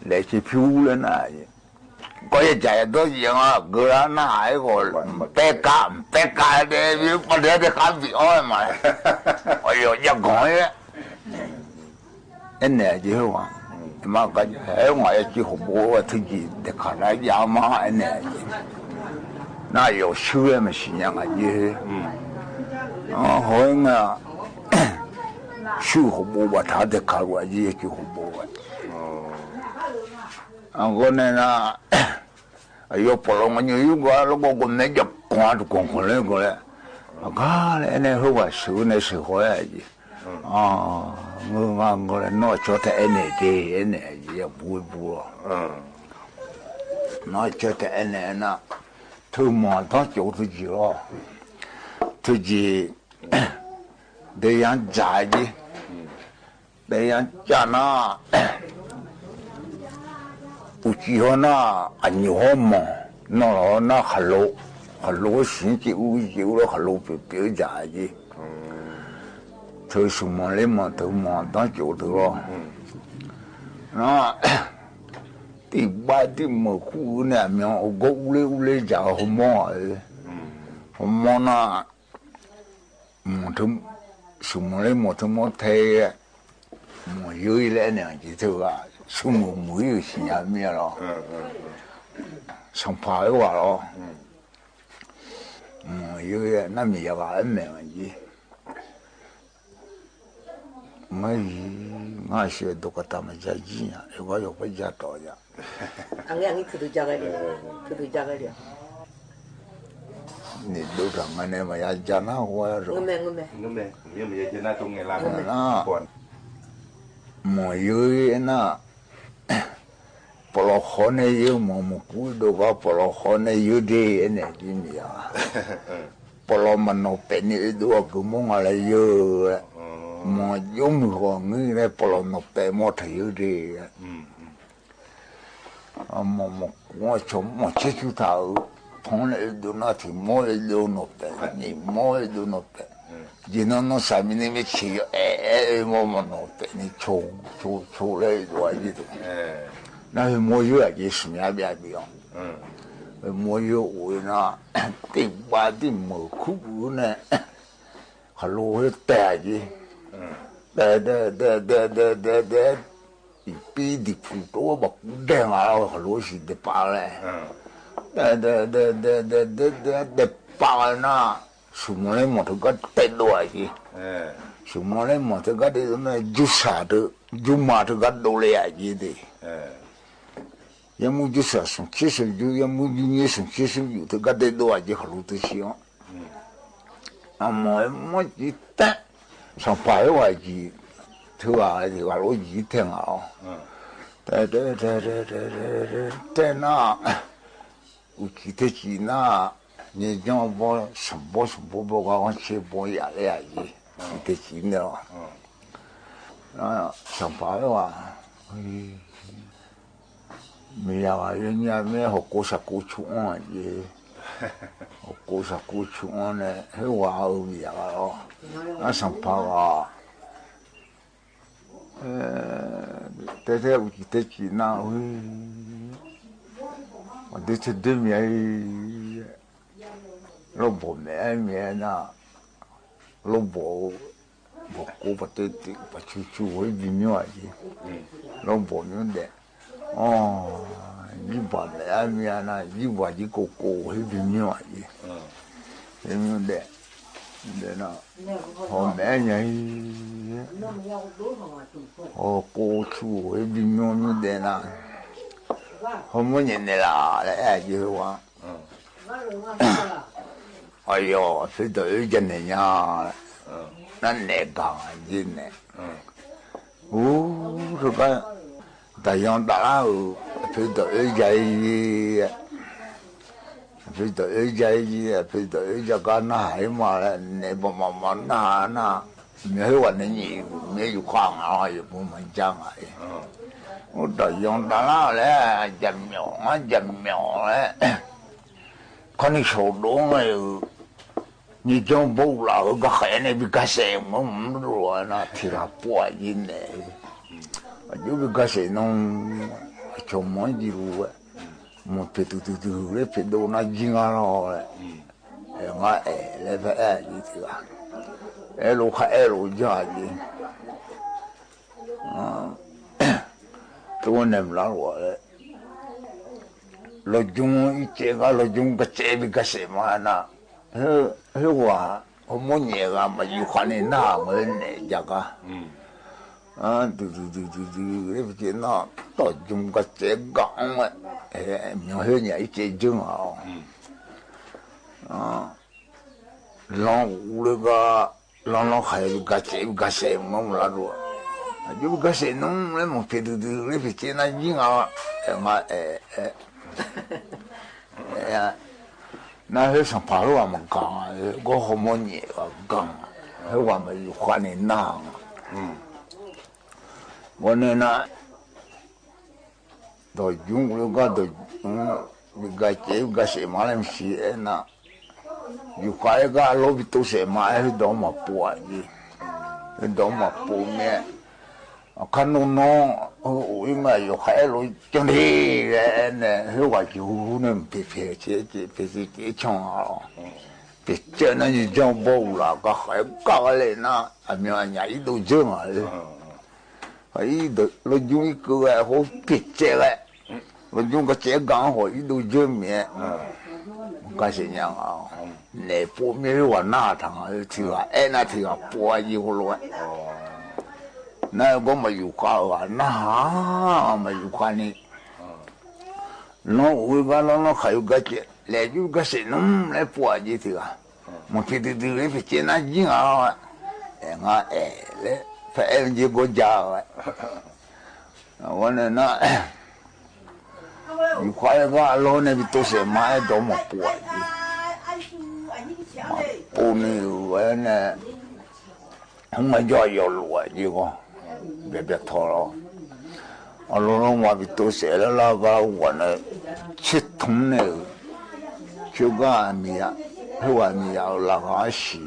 လဲၤဆံဖၠူလၢနၤ ကီၢ်ယဲၢ်ကၠးယဲၢ်ဒီယဲၢ် ဂုၤလၢနဟးအံၤဂီၢ် ပဲကၣ် ပဲကၣ်ဒဲး ပဒဲဒဲးခါဘံးအီၣ်မး အယီၤယဲၢ်ဂီၢ်ယဲၢ် အဲၣ်နဲၣ်ကၠီဟဲဝဲ မ့ၢ်ကဟဲဝဲ ယဲၢ်ကၠီဟိုဘိဝဲ ထုကၠံတခါလၢယၤမး အဲၣ်နဲၣ်ကၠီ နယီၤဆူဝဲ မ့ၢ်စံးညါကၠီ ဟိုဝဲ ဆူဟိုဘိဘၣ်ထါတခါဝဲ ယဲၢ်ကၠီဟိုဘိဝဲ အဂီၢ်န့ၣ် အယီၤပီၣ်လီၤ မညိယုၢ်ကီး လီၤကီး ကမဲာ်ယကွၢ်တကွၢ်ကွၢ်လၢကီးလၢ အဂၤလၢအဲၣ်နဲၣ်ဟဲဝဲဆူန့ၣ် ဆူဃီယဲၢ်ကၠီ အ ငိုငါငိုလၢ နီၢ်ကၠီတအဲၣ်နဲၣ်ဒ့ အဲၣ်နဲၣ်ကၠီ ယဘူဘူလီၤ နီၢ်ကၠီတအဲၣ်နဲၣ်နၤ ထုးမီၤဒီကၠိထုကၠံလီၤ ထုကၠံ ဒ့ယါကၠးကၠီ ဒ့ယါကၠးနၤ ပူၤကၠံဟီနၤ အညိၣ်ဟီမီၤ နီၢ်လီၤနၤ ခလိ ခလိစံကၠံအူကၠံအူလီၤ ခလိပျီပျီကၠးကၠီ ထုးဆူၣ်မီၤလ့မီၤ ထုးမီၤဒီကၠိထုးလီၤ တံၢ်ဘါတံၢ်မုာ်ခူၣ်န့ၣ် အမ့ၢ်အဂီၢ်အူလ့အူလ့ကၠး ဟိမီၤဧၢ ဟိမီၤနၤ မီၤထုး ဆူၣ်မီၤလ့မီၤ ထုးမီၤထဲ မီၤယိလၢန့ၣ် ကၠီထုးဂၤ ဆူၣ်မီၤမုာ်စံးယါမ့ၢ်လီၤ စီၤပၤဝဲဝဲလီၤ မီၤယိနၤ မ့ၢ်ယၤဂၤအမဲာ်ကၠီ မ့ၢ်ယၤ ငါးဆယ် ဒိးကတၢ်မၤကၠီညါ အဝဲယီၤပှၤကၠီတီၤယါ အငဲအငဲ ထုးထုးကၠီကဲလံ ထုးထုးကၠီကဲလံ န့ၣ်ဒိးတၢ်ငါန့ၣ် မ့ၢ်ယါကၠီနၤဝဲဒီး ငမဲ ငမဲ ငမဲ မ့ၢ်ယါကၠီနၤ တငဲလၢ မီၤယိနၤ ပလီၤဃီန့ၢ်ယိ မီၤမုၢ်ကူဒိၣ်ကီး ပလီၤဃီန့ၢ်ယိဒ့ အဲၣ်နဲၣ်ကၠီမ့ၢ်ယါ ပလီၤမၤနီၣ်ပဲာ်န့ၢ်အဒိအကုာ်မီၢ်ငါလၢယိ မီၤယိမုၢ်ဂီၤငံလၢ ပလီၤနီၣ်ပဲာ်မီၢ်ထီၣ်ယိဒ့ အမီၤမီၤကွီၢ်ဆိ မီၤဆဲဆူထးဧၢ, ဖီန့ၣ်အဒိနီၢ်ထံ မီၤအဒိနီၢ်ပဲာ်, နံၣ်မီၤအဒိနီၢ်ပဲာ်, ယနီၢ်နီၢ်စၢ်မံၤန့ၣ် မ့ၢ်ဆံးယဲ အဲၣ်အဲၣ်အဲၣ် မီၤမီၤနီၢ်ပဲာ်န့ၣ် ဆိဆိဆိလၢအဒိအယ့ၢ်တက့ၢ်, နမီၤယိအက့ၤ စံးမးဘၣ်ဘၣ်အီၤ, မီၤယိအိၣ်နီၢ် တံၢ်ဘါတံၢ်မုာ်ခူၣ်န့ၣ် ခလိဟဲတဲာ်က့ၤ, တဲတဲတဲတဲတဲတဲတဲ, အံၤပံဒံးဖုးတိဘၣ်ကူဒဲးငါလီၤ ခလိစံးဒဲးပာ်လဲၣ်, တဲတဲတဲတဲတဲတဲတဲတဲပာ်ဝဲနၤ, ဆူၣ်မီၤလ့မီၤထုးကါတဲဒိၣ်အက့ၤ, ဆူၣ်မီၤလ့မီၤထုးကါတဲဒိၣ်န့ၣ် ယူၢ်စၢ်ထုး ယူၢ်မၤထုးကါဒိၣ်လၢအက့ၤဒၣ် ယဲမူယူၢ်စၢ် စီၤဆံးစိယုၢ် ယဲမူယူၢ်န့ၣ် စီၤဆံးစိယုၢ် ထုးကါတဲဒိၣ်အက့ၤ ခလိတဆံးအီၤ, အမီၤမီၤက့ၤတဲ, စီၤပၤဟဲဝဲက့ၤ, ထုးဂၤဂၤလိာ်က့ၤတဲငါအီၤ, တဲတဲတဲတဲတဲတဲတဲနၤ, အူကံၤတဲကံၤနၤ, န့ၣ်ညီဘီ စဘီစဘီဘီ ဂၤဂီဆ့ဘီယၤလၢအက့ၤ, ကံၤတဲကံၤန့ၣ်လီၤ, စီၤပၤဟဲဝဲ မ့ၢ်ယၤဘၣ် ယညါမ့ၢ်ဟီၣ်ကိစၢ်ကိဆူအီၤက့ၤ, ဟီၣ်ကိစၢ်ကိဆူအီၤန့ၣ် ဟဲဝဲအၢမ့ၢ်ယၤဘၣ်လီၤ, အစီၤပၤဂၤ, တဲတဲအူကံၤတဲကံၤနၤ, ပှၤဒုးထံဒုးမ့ၢ်အံၤ, လီၤဘီၣ်မ့ၢ်အံၤမ့ၢ်နၤ, လီၤဘီၣ် Bò ko pa te te pa chu chu hoi bi myo a ji. Lon bò myo de. Aa, ji ba le a mi a na, ji ba ji ko ko hoi bi myo a ji. Hoi myo de. De na. Hoi me nya i. Hoi ko chu hoi bi myo myo de na. Hoi mo nye ne la le a ji hoi wa. Ayò, a pe dò e ja ne nya. Na ne ga ji ne. U, ru ka, da yong da la u, a pe dò e ja i. A pe dò e ja i, a pe dò e ja ga na hai ma le, ne ba ma ma na na. Mi hoi wa ne nyi, mi yu ka nga, yu bu ma ja nga i. U da yong da la le, ja myo, nga ja myo le. Ka ni sho do nga i. Ni jong bo la ga khe ne bi ga se mo mo ru na ti la po a ji ne. A ju bi ga se nong, a cho mo ji ru e. Mo pe tu tu tu le pe do na ji nga lo le. E nga e le pe e ji ti ga. E lo ka e lo ja ji. Aa. Tu nem la lo le. Lo jung i che ga, lo jung ga che bi ga se ma na. He, he wa, ho mo nye ga ma yu ka ni na mo ne ja ga. A, du, du, du, du, du, e, che na, to jung ka che ga, e, myo he nya i che jung a. A, lon u le ga, lon lon ka e ga che, ga che, mo mo la du. A ju ga che, nong le mo pe du du, le pe che na jing a, e, ma, e, e. E, na he san pa lo wa ma gang, e, go ho mo nye wa gang. He wa ma yu ka ni na. Go ne na, do jung lu ga do, mm, ga che, ga che ma lem si e na. Yu ka e ga lo bi to se ma e do ma po a ji. E do ma po mi e. A ka no no, u, u, i ma yu ka e lo chon hi e ne, he wa ju ne pe pe che, che, pe che, che chon a lo. Pe che na ni jong bo la, ka e ga le na, a mi a nya i do je ma le. A i do, lo jung i ko e ho pe che le. Lo jung ka che gang ho i du je mi e. Ka se nyang a. Ne po mi wa na tang a ti wa e na ti wa po a ji ho lo e. Na go ma yu ka wa na ha ma yu ka ni. No u ga no no ka yu ga che. Le yu ga se num le po a ji ti wa. Mo pi di di le pi che na jing a. E nga e le. Pe e ji go ja wa. A wa ne na. Yu ka e ga lo ne bi to se ma e do mo po a ji. Ma po ni u e ne. Hong ma jo yo lu a ji ko. Be be to lo. A lo lo ma bi to se la la ga wa ne. Chi tung ne. Chi ga mi ya. He wa mi ya la ga shi.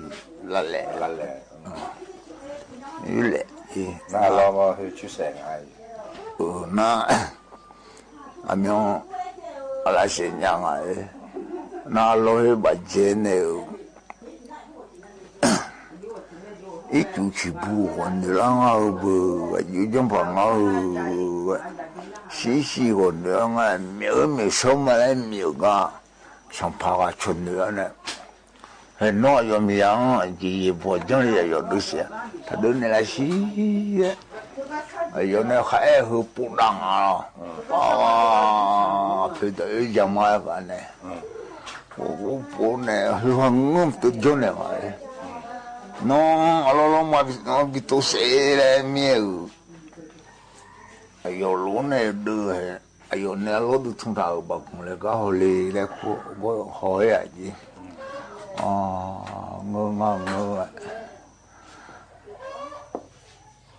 La le. La le. Yu le. Na lo mo hu chu se nga. U na. A myo, a la se nyang a e. Na lo he ba je ne u. I tu chi bu hon de la nga u bu, a ju jong pa nga u. Si si hon de la nga, mi mi so ma la mi ga. San pa ga chon de la ne. He no yo mi yang, ji yi bo jong ye yo du sia. Ta du ne la si ye. Yo ne ka e hu pu dang a. A, pe do e ja ma ka ne. Pu, pu, pu ne, hu ha ngum tu jo ne ma e. No, a lo lo ma bi, no bi tu se le mi e u. Yo lo ne du he. A yo ne a lo du tun ta u ba kun le ka ho le le ko go ho ya ji. A, ngo nga ngo.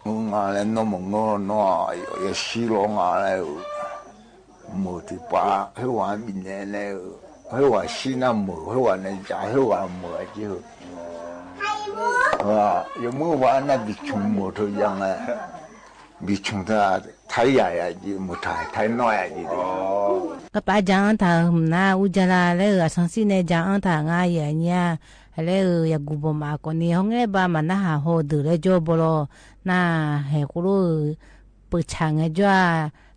Ngo nga le no mo ngo no a yo ye si lo nga le u. Mo ti pa he wa bi ne le u. He wa si na mo, he wa ne ja, he wa mo a ji u. Wa, yo mo wa na bi chung mo to yang le. Bi chung ta ไทใหญ่อะ หยิบหมดไท ไทน้อยอะ หยิบ อ๋อ ก็ปะจ๋าอั้นถามหื้อหน้า อุจจาระ และเอ่อ อสังสิทธิ์ในจ๋าอั้นถามงาเหยื่อเนี่ย และเอ่อ อยากกูบอกมาก่อนนี้ ห้องแอบามาหน้าหาโหดื้อและโจ้บ่ลอ หน้าแหกูรู้ เปิดฉากไงจ้า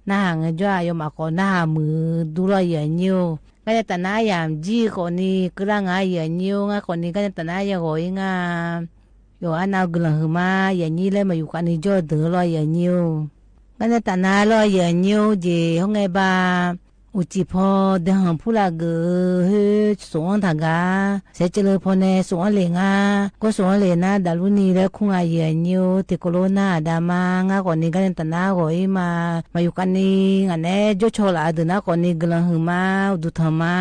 หน้าหาไงจ้า ยอมมาก่อนหน้าหามือดูลอเหยื่อเนี่ย ก็จะตัดหน้าอย่างจี้ก่อนนี้ ก็ร่างงาเหยื่อเนี่ย งาก่อนนี้ก็จะตัดหน้าอย่างโหยงา โยอันเอากึ่งหลังหื้อมา เหยื่อเนี่ย และมาอยู่กันนี้โจ้ดื้อลอเหยื่อเนี่ย ก็จะตัดหน้าลอเหยื่อเนี่ย เจ ห้องแอบา อุจิพอ เดือนหางผู้ละเกอ เฮ้ย สงฆ์อ้อนถางกา เสยเจริญพอแน่ สงฆ์อ้อนเหลงอา ก็สงฆ์อ้อนเหลงนา ดารุณีและคุงอาเหยื่อเนี่ย เตโกโลนาดามางาก่อนนี้ก็เล่นตะนาก่ออีมา มาอยู่กันนี้ อันแน่ โจ้ชอละเดือนหน้าก่อนนี้กำลังหื้อมา ดูเถอะมา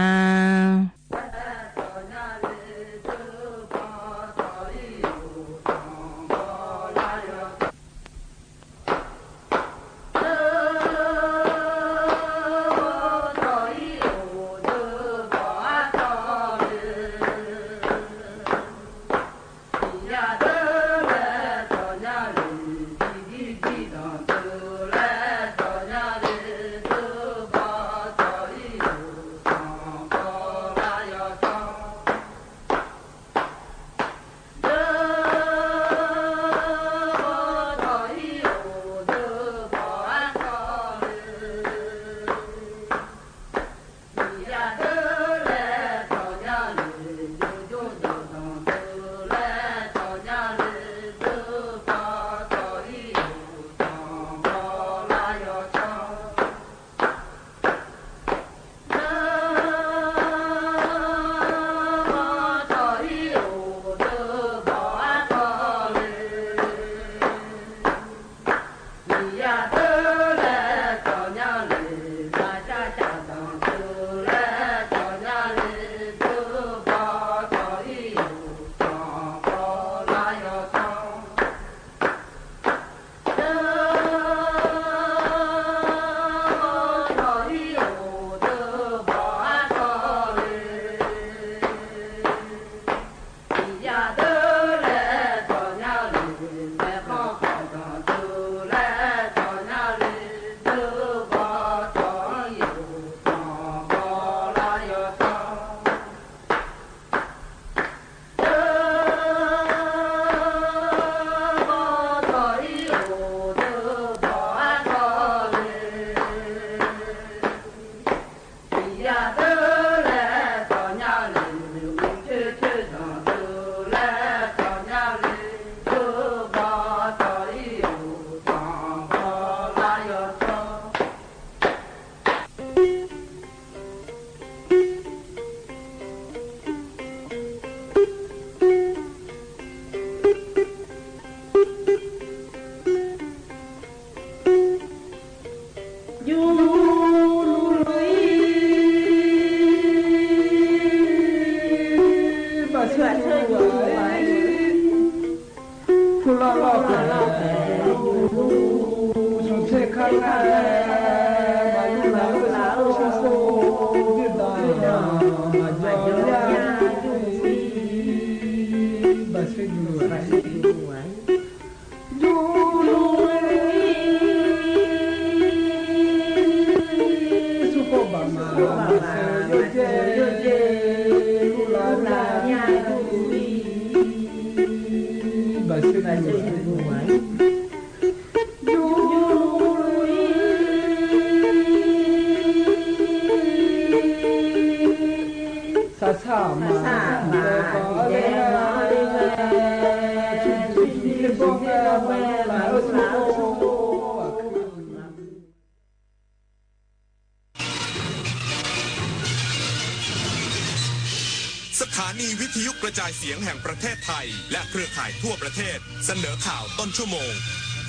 สถานีวิทยุกระจายเสียงแห่งประเทศไทย และเครือข่ายทั่วประเทศ เสนอข่าวต้นชั่วโมง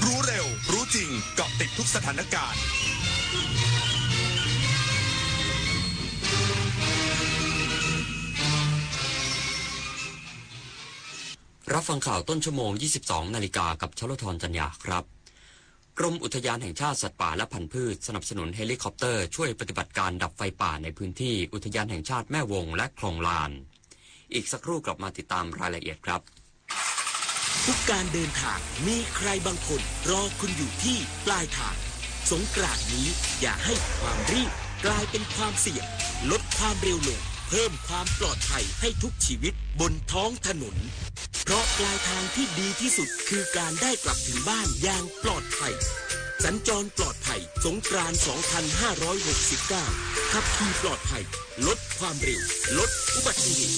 รู้เร็ว รู้จริง เกาะติดทุกสถานการณ์ รับฟังข่าวต้นชั่วโมง ยี่สิบสองนาฬิกา กับชลธร จันยาครับ กรมอุทยานแห่งชาติสัตว์ป่าและพันธุ์พืช สนับสนุนเฮลิคอปเตอร์ช่วยปฏิบัติการดับไฟป่าในพื้นที่อุทยานแห่งชาติแม่วงและคลองลาน อีกสักครู่กลับมาติดตามรายละเอียดครับ ทุกการเดินทางมีใครบางคนรอคุณอยู่ที่ปลายทาง สงกรานต์นี้อย่าให้ความรีบกลายเป็นความเสี่ยง ลดความเร็วลง เพิ่มความปลอดภัยให้ทุกชีวิตบนท้องถนน เพราะปลายทางที่ดีที่สุดคือการได้กลับถึงบ้านอย่างปลอดภัย สัญจรปลอดภัย สงกรานต์ สองพันห้าร้อยหกสิบเก้า ขับขี่ปลอดภัย ลดความเร็ว ลดอุบัติเหตุ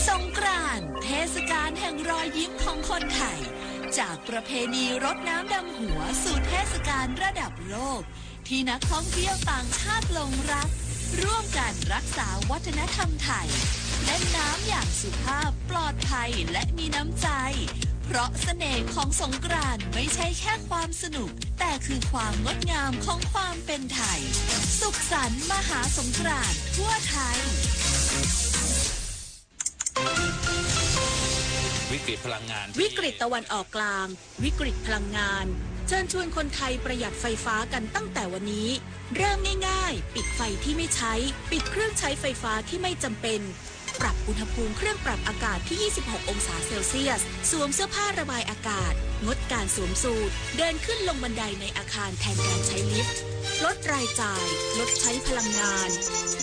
สงกรานต์ เทศกาลแห่งรอยยิ้มของคนไทย จากประเพณีรดน้ำดำหัวสู่เทศกาลระดับโลก ที่นักท่องเที่ยวต่างชาติหลงรัก ร่วมกันรักษาวัฒนธรรมไทย เล่นน้ำอย่างสุภาพ ปลอดภัย และมีน้ำใจ เพราะเสน่ห์ของสงกรานต์ไม่ใช่แค่ความสนุก แต่คือความงดงามของความเป็นไทย สุขสันต์มหาสงกรานต์ทั่วไทย วิกฤตพลังงานที่ วิกฤตตะวันออกกลาง วิกฤตพลังงาน เชิญชวนคนไทยประหยัดไฟฟ้ากันตั้งแต่วันนี้ เริ่มง่ายๆ ปิดไฟที่ไม่ใช้ ปิดเครื่องใช้ไฟฟ้าที่ไม่จำเป็น ปรับอุณหภูมิเครื่องปรับอากาศที่ ยี่สิบหก องศาเซลเซียส สวมเสื้อผ้าระบายอากาศ งดการสวมสูท เดินขึ้นลงบันไดในอาคารแทนการใช้ลิฟต์ ลดรายจ่าย ลดใช้พลังงาน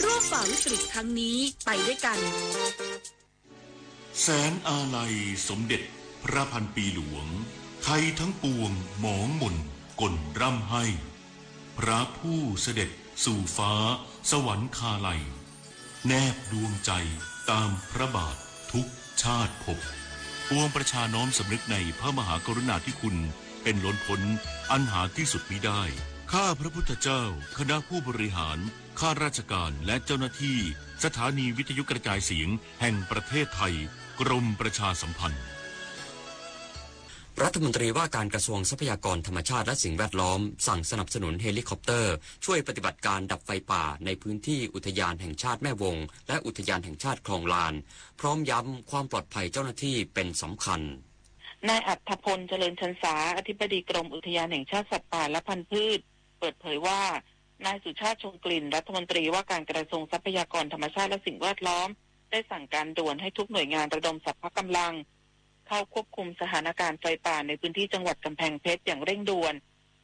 ร่วมฝ่าวิกฤตครั้งนี้ไปด้วยกัน แสงอาลัยสมเด็จพระพันปีหลวง ไทยทั้งปวงหมองหม่นก่นร่ำไห้ พระผู้เสด็จสู่ฟ้าสวรรคาลัย แนบดวงใจตามพระบาททุกชาติภพ ปวงประชาน้อมสำนึกในพระมหากรุณาธิคุณเป็นล้นพ้นอันหาที่สุดมิได้ ข้าพระพุทธเจ้า คณะผู้บริหาร ข้าราชการและเจ้าหน้าที่สถานีวิทยุกระจายเสียงแห่งประเทศไทย กรมประชาสัมพันธ์ รัฐมนตรีว่าการกระทรวงทรัพยากรธรรมชาติและสิ่งแวดล้อม สั่งสนับสนุนเฮลิคอปเตอร์ช่วยปฏิบัติการดับไฟป่าในพื้นที่อุทยานแห่งชาติแม่วง และอุทยานแห่งชาติคลองลาน พร้อมย้ำความปลอดภัยเจ้าหน้าที่เป็นสำคัญ นายอัฏฐพล เจริญชันสา อธิบดีกรมอุทยานแห่งชาติสัตว์ป่าและพันธุ์พืช เปิดเผยว่า นายสุชาติ ชงกลิ่น รัฐมนตรีว่าการกระทรวงทรัพยากรธรรมชาติและสิ่งแวดล้อม ได้สั่งการด่วนให้ทุกหน่วยงานระดมสรรพกำลัง เข้าควบคุมสถานการณ์ไฟป่าในพื้นที่จังหวัดกำแพงเพชรอย่างเร่งด่วน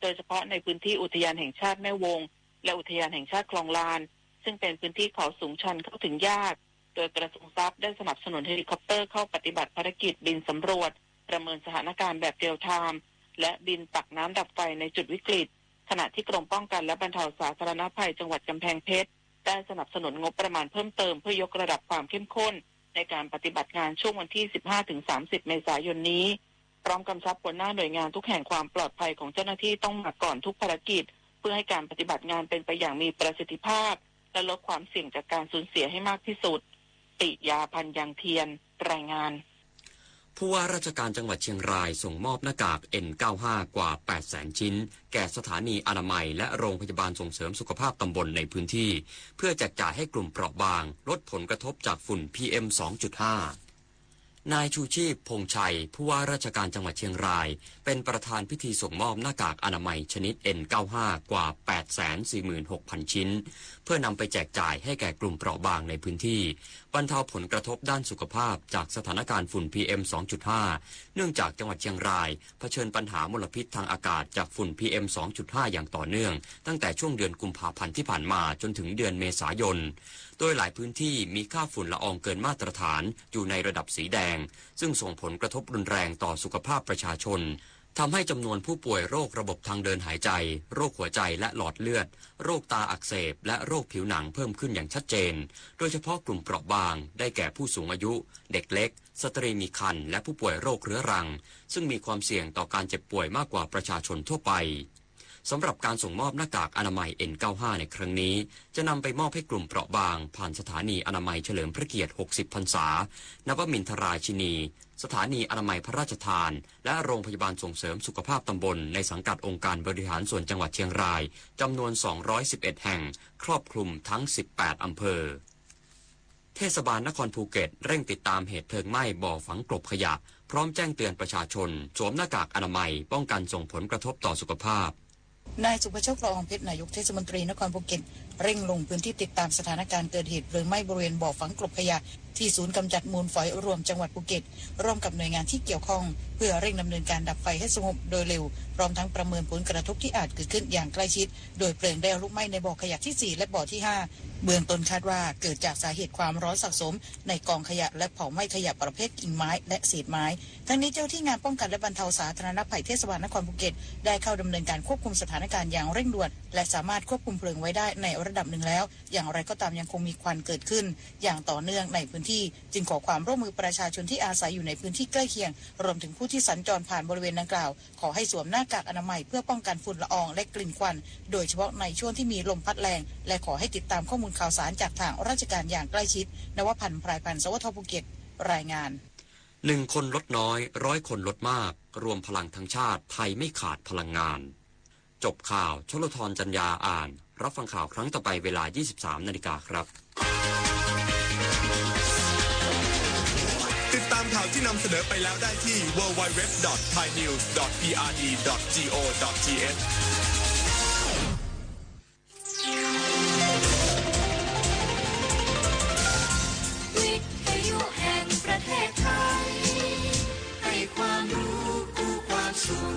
โดยเฉพาะในพื้นที่อุทยานแห่งชาติแม่วง และอุทยานแห่งชาติคลองลาน ซึ่งเป็นพื้นที่เขาสูงชันเข้าถึงยาก โดยกระทรวงทรัพย์ได้สนับสนุนเฮลิคอปเตอร์เข้าปฏิบัติภารกิจบินสำรวจ ประเมินสถานการณ์แบบเรียลไทม์ และบินตักน้ำดับไฟในจุดวิกฤต ขณะที่กรมป้องกันและบรรเทาสาธารณภัยจังหวัดกำแพงเพชร ได้สนับสนุนงบประมาณเพิ่มเติมเพื่อยกระดับความเข้มข้นในการปฏิบัติงานช่วงวันที่ สิบห้าถึงสามสิบ เมษายนนี้ พร้อมกำชับหัวหน้าหน่วยงานทุกแห่งความปลอดภัยของเจ้าหน้าที่ต้องมาก่อนทุกภารกิจ เพื่อให้การปฏิบัติงานเป็นไปอย่างมีประสิทธิภาพ และลดความเสี่ยงจากการสูญเสียให้มากที่สุด ปิยา พันยังเทียน รายงาน ผู้ว่าราชการจังหวัดเชียงรายส่งมอบหน้ากาก เอ็นเก้าห้า กว่า แปดแสน ชิ้น แก่สถานีอนามัยและโรงพยาบาลส่งเสริมสุขภาพตำบลในพื้นที่ เพื่อแจกจ่ายให้กลุ่มเปราะบาง ลดผลกระทบจากฝุ่น พีเอ็ม สองจุดห้า นายชูชีพ พงษ์ชัย ผู้ว่าราชการจังหวัดเชียงราย เป็นประธานพิธีส่งมอบหน้ากากอนามัยชนิด เอ็นเก้าห้า กว่า แปดแสนสี่หมื่นหกพัน ชิ้น เพื่อนำไปแจกจ่ายให้แก่กลุ่มเปราะบางในพื้นที่ บรรเทาผลกระทบด้านสุขภาพจากสถานการณ์ฝุ่น พีเอ็ม สองจุดห้า เนื่องจากจังหวัดเชียงรายเผชิญปัญหามลพิษทางอากาศจากฝุ่น พีเอ็ม สองจุดห้า อย่างต่อเนื่อง ตั้งแต่ช่วงเดือนกุมภาพันธ์ที่ผ่านมาจนถึงเดือนเมษายน โดยหลายพื้นที่มีค่าฝุ่นละอองเกินมาตรฐานอยู่ในระดับสีแดง ซึ่งส่งผลกระทบรุนแรงต่อสุขภาพประชาชน ทำให้จำนวนผู้ป่วยโรคระบบทางเดินหายใจ โรคหัวใจและหลอดเลือด โรคตาอักเสบ และโรคผิวหนังเพิ่มขึ้นอย่างชัดเจน โดยเฉพาะกลุ่มเปราะบาง ได้แก่ผู้สูงอายุ เด็กเล็ก สตรีมีครรภ์ และผู้ป่วยโรคเรื้อรัง ซึ่งมีความเสี่ยงต่อการเจ็บป่วยมากกว่าประชาชนทั่วไป สำหรับการส่งมอบหน้ากากอนามัย เอ็นเก้าห้า ในครั้งนี้ จะนำไปมอบให้กลุ่มเปราะบาง ผ่านสถานีอนามัยเฉลิมพระเกียรติ หกสิบ พรรษา นวมินทราชินี สถานีอนามัยพระราชทาน และโรงพยาบาลส่งเสริมสุขภาพตำบลในสังกัดองค์การบริหารส่วนจังหวัดเชียงราย จำนวน สองร้อยสิบเอ็ด แห่ง ครอบคลุมทั้ง สิบแปด อำเภอ เทศบาลนครภูเก็ตเร่งติดตามเหตุเพลิงไหม้บ่อฝังกลบขยะ พร้อมแจ้งเตือนประชาชนสวมหน้ากากอนามัยป้องกันส่งผลกระทบต่อสุขภาพ นายสุภโชค ละอองเพชร นายกเทศมนตรีนครภูเก็ต เร่งลงพื้นที่ติดตามสถานการณ์เกิดเหตุเพลิงไหม้บริเวณบ่อฝังกลบขยะ ที่ศูนย์กำจัดมูลฝอยรวมจังหวัดภูเก็ต ร่วมกับหน่วยงานที่เกี่ยวข้อง เพื่อเร่งดำเนินการดับไฟให้สงบโดยเร็ว พร้อมทั้งประเมินผลกระทบที่อาจเกิดขึ้นอย่างใกล้ชิด โดยเพลิงได้ลุกไหม้ในบ่อขยะที่สี่ และบ่อที่ห้า เบื้องต้นคาดว่าเกิดจากสาเหตุความร้อนสะสมในกองขยะ และเผาไหม้ขยะประเภทกิ่งไม้ และเศษไม้ ทั้งนี้เจ้าที่งานป้องกันและบรรเทาสาธารณภัยเทศบาลนครภูเก็ต ได้เข้าดำเนินการควบคุมสถานการณ์อย่างเร่งด่วน และสามารถควบคุมเพลิงไว้ได้ในระดับหนึ่งแล้ว อย่างไรก็ตามยังคงมีควันเกิดขึ้นอย่างต่อเนื่องในพื้นที่ จึงขอความร่วมมือประชาชนที่อาศัยอยู่ในพื้นที่ใกล้เคียง รวมถึงผู้ที่สัญจรผ่านบริเวณดังกล่าว ขอให้สวมหน้ากากอนามัยเพื่อป้องกันฝุ่นละอองและกลิ่นควัน โดยเฉพาะในช่วงที่มีลมพัดแรง และขอให้ติดตามข้อมูลข่าวสารจากทางราชการอย่างใกล้ชิด นวพันธ์ พรายพันธ์ สวท ภูเก็ต รายงาน หนึ่งคนลดน้อย ร้อยคนลดมาก รวมพลังทั้งชาติ ไทยไม่ขาดพลังงาน จบข่าว ชลธร จันยา อ่าน รับฟังข่าวครั้งต่อไปเวลา ยี่สิบสามนาฬิกาครับ ติดตามข่าวที่นำเสนอไปแล้วได้ที่ ดับเบิลยู ดับเบิลยู ดับเบิลยู ดอท ไทยนิวส์ ดอท พี อาร์ ดี ดอท จี โอ ดอท ที เอช วิทยุแห่งประเทศไทย ให้ความรู้คู่ความสุข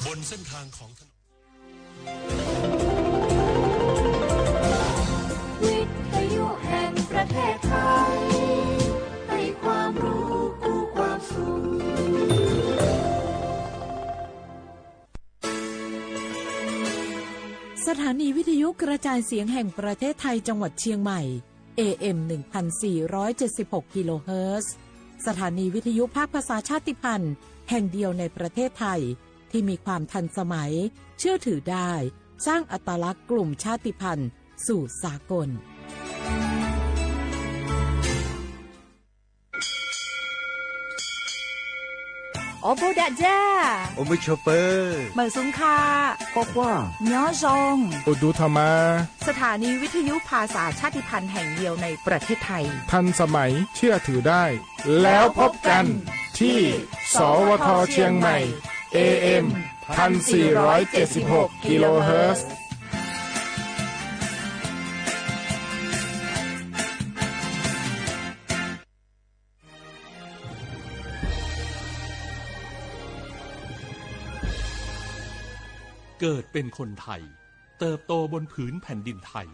บนเส้นทางของถนน วิทยุแห่งประเทศไทย ให้ความรู้คู่ความสุข สถานีวิทยุกระจายเสียงแห่งประเทศไทยจังหวัดเชียงใหม่ เอ เอ็ม หนึ่งพันสี่ร้อยเจ็ดสิบหก กิโลเฮิรตซ์ สถานีวิทยุภาคภาษาชาติพันธุ์แห่งเดียวในประเทศไทย ที่มีความทันสมัย เชื่อถือได้ สร้างอัตลักษณ์กลุ่มชาติพันธุ์สู่สากล โอโบดะจ้า โอมือโชเปอร์ เหมยสุงค่ะ ข้อความ ย้อซอง อุดูธรรมา สถานีวิทยุภาษาชาติพันธุ์แห่งเดียวในประเทศไทย ทันสมัย เชื่อถือได้ แล้วพบกันที่ สวท เชียงใหม่ เอ เอ็ม พันสี่ร้อยเจ็ดสิบหก กิโลเฮิรตซ์ เกิดเป็นคนไทย เติบโตบนผืนแผ่นดินไทย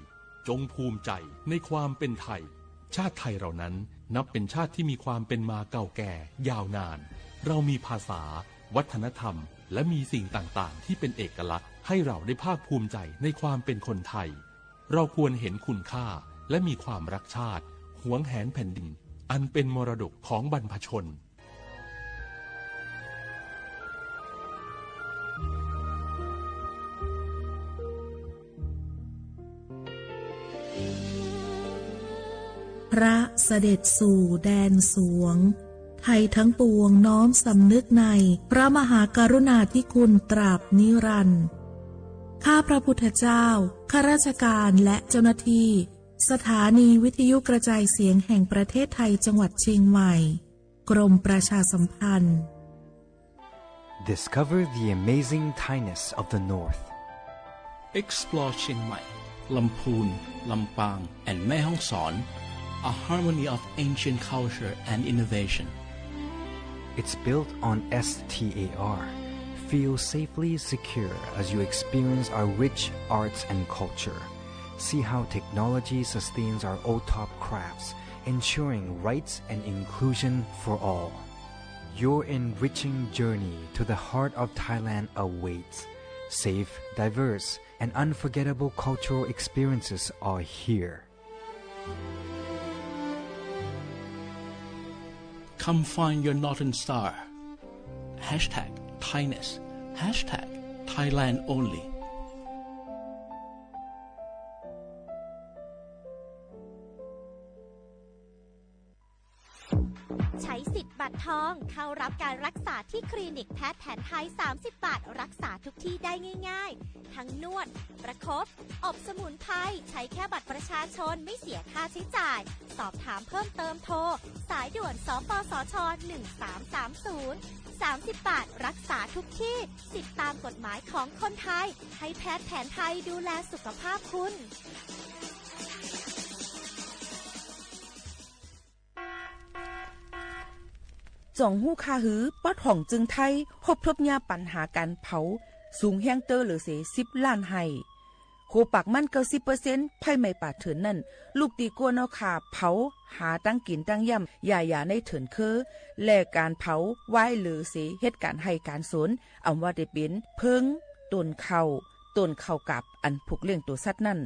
จงภูมิใจในความเป็นไทย ชาติไทยเรานั้นนับเป็นชาติที่มีความเป็นมาเก่าแก่ยาวนาน เรามีภาษา วัฒนธรรม และมีสิ่งต่างๆ ที่เป็นเอกลักษณ์ ให้เราได้ภาคภูมิใจในความเป็นคนไทย เราควรเห็นคุณค่า และมีความรักชาติ หวงแหนแผ่นดิน อันเป็นมรดกของบรรพชน พระเสด็จสู่แดนสวง ไทยทั้งปวงน้อมสำนึกในพระมหากรุณาธิคุณตราบนิรันดร์ ข้าพระพุทธเจ้า ข้าราชการและเจ้าหน้าที่ สถานีวิทยุกระจายเสียงแห่งประเทศไทยจังหวัดเชียงใหม่ กรมประชาสัมพันธ์ Discover the amazing Thainess of the North. Explore Chiang Mai, Lamphun, Lampang, and Mae Hong Son, a harmony of ancient culture and innovation. It's built on S T A R. Feel safely secure as you experience our rich arts and culture. See how technology sustains our old top crafts, ensuring rights and inclusion for all. Your enriching journey to the heart of Thailand awaits. Safe, diverse, and unforgettable cultural experiences are here. Come find your Northern Star. Hashtag Thainess. Hashtag Thailand Only. ใช้สิทธิ์บัตร ทอง เข้ารับการรักษาที่คลินิกแพทย์แผนไทย สามสิบบาท รักษาทุกที่ได้ง่ายๆ ทั้งนวด ประคบ อบสมุนไพร ใช้แค่บัตรประชาชน ไม่เสียค่าใช้จ่าย สอบถามเพิ่มเติมโทร สายด่วน สปสช หนึ่งสามสามศูนย์ สามสิบบาท รักษาทุกที่ สิทธิตามกฎหมายของคนไทย ให้แพทย์แผนไทยดูแลสุขภาพคุณ จ่องฮู้ค่าหือ ปอดห้องจึงไทย ฮบทบเยียะปัญหาก๋านเผา สูงแฮงเต๊อะเหลือเสีย สิบล้านไฮ่ โขปากมัน เก้าสิบเปอร์เซ็นต์ ไฟไหม้ป่าเถื่อนนั่น ลุกตี้ก้นเอาข่าเผา หาตังกิ๋นตังย่ำ หญ้าๆ ในเถื่อนเค้อ และก๋านเผา วายเหลือเสีย เฮ็ดก๋านไฮ่ก๋านสวน อ่ำว่าแต่เป๋นเผิง ต้นข้าว ต้นข้าวกาบ อันผูกเลี้ยงตั๋วสัตว์นั่น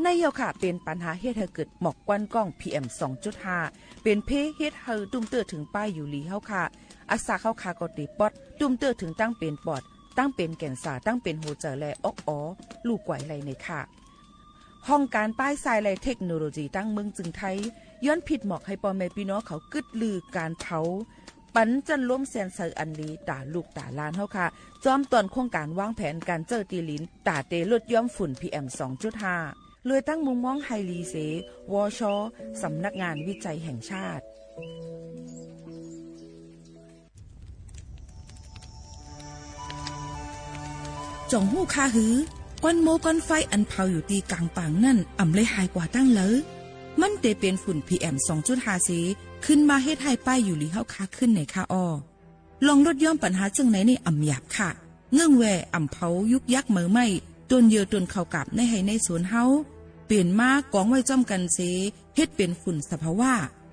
ในเย้าค่ะ เป๋นปัญหาเฮ็ดหื้อเกิดหมอกควันก้อง พีเอ็ม สองจุดห้า เป๋นเภเฮ็ดหื้อตุ้มเตื้อเถิงป้ายหยูหลีเฮาค่ะ อัสสาเฮาค่ะก็เตะป๊อด ตุ้มเตื้อเถิงตังเป๋นปอด ตังเป๋นแก๋นซาร์ ตังเป๋นหัวใจ๋ และอ๊อกอ๋อ ลู่ก๋วยไล่ในค่ะ ห้องก๋านป้ายทรายและเทคโนโลยีตังเมืองจึงไทย ย้อนผิดหมอกหื้อป้อแม่ปี้น้องเขากึ๊ดลือก๋านเผา ปันจั้นลมแสนใสอันดี ต๋าลูกต๋าหลานเฮาค่ะ จอมต๋อนโครงก๋านวางแผนก๋านเจิ่อตี้หลิน ต๋าเตลดย้อมฝุ่น พีเอ็ม สองจุดห้า เลยตั้งมุมมองหื้อหลีเส วช สำนักงานวิจัยแห่งชาติ จ่องฮู้ค่าหือ ควันโม้ควันไฟอันเผาอยู่ตี้ก๋างป่างนั่น อ่ำได้หายกว่าตั้งเลิว มันเตเป๋นฝุ่น พีเอ็ม สองจุดห้า เส ขึ้นมาเฮ็ดหื้อป้ายหยูหลีเฮาค่ะขึ้นไหนค่ะอ้อ ลองลดย้อมปัญหาเจิ่งไหนนี่อ่ำหยาบค่ะ เงื่องแว่อ่ำเผายุกยักเหมอไหม้ ต้นเยื่อต้นข้าวกาบในไฮ่ในสวนเฮา เป๋นมากองไว้จ้อมกั๋นเส เฮ็ดเป๋นฝุ่นสภาวะ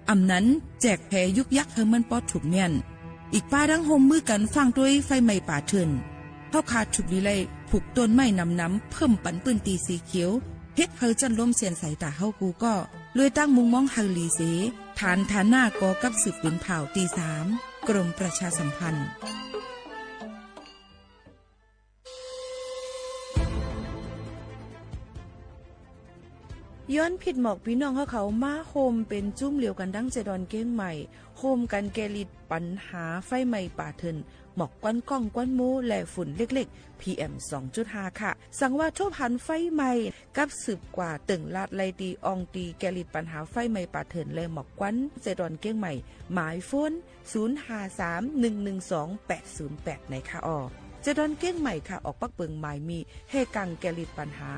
อ่ำนั้นแจกแผ่ยุกยักหื้อมันปอถูกเมี้ยน อีกป้าดั้งฮ่มมือกั๋นฟั่งตวยไฟไหม้ป่าเถื่อน เฮาค่ะถูกดีไล่ผูกต้นไม้หนำๆ เพิ่มปันปื้นตี้สีเขียว เฮ็ดหื้อจั้นลมแสนใสต๋าเฮากู้ก้อ เลยตั้งมุมมองหื้อหลีเส ฐานฐานะก่อกับสืบปืนผ่าวตี้สาม กรมประชาสัมพันธ์ ย้อนผิดหมอกปี้น้องเฮาเขามาฮ่มเป๋นจุ้มเหลียวกั๋นดั้งแจดอนเก้งใหม่ ฮ่มกั๋นแก้ฤทธิ์ปัญหาไฟไหม้ป่าเถื่อน หมอกควันก้องควันโม้และฝุ่นเล็กๆ พีเอ็ม สองจุดห้า ค่ะ สังว่าทบหันไฟไหม้ กับสืบกว่าเติ่งลาดไล่ตี้อ่องตี้แก้ฤทธิ์ปัญหาไฟไหม้ป่าเถื่อนและหมอกควันแจดอนเก้งใหม่ หมายโฟน ศูนย์ห้าสาม หนึ่งหนึ่งสอง แปดศูนย์แปด ไหนค่ะอ้อ แจดอนเก้งใหม่ค่ะ ออกปักเปิงหมายมีแห่กั๋งแก้ฤทธิ์ปัญหา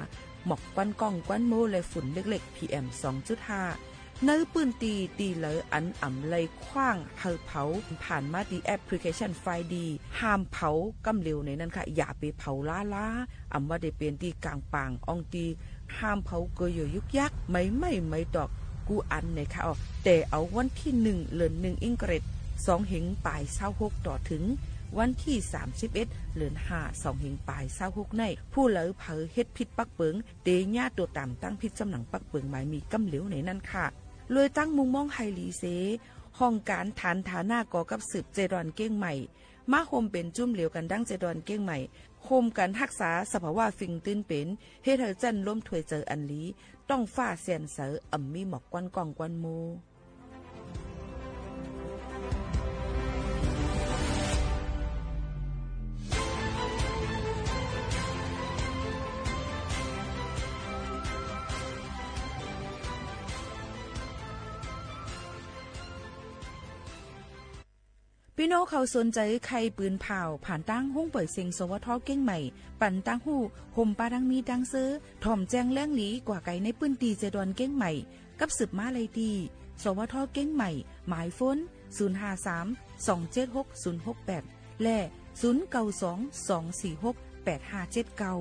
หมอกควันก้องควันโม้และฝุ่นเล็กๆ พีเอ็ม สองจุดห้า ในปื้นตี้ตี้เหลืออันอ่ำได้ขว้างหื้อเผา ผ่านมาตี้แอปพลิเคชันไฟดี ห้ามเผาก้ำเหลวในนั้นค่ะ อย่าไปเผาล้าๆ อ่ำว่าเตเป๋นตี้ก๋างป่างอ่องตี้ ห้ามเผาเกยอยุกยัก ไม้ไหม้ไม้ตอกกู้อันไหนค่ะอ้อ แต่เอาวันตี้หนึ่ง เดือนหนึ่งอิงเกรด สองเฮงป๋ายซาวหก ต่อเถิงวันตี้สามสิบเอ็ด เดือนห้า สองเฮงป๋ายซาวหก ใน ผู้ใดเผลอเฮ็ดผิดปักเปิง เตเยียะตั๋วต๋ามตั้งผิดจำหนังปักเปิงหมายมีก้ำเหลวในนั้นค่ะ เลยตั้งมุมมองหื้อหลีเส ห้องก๋านฐานฐานะก่อกับสืบแจดอนเก้งใหม่ มาฮ่มเป๋นจุ้มเหลียวกั๋นดั้งแจดอนเก้งใหม่ ฮ่มกั๋นฮักษาสภาวะสิ่งตี้เป๋น เฮ็ดหื้อจั้นลมถ้วยใจ๋อันดี ต๊องฟ้าแสนใส อ่ำมีหมอกควันก้องควันโม้ ปี้น้องเขาสนใจ๋ใค่ปืนผ่าว ผ่านตางห้องเป่ยเสียง สวท เก้งใหม่ ปันตางฮู้ ฮ่มปะดังมีดังเซิว ถ่อมแจ้งแหลงหลีกว่าไกลในปื้นตี้แจดอนเก้งใหม่ กับสืบมาไล่ตี้ สวท เก้งใหม่ หมายโฟน ศูนย์ห้าสาม สองเจ็ดหก ศูนย์หกแปด และ ศูนย์เก้าสอง สองสี่หก แปดห้าเจ็ดเก้า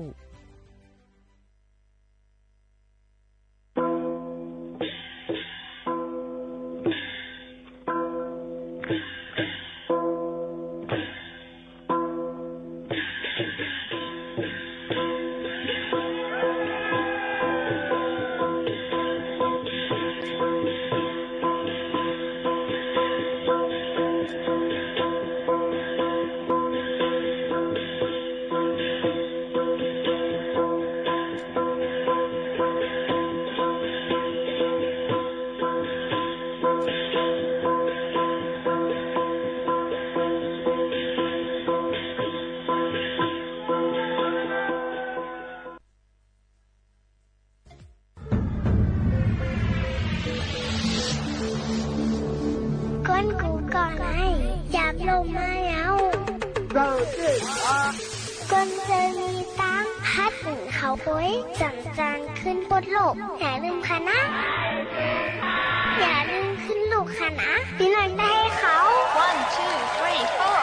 ลมมาแล้ว เจ้าเจ้า คนเจอมีตังค์ ฮัดหนึ่งเขาโอย สำจานขึ้นบนโลก อย่าลืมค่ะนะ อย่าลืมขึ้นลูกค่ะนะ พี่นันได้เขา One, two, three, four.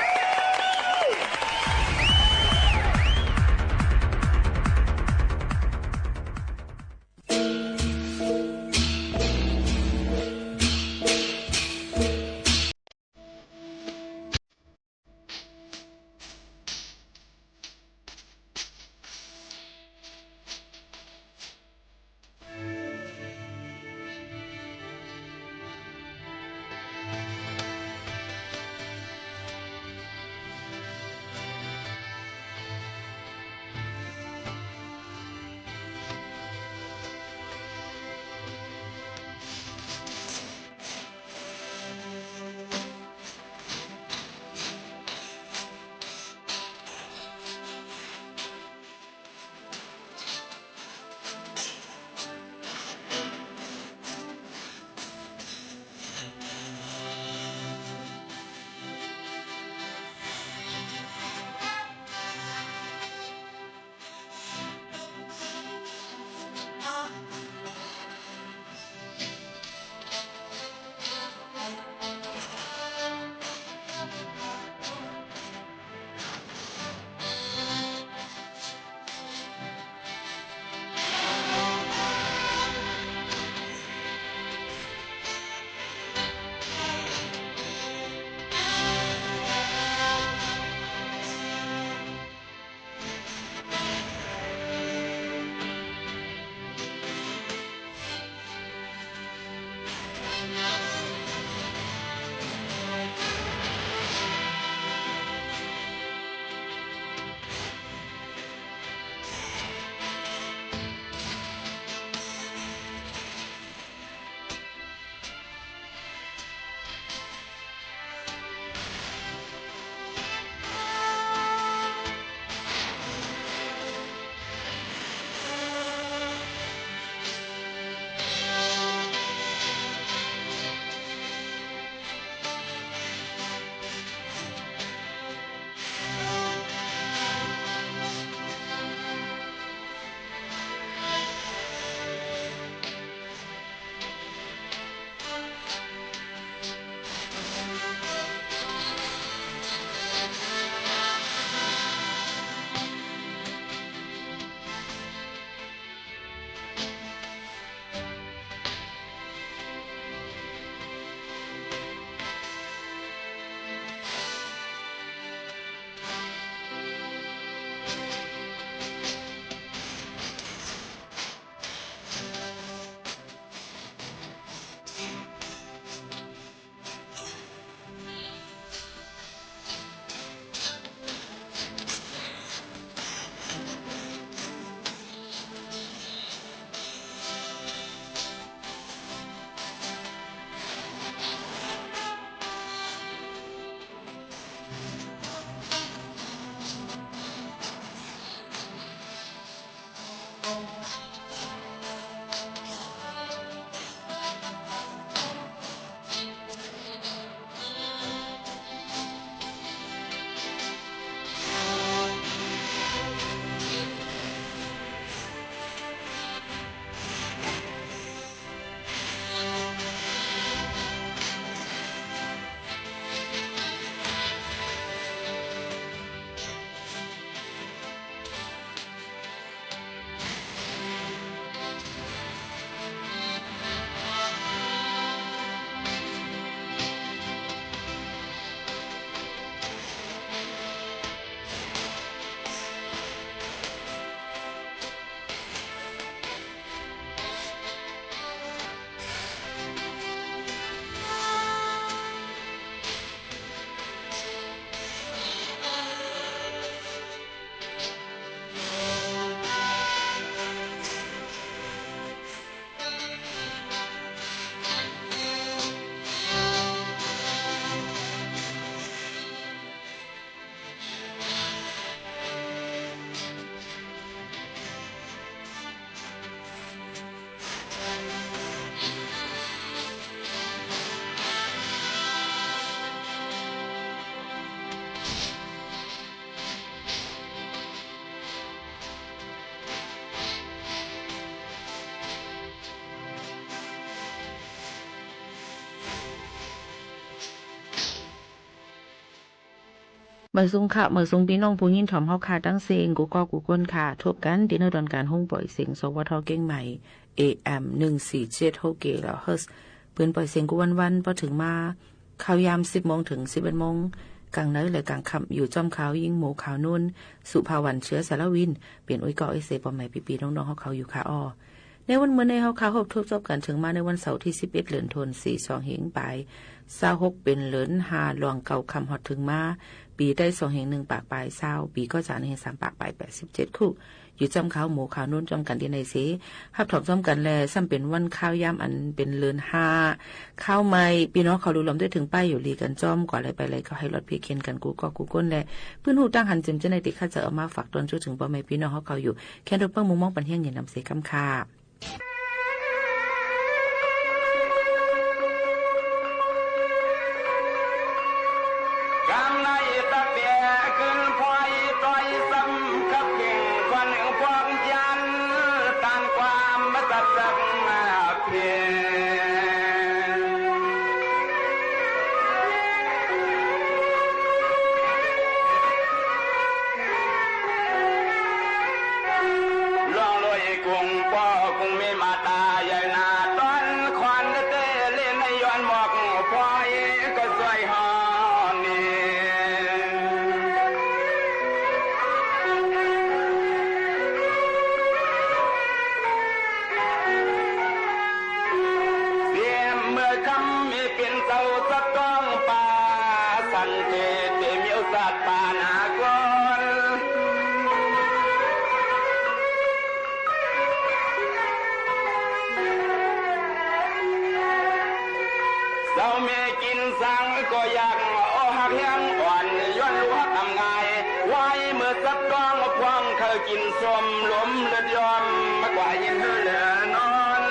หมายสูงค่ะ หมายสูงปี้น้องผู้ยินถ่อมเฮาค่ะ ตังเสียงกู้ก๊อกู้ก้นค่ะ ทบกั๋นตี้เนื้อตอนก๋านห้องป่อยเสียง สวท เจียงใหม่ เอเอ็ม หนึ่งสี่เจ็ด หกเกะเฮิรตซ์ ปืนป่อยเสียงกู้วันๆ ปอเถิงมา ข่าวยามสิบโมงเถิงสิบเอ็ดโมง ก๋างในและก๋างค่ำ อยู่จ้อมข่าวหญิงหมู่ข่าวนุ่น สุภาวัน เชื้อสารวิน เป๋นอุ้ยก๊อกเอเซ ป้อแม่ปี้ๆ น้องๆ เฮาเขาอยู่ค่ะอ้อ ในวันเมื่อนี้เฮาค่ะ ฮบทบจบกั๋นเถิงมาในวันเสาร์ตี้สิบเอ็ด เดือนธันวาคม สองเหียงปายซาวหก เป๋นเดือนห้าล่วงเก้าค่ำฮอดเถิงมา ปี๋ไต้สองเหียงหนึ่งปากปายซาว ปี๋ก้อจ๋านเหียงสามปากปายแปดสิบเจ็ด คู่ อยู่จ้อมข่าวหมู่ข่าวนุ่นจ้อมกั๋นตี้ในเส ฮับถ่อมจ้อมกั๋นแล ซ้ำเป๋นวันข่าวยามอันเป๋นเดือนห้า ข่าวใหม่ ปี้น้องเขาลุมล้อมตวยเถิงป้ายอยู่หลีกั๋นจ้อม กว่าใดไปใดก็หื้อรอดเพียงเคียงกั๋นกู้ก๊อกู้ก้นแล ปื้นฮู้ตั้งหันเจ๋มเจ้าในตี้ข้าจะเอามาฝากตอนจู๊เถิงป้อแม่ปี้น้องเฮาเขาอยู่ แคนดูเปิ้งมุมมองปันเฮี้ยงเย็นนำเสก๋ำค่ะ กำในตะเปียขึ้นพลอยต้อยซ้ำกับเพ่งควันพวกยัน ต้านความมาตัดสักมาเพียง ล่วงโลยกุ้งป้อกุ้งมีมาตาใหญ่นาต้อนควันเตเล่นในย้อนหมอกพลอยก็สวยฮอนี่ เสียมเมื่อค่ำมีเป๋นเจ้าสะก้องป่า สันเตเตเมียวสัตว์ป่าหน้าก้อน เจ้าแม่กิ๋นสังก็อยากอ้อฮักแฮงอ่อน ย้อนลูกฮักอำง่าย ไหวเมื่อสัตว์ก้องพวง เขยกิ๋นส้มลมเลือดยอม มากว่ายินหื้อเหลือนอน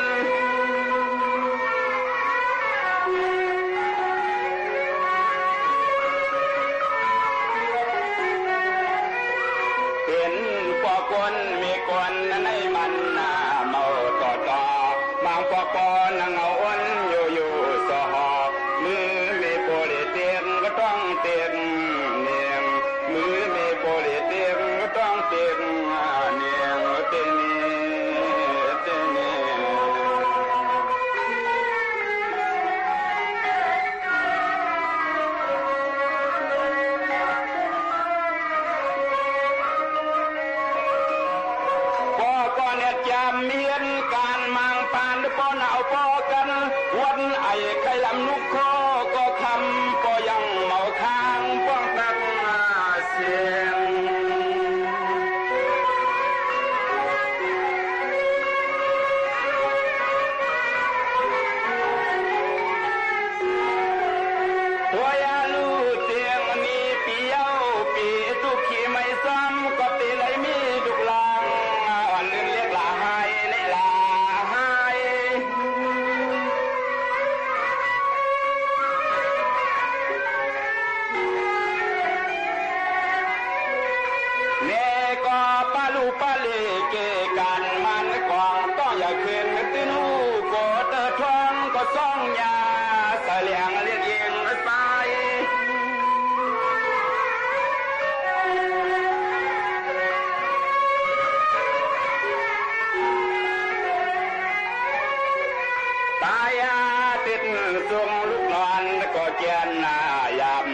เป๋นป้อก้นแม่ก้นในมันหน้าเมาต่อต่อ บางป้อป้อนั่งเอาอ้นอยู่อยู่สอหอ มือแม่โปเลเต็กก็ต้องเต็กเนียง มือแม่โปเลเต็กก็ต้องเต็กเนียง เต็กเนียง เต็กเนียง ป้อก็แนบจำเฮียนก๋านมางปาน ป้อหนาวป้อกั๋น วันไอไข้ลำนุกคอ ก็คำป้อยังเมาค้างป้องตักเสียง ตัวยาลู่เตียงนี้ปี๋เย้าปี๋ตุ๊กขี้ไม่ซ้ำ ก็เตไหลมีลูกหลานอ่อนลื่นเล็กหลาหายในหลาหาย แม่ก็ปะลูปะเลเกกั๋นมันกอง ต้องอย่าเขินตื่นหูโกเตอท้องก็ส่องยาสะแหลงเลียงเอียงสาย ตายาติดส่งลูกนอนก็เจียนหน้าหยาบ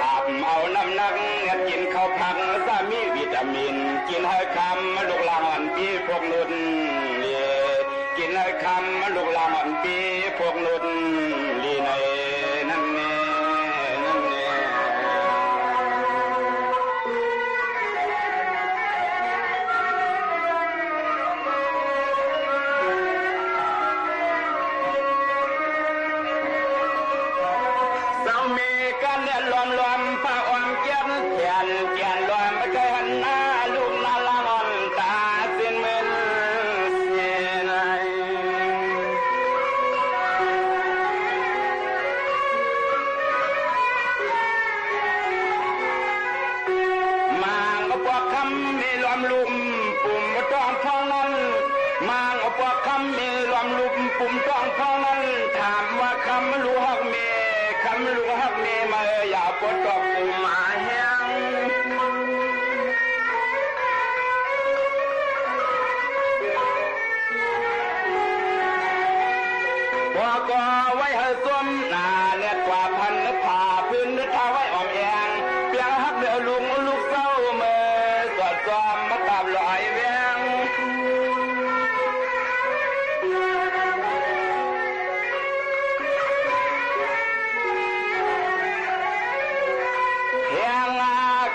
หับเอาน้ำหนักเงือดกิ๋นข้าวผัก สามีวิตามิน กิ๋นหื้อค่ำลูกหลานอ่อนปี้พวกนุ่น กิ๋นหื้อค่ำลูกหลานอ่อนปี้พวกนุ่น ลีในนั้นแน่ นั้นแน่ เจ้ามีกั๋นเนี่ยล้อมๆ ผ้าอ้อมเกียรติแขนแขนล้อม บ่เกยหันหน้าลูกหน้าหลานอ่อนต๋าสิ้นเมินเสียใน ลุง ลุงเศร้าเมื่อสอดส่องมาตามรอยแวง แฮง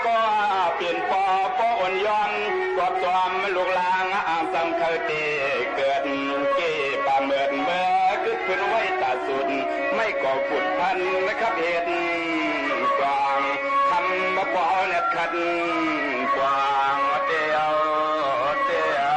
ก็เป๋นป้อ ป้ออ่อนหย่อน สอดส่องลูกหลาน อันสำเคิญเต๋เกิด เก้ปาเหมิดเมื่อ กึ๊ดคืนไว้ต๋าสุด ไม่ก็ผุดพลั้งนะครับ เฮ็ดกว้าง คำบ่ปอแนบขัด กว้างเตียว เตียว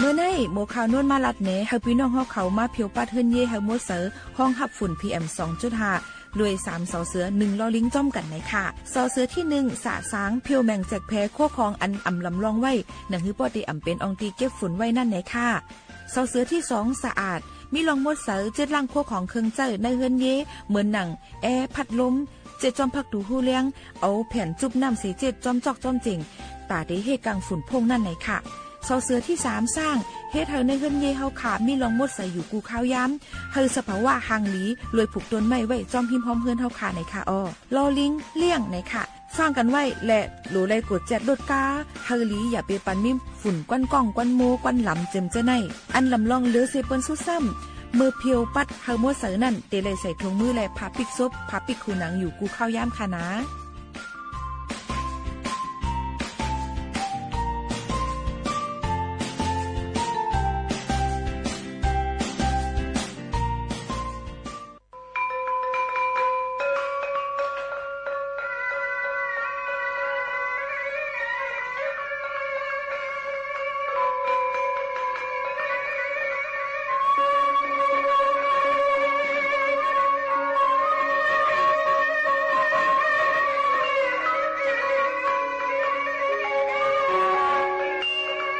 เมื่อไน้ หมวกข่าวนวลมาลัดแนะ หื้อปี้น้องเฮาเขามาเผียวปั๊ดเฮือนเย้ยหื้อหมดใส ฮ้องฮับฝุ่น พีเอ็ม สองจุดห้า โดยสามสอเสือ นึ่งลอลิง จ้อมกั๋นในค่ะ สอเสือตี้นึ่ง สะสาง เผียวแหม่งแจกแผล ครัวของอันอ่ำลำลองไว้ หนังหื้อป้อตี้อ่ำเป๋นอ่องตี้เก็บฝุ่นไว้นั้นในค่ะ สอเสือตี้สอง สะอาด มีลองหมดใส เจ็ดล้างครัวของเคิงใจ๊ในเฮือนเย้ย เหมือนหนัง แอร์ พัดลม เจ็ดจ้อมพักดูฮู้แลง เอาแผ่นจุ๊บน้ำเสเจ็ดจ้อมจอกจ้อมเจ๋ง ต๋าเต๋เฮ่กั้งฝุ่นพ่งนั้นในค่ะ สอเสือตี้สาม สร้าง เฮ็ดหื้อในเฮือนเย้ยเฮาค่ะ มีลองหมดใสอยู่กู้คราวยาม หื้อสภาวะห่างหลี โดยผูกต้นไม้ไว้จ้อมฮิมฮอมเฮือนเฮาค่ะในค่ะอ้อ ลอลิง เลี้ยงในค่ะ ฟังกั๋นไว้ และโหลใดโกรธแจ๊ดโลดก้า หื้อหลี อย่าไปปันมีฝุ่นก้อนก้อง ก้อนโม ก้อนลำ เจิมเจ้อไน้ อันลำลองเหลือเสเปิ้นสุดซ้ำ เมื่อเผียวปั๊ดหื้อหมดใสนั้น เต๋ไล่ใส่ถุงมือและผ้าปิ๊กศพ ผ้าปิ๊กหูหนังอยู่กู้คราวยามค่ะนา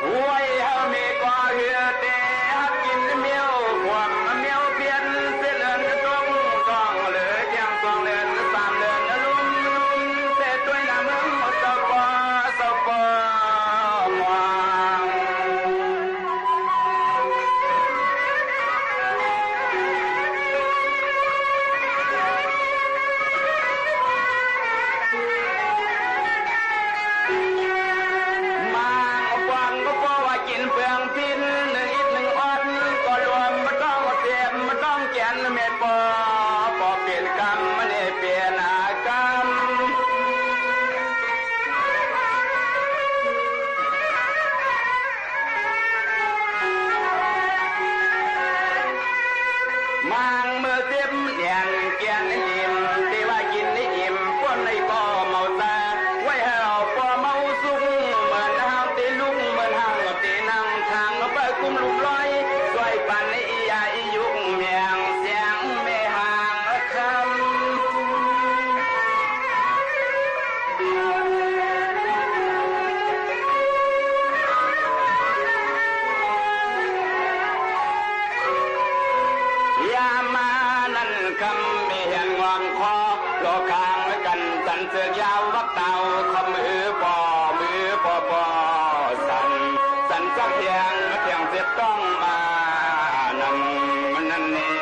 ห้วยเฮามีก่อเฮือเตฮับกิ๋นเมียว ขวมเมียวเปียน เสเลินตรง สองเหลือเจียง สองเลิน สามเลิน ลุ่มลุ่ม เสตวยหน้าเมือง สป สป หม่อง มางปองก็ปอว่ากิ๋นเปืองพิน นึ่งอิดนึ่งออด ก็รวมบ่ต้องเสพ บ่ต้องแกน แม่ปอ ปอเป๋นกรรม มันเอเป๋นอากรรม มางเมื่อเสพแหนนแกนอิ่ม ตี้ว่ากิ๋นได้อิ่ม ป้นได้ก็เมาต๋า ไว้หื้อปอเมาสุข เหมือนเฮาตี้ลุก เหมือนเฮาตี้นั่ง ทางไปกุ้มลุ่มลอย ซ่วยปันอีหยาอียุก แหม่งแสงแม่หางคำ ยามมานั้นคำมีเหียนงวงคอ รอข้างกั๋นสันเสือกยาววักเต่า ข้อมือปอ มือปอปอ สัน สันสักเทียง เทียงเสียบต้องมา นั้น มันนั้นนี่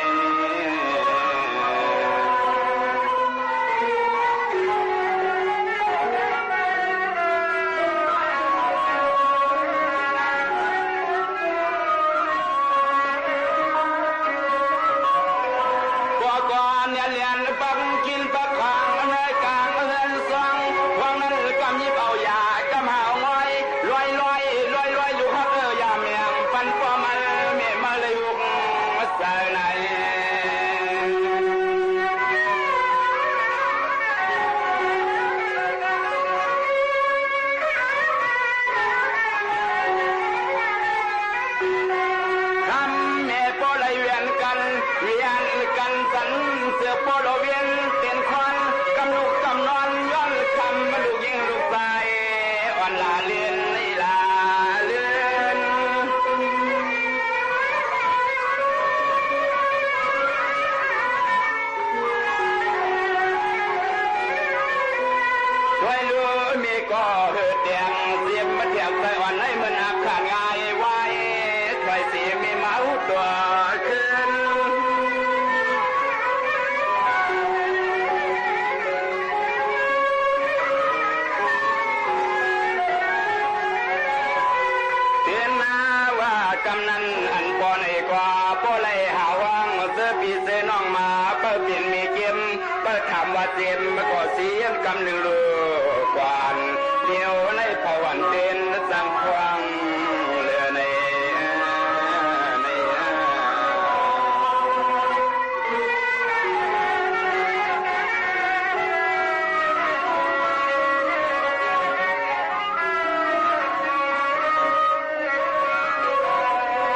ก่อก่อนเนี่ยเลียนปักกิ๋นปักขางในกลางเฮือนซอง พวกนั้นกำยิบเอายากำหาวง่อย ลอยลอย ลอยลอย ลูกฮักเอ๋ย อย่าแม่งปันป้อมัน แม่มาเลยลูก ใส่ใน คำแม่ป้อไหลเวียนกั๋น เวียนกั๋นสันเสือป้อละเวียนเตียนคอน กำลุกกำนอนย้อนคำลูกยิงลูกชาย อ่อนหล้าเลื่อนหล้าเลื่อน น้องมาเปิ้นเป๋นเมียเก็ม เปิ้นถามว่าเจ็ม ก็เสียงกำนึ่งลูกขวัญ เดี๋ยวในพอวันเป๋นสังขวางเหลือใน ใน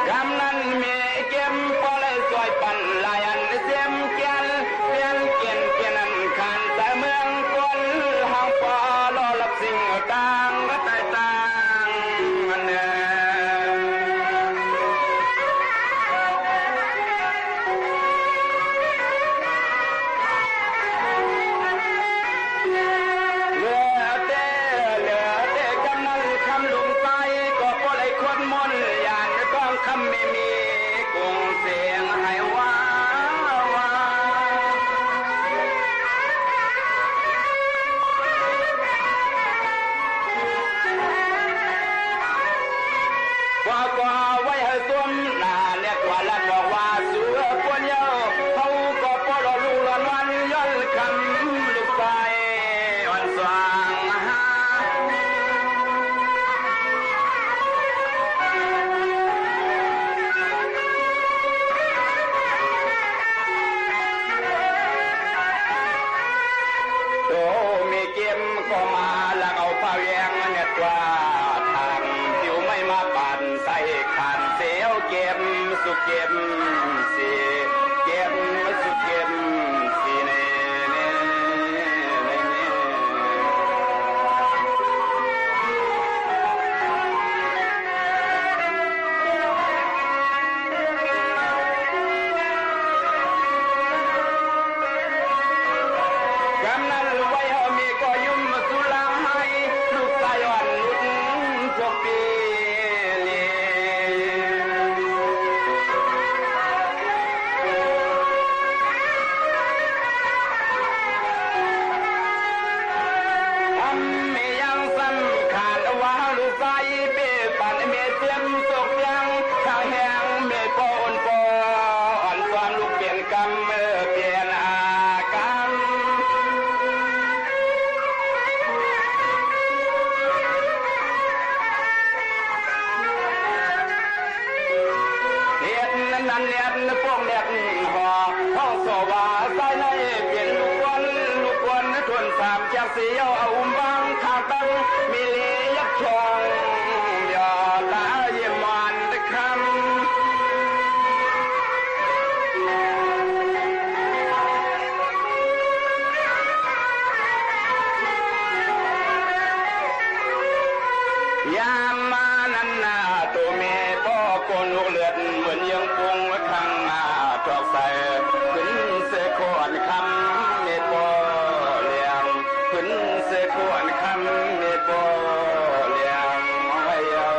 กำนั้นเมียเก็มก็เลยจ้อยปันหลายอันเสียมเกียน เปลี่ยนเกียนเกียนอันขันแต่เมืองคน หางปอรอรับสิ่งต่างก็ตายต่างอันเนอ เหลือแต่ เหลือแต่กำนั้นคำลุงใต้ ก็บ่ได้คดมนต์ ย่านต้องคำไม่มีกุ้งเสียงให้ว่า ว่า ว่าก็ไว้หื้อสมหน้าเนี่ย กว่าละบอกว่าสู่คนเยาว์ เขาก็ปอรอลุงรอนวัน ย้อนคำลูกใต้อ่อนสว่างหา โตเมียเก็มก็มาลักเอาผ้าแยงเนี่ย กว่าทางผิวไม่มาปั่นใส่ขันเสียวเก็มสุกเก็มสี เก็มสุกเก็มสีเน่เน่เน่เน่ กำนั้นไว้เฮามีก็ยุ่มสุราให้ ลูกสายอ่อนหลุดพวกปีนี้ ทำเมียยังสำคัญว่าลูกใต้เปปันเมียเสียมตกยัง ทางแหงเมียปออ่อนปออ่อนความลูกเปลี่ยนกรรมเออเปลี่ยนอากรรม เน็ดนั้นเน็ดปกเน็ดหอ ห้องสวาสายในเปลี่ยนลูกกวน ลูกกวนทวนสามจักเสียวเอาอุ้มบังข้างตั้ง มีลียักษ์ชอง ยอดตาเยี่ยมมานคำ ยามมานั้นนา ตัวเมียปอโกนลูกเลือด เหมือนเยื้องปุงข้างหน้าตอกใส่ ขึ้นเสขอนคำเมียปอเหลี่ยง ขึ้นเสขอนคำเมียปอเหลี่ยงไว้เอา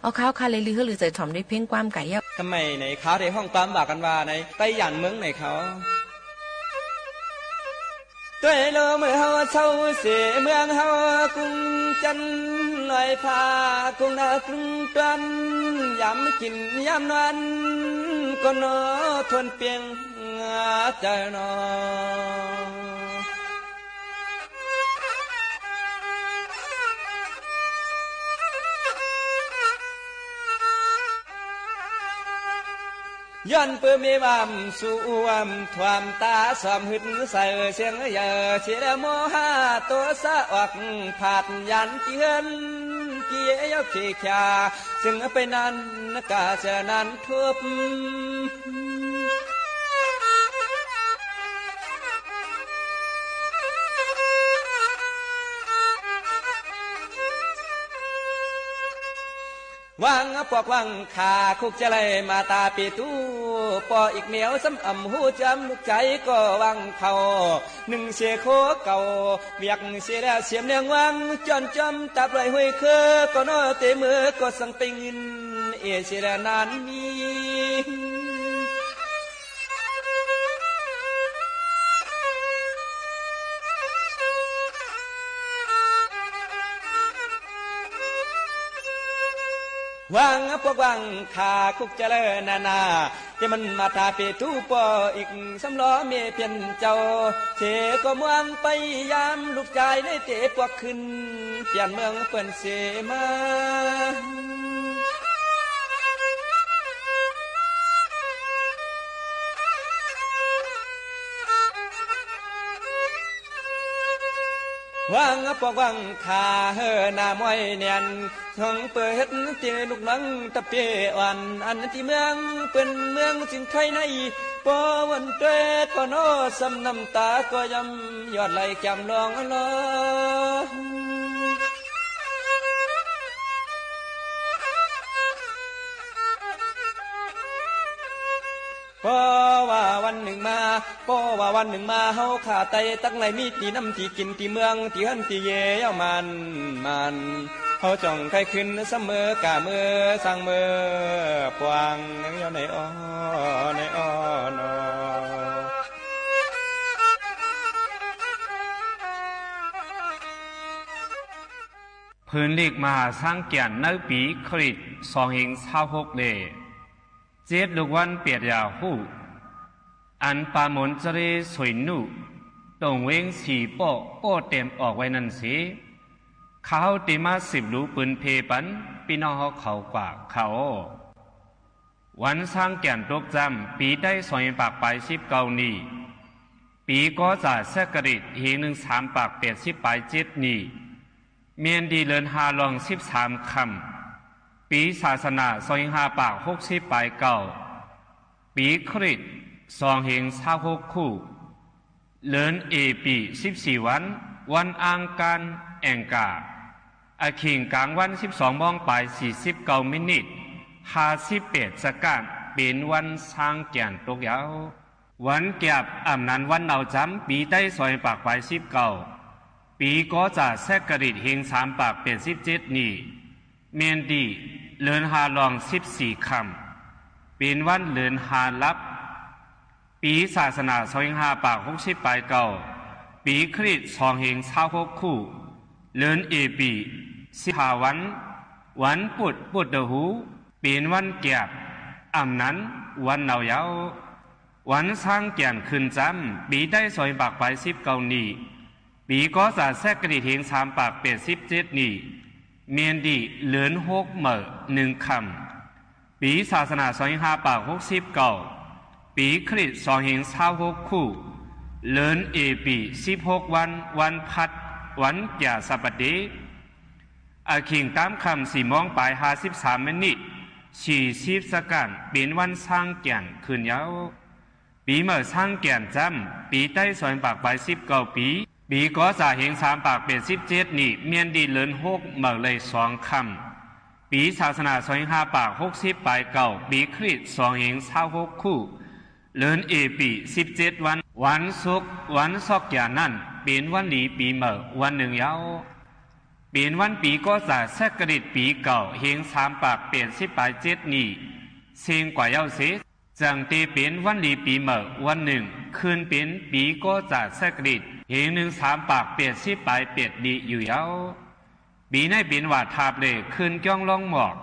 เอาเข้าค่ะ เลยลือหื้อลือใส่ถ่อมด้วยเพลงความก๋ายเย้า ทำไมไหนเขาได้ฮ้องความว่ากั๋นว่าไหน ไปหยันเมืองไหนเขา ตวยโลเมื่อเฮาเซาเส เมืองเฮากุ้งจันทน์ลอยฟ้า กุ้งนากุ้งตวน ยามกิ๋นยามนอน ก็นอทวนเปียง เจ้าหนอ ย้อนเปื้อมีวามสู่วามถ่วมต๋า สอมหึดใส่เสียงเย้อ เสียแล้วโมหะโตสะออกผาด ย้านเจือนเกี่ยวเขยา ซึ่งไปนั้นกาเสียนั้นทุบ วางปอกวางขา คุกจะไล่มาต๋าปี๋ตู้ ปออีกเหมียวซ้ำอ่ำฮู้จำ ลูกใจ๋ก็วางเผา นึ่งเสียโคเก่า เวียกเสียแล้วเสียมเลียงวาง จ้อนจ้อมตับไหลห้วยเคือ ก็นอเตเมือก็สั่งไปงิน เอเสยละนานนี้ หวังปวกหวังข้าคุกจะเลินนานา ตี้มันมาต๋าเป๋นตู้ป้ออีกสำล้อแม่เปียนเจ้า เสก็ม่วนไปยามลูกจายได้เต๋ปวกขึ้น เปียนเมืองเปิ้นเสมา หวังปวกหวังข้าเฮอหน้าม้อยแหนน เซิงเปิดเฮ็ดตี้ลูกหนังตะเปอ่อน อันตี้เมืองเปิ้นเมืองสิงห์ไคใน ปอวันเตดปอนอซ้ำน้ำต๋าก็ย่อมหยดไหลแก้มลองลอ ปอว่าวันนึ่งมา ปอว่าวันนึ่งมา เฮาข้าไตตักไหลมีตี้นำตี้กิ๋นตี้เมืองตี้เฮือนตี้เยามันมัน เฮาจ่องใค่ขึ้นเสมอก้าเมือสร้างเมือปวาง เยาในอ้อ ในอ้อนอ พื้นลีกมหาสร้างแก่นในปี๋คริสต์สองเฮงซาวหกเล เจ็ดลูกวันเปียดยาฮู้ อันปาหมนเจเรสวยนุ ตรงเวงสี่โป๊ะ โป๊ะเต็มออกไว้นั้นเส ข้าเฮาตี้มาสืบฮู้ปืนเพปันปี้น้องเฮาเขากว่า เขา วันสร้างแก่นตกจำ ปี๋ไต้สองเฮงปากปายสิบเก้านี้ ปี๋ก๋อจ๋าแซกกะริดเฮงนึ่งสามปากแปดสิบปายเจ็ดนี้ แม่นดีเลินห้าล่องสิบสามค่ำ ปี๋ศาสนาสองเฮงห้าปากหกสิบปายเก้า ปี๋คริสต์สองเฮงซาวหกคู่ เลินเอปี๋สิบสี่วัน วันอังคารแอ่งกา อะขิงก๋างวันสิบสองโมงปายสี่สิบเก้ามินิต ห้าสิบแปดเซกั๋น เป๋นวันสร้างแก่นตกเย้า วันแก็บอ่ำนั้นวันเนาจ๋ำ ปี๋ไต้สองเฮงปากปายสิบเก้า ปี๋ก๋อจ๋าแซกกะริดเฮงสามปากแปดสิบเจ็ดนี้ แม่นดีเลินห้าล่องสิบสี่ค่ำ เป๋นวันเลินห้าลับ ปี๋ศาสนาสองเฮงห้าปากหกสิบปายเก้า ปี๋คริสต์สองเฮงซาวหกคู่ เลินเอปี๋สิบห้าวัน วันปุดปุดเตอฮู เป๋นวันแก็บ อ่ำนั้นวันเนาเย้า วันสร้างแก่นขึ้นจำ ปี๋ไต้สองเฮงปากปายสิบเก้านี้ ปี๋ก๋อจ๋าแซกกะริดเฮงสามปากแปดสิบเจ็ดนี้ แม่นดีเลินหกเหมอนึ่งค่ำ ปี๋ศาสนาสองเฮงห้าปากหกสิบเก้า ปี๋คริสต์สองเฮงซาวหกคู่ เลินเอปี๋สิบหกวัน วันพัด วันจ๋าสัปดาห์ อะขิงต๋ามค่ำสี่โมงปายห้าสิบสามมินิต สี่สิบเซกั๋น เป๋นวันสร้างแก่นขึ้นเย้า ปี๋เหมอสร้างแก่นจำ ปี๋ไต้สองเฮงปากปายสิบเก้าปี๋ ปี๋ก๋อจ๋าเฮงสามปากแปดสิบเจ็ดนี้ แม่นดีเลินหกเหมอเลยสองค่ำ ปี๋ศาสนาสองเฮงห้าปากหกสิบปายเก้า ปี๋คริสต์สองเฮงซาวหกคู่ เลินเอปี๋สิบเจ็ดวัน วันศุกร์ วันซอกยานั้น เป๋นวันดีปี๋เหมอวันนึ่งเย้า เป๋นวันปี๋ก๋อจ๋าแซกกะริดปี๋เก่าเฮงสามปากแปดสิบปายเจ็ดนี้ เซ็งกว่าเย้าเส จั่งเตเป๋นวันดีปี๋เหมอวันนึ่ง ขึ้นเป๋นปี๋ก๋อจ๋าแซกกะริดเฮงนึ่งสามปากแปดสิบปายแปดนี้อยู่เย้า ปี๋ไหนเป๋นหว่าทาบเลขึ้นก้องล่องหมอก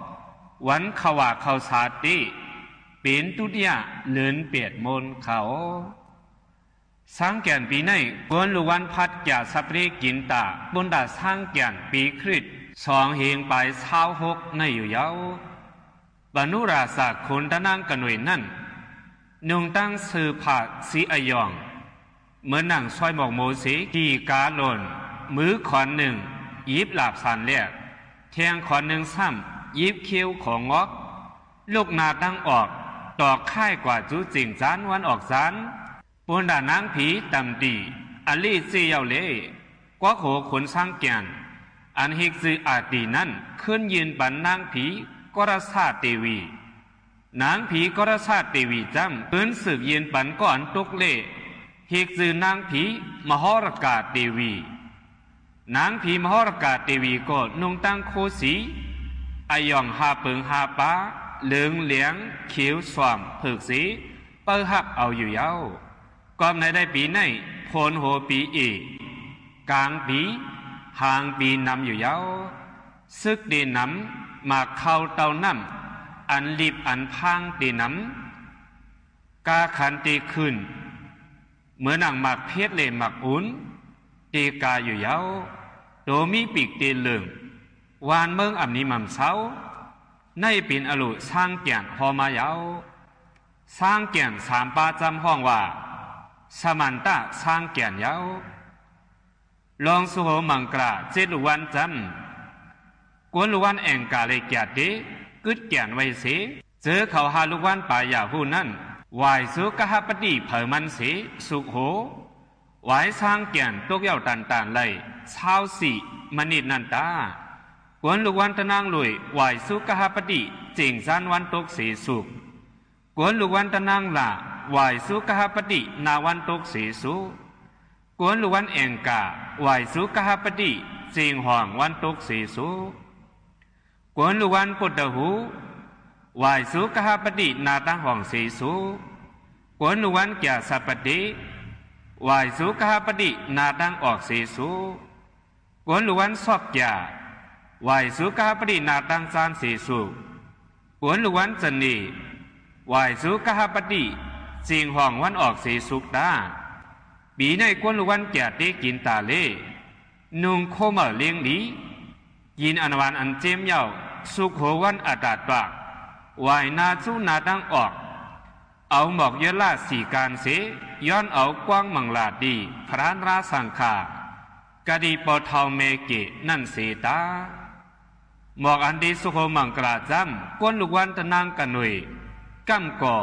วันเขาหว่าเขาสาตี้ เป๋นตุ๊ติยะเลินแปดมนเขา สร้างแก่นปี๋ไหน กวนลูกวันพัดจ๋าสัปดาห์กิ๋นต๋า ปุ้นต๋าสร้างแก่นปี๋คริสต์สองเฮงปายซาวหกในอยู่เย้า บรรดุราษาขุนตะนางกะหน่วยนั้น นุ่งตั้งเสื้อผ้าสีอะหย่อง เหมือนหนังซอยหมอกหมูสี ขี่ก๋าหล่น มือขอนนึ่ง หยิบหลาบสานแลด แทงขอนนึ่งซ้ำ หยิบเขี้ยวของงอก ลุกหน้าตังออก ตอกค่ายกว่าจุ๋เจ๋งจ๊านวันออกจ๊าน ปุ้นต๋านางผีต่ำตี้ อะลิเจ้ยเย้าเล ก๊อกโหขนสร้างแก่น อันฮิกจื้ออาตี้นั้น ขึ้นยืนปันนางผีกรชาติเตวี นางผีกรชาติเตวีจ้ำ ขึ้นสืบยืนปันก้ออันตุ๊กเล่ ฮิกจื้อนางผีมหรกาเตวี นางผีมหรกาเตวีก็นุ่งตั้งโคสี อะหย่องห้าเปิงห้าป๊า เหลิงเหลียงเขียวส้มเผิกสี เปิ้นฮับเอาอยู่เย้า กอบในได้ปี๋นี้ ผลหัวปี๋เอก ก๋างปี๋ หางปี๋นำอยู่เย้า ศึกเต๋นำ หมากเคาเต้าน้ำ อันลิบอันพางเต๋นำ กาขันเต๋ขึ้น เหมือนหนังหมากเพชรและหมากอุ่น เต๋กาอยู่เย้า โตมีปีกเต๋เหลิง วานเมืองอ่ำหนีหม่ำเซา ในเป๋นอลุช้างแก่นฮอมาเย้า ช้างแก่นสามป้าจ้ำฮ้องว่า สมันตะช้างแก่นเย้า ลองสุโหมังกลาเจ็ดลูกวันจ้ำ กวนลูกวันแอ่งก๋าและเกียรติ กึ๊ดแก่นไว้เส เจอเขาห้าลูกวันป๋ายาฮู้นั้น หว่ายสุกหปฏิเผามันเส สุโห หว่ายช้างแก่นตกเย้าตันๆ ไล่ ซาวสี่มนิดนั้นต๋า กวนลูกวันตะนางลุย หว่ายสุกหปฏิ เจ๋งซั้นวันตกเสสุก กวนลูกวันตะนางหล้า หว่ายสุกหปฏิ นาวันตกเสสุก กวนลูกวันแอ่งก๋า หว่ายสุกหปฏิ เจ๋งห่องวันตกเสสุก กวนลูกวันปุตตะหู หว่ายสุกหปฏิ นาตังห่องเสสุก กวนลูกวันเกียรติสัปปะเต หว่ายสุกหปฏิ นาตังออกเสสุก กวนลูกวันซอกเกียรติ หว่ายสุกหปฏิ นาตังจานเสสุก กวนลูกวันจะเน หว่ายสุกหปฏิ เจ๋งห่องวันออกเสสุกต๋า ปี๋นี้กวนลูกวันเกียรติเต๊กิ๋นต๋าเล่ นุ่งโคเหม้าเลี้ยงดี กิ๋นอันหวานอันเจ๊มเย้า สุกโหวันอัตตาตวัก หว่ายนาจุนาตังออก เอาหมอกยอดหล้าสี่ก้านเส ย้อนเอากว้างมังลาดี พรานราสังขา กะดีปอเฒ่าแม่เกะนั้นเสต๋า หมอกอันดีสุโหมังกลาจ้ำ กวนลูกวันตะนางกะหน่วย ก้ำก่อ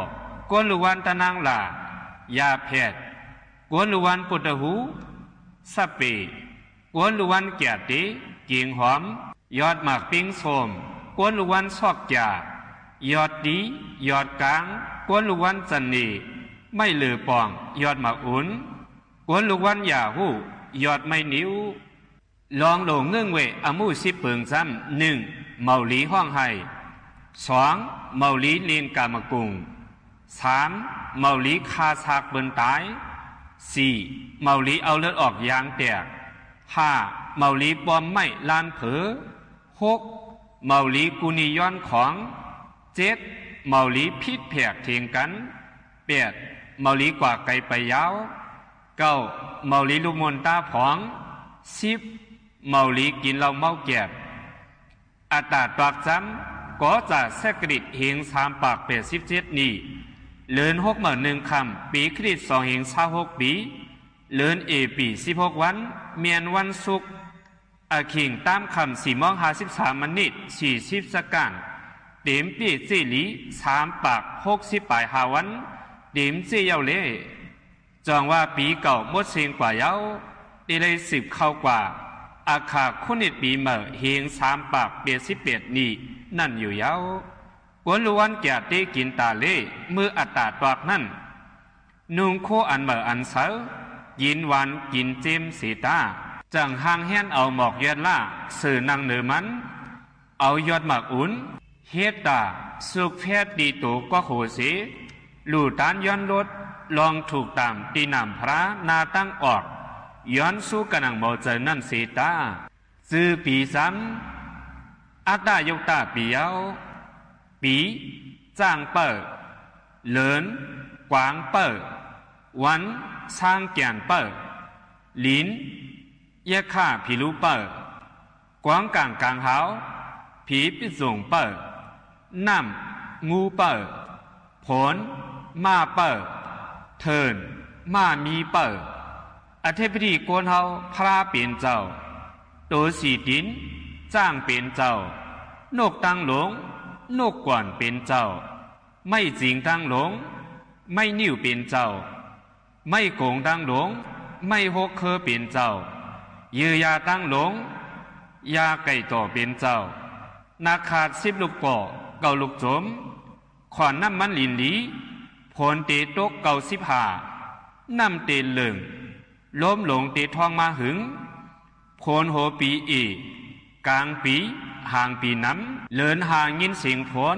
กวนลูกวันตะนางหล้า ยาแผด กวนลูกวันปุตตะหู สะเปะ กวนลูกวันเกียรติเต เก๋งหอม ยอดหมากปิ้งส้ม กวนลูกวันซอกจ๋า ยอดดี ยอดก๋าง กวนลูกวันจะเน ไม้เหลือป่อง ยอดหมากอุ่น กวนลูกวันยาฮู้ ยอดไม้นิ้ว ลองโหลงเงื่องเวะอะมู่สิบเปิงจ้ำ นึ่ง เหมาหลีฮ้องไห้ สอง เหมาหลีเล่นก๋ามะกุ่ง สาม เหมาหลีฆ่าซากเปิ้นต๋าย สี่ เหมาหลีเอาเลือดออกยางแตก ห้า เหมาหลีปอมไหม้ล้านเผอ หก เหมาหลีกู้หนี้ย้อนของ เจ็ด เหมาหลีผิดแผกเถียงกั๋น แปด เหมาหลีกว่าไก๋ไปยาว เก้า เหมาหลีลุกม่วนต๋าผอง สิบ เหมาหลีกิ๋นเหล้าเมาแก็บ อัตตาตวักจ้ำ ก๋อจ๋าแซกกริดเฮงสามปากแปดสิบเจ็ดนี้ เลินหกเหมานึ่งค่ำ ปีคริสต์สองเฮงซาวหกปี๋ เลินเอปี๋สิบหกวัน แม่นวันศุกร์ อะคิงต๋ามค่ำสี่โมงห้าสิบสามมนิด สี่สิบเซกั๋น เต๋มเปี้ยเจ๊หลี สามปากหกสิบป๋ายห้าวัน เต๋มเจ๊เย้าเล่ จ่องว่าปี๋เก่าหมดเซ็งกว่าเย้า ตี้ได้สืบเข้ากว่า อาข่าคุ้นนิดปี๋ใหม่เฮงสามปากแปดสิบแปดนี้ นั้นอยู่เย้า กวนลูกวันเกียรติเตกิ๋นต๋าเล่ มื้ออัตตาตวักนั้น นุ่งโคอันใหม่อันใส กิ๋นหวานกิ๋นเจ๊มเสต๋า จั่งห่างแฮ้นเอาหมอกยอดหล้า เสื่อนั่งเหนือมัน เอายอดหมากอุ่น เฮ็ดต๋า สุกแฟดตี้โตก๊อกโหเส ลู่ตานย้อนลด ลองถูกต๋ามตี้หนามพร้าหน้าตังออก ย้อนสู้กะหนังเมาใจ๋นั้นเสต๋า จื้อปี๋ซ้ำ อัตตะยกตะปี๋เย้า ปี๋ จ๊างเป้อ เหลิน กวางเป้อ วัน ซ้างแก่นเป้อ หลิน เยียะข้าผีลูเป้อ กวางก๋างก๋างหาว ผีปิ๊ดส่งเป้อ น้ำ งูเป้อ ผล ม้าเป้อ เถิน ม้ามีเป้อ อธิปดีโกนเฮา พร้าเป๋นเจ้า โตสี่ตี๋น จ๊างเป๋นเจ้า นกตังหลง นกก่อนเป๋นเจ้า ไม้จิงตังหลง ไม้นิ้วเป๋นเจ้า ไม้โก๋งตังหลง ไม้ฮกเคิเป๋นเจ้า ยือยาตังหลง ยาไก่ต่อเป๋นเจ้า นาคาดสิบลูกก่อ เก้าลูกจม ขอนน้ำมันหลินหลี ผลเตตกเก้าสิบห้า น้ำเตเหลิง ลมหลงเตท้องมาหึง ผลหัวปี๋อีก ก๋างปี๋ หางปี๋หนำ เหลินห้ายินเสียงผล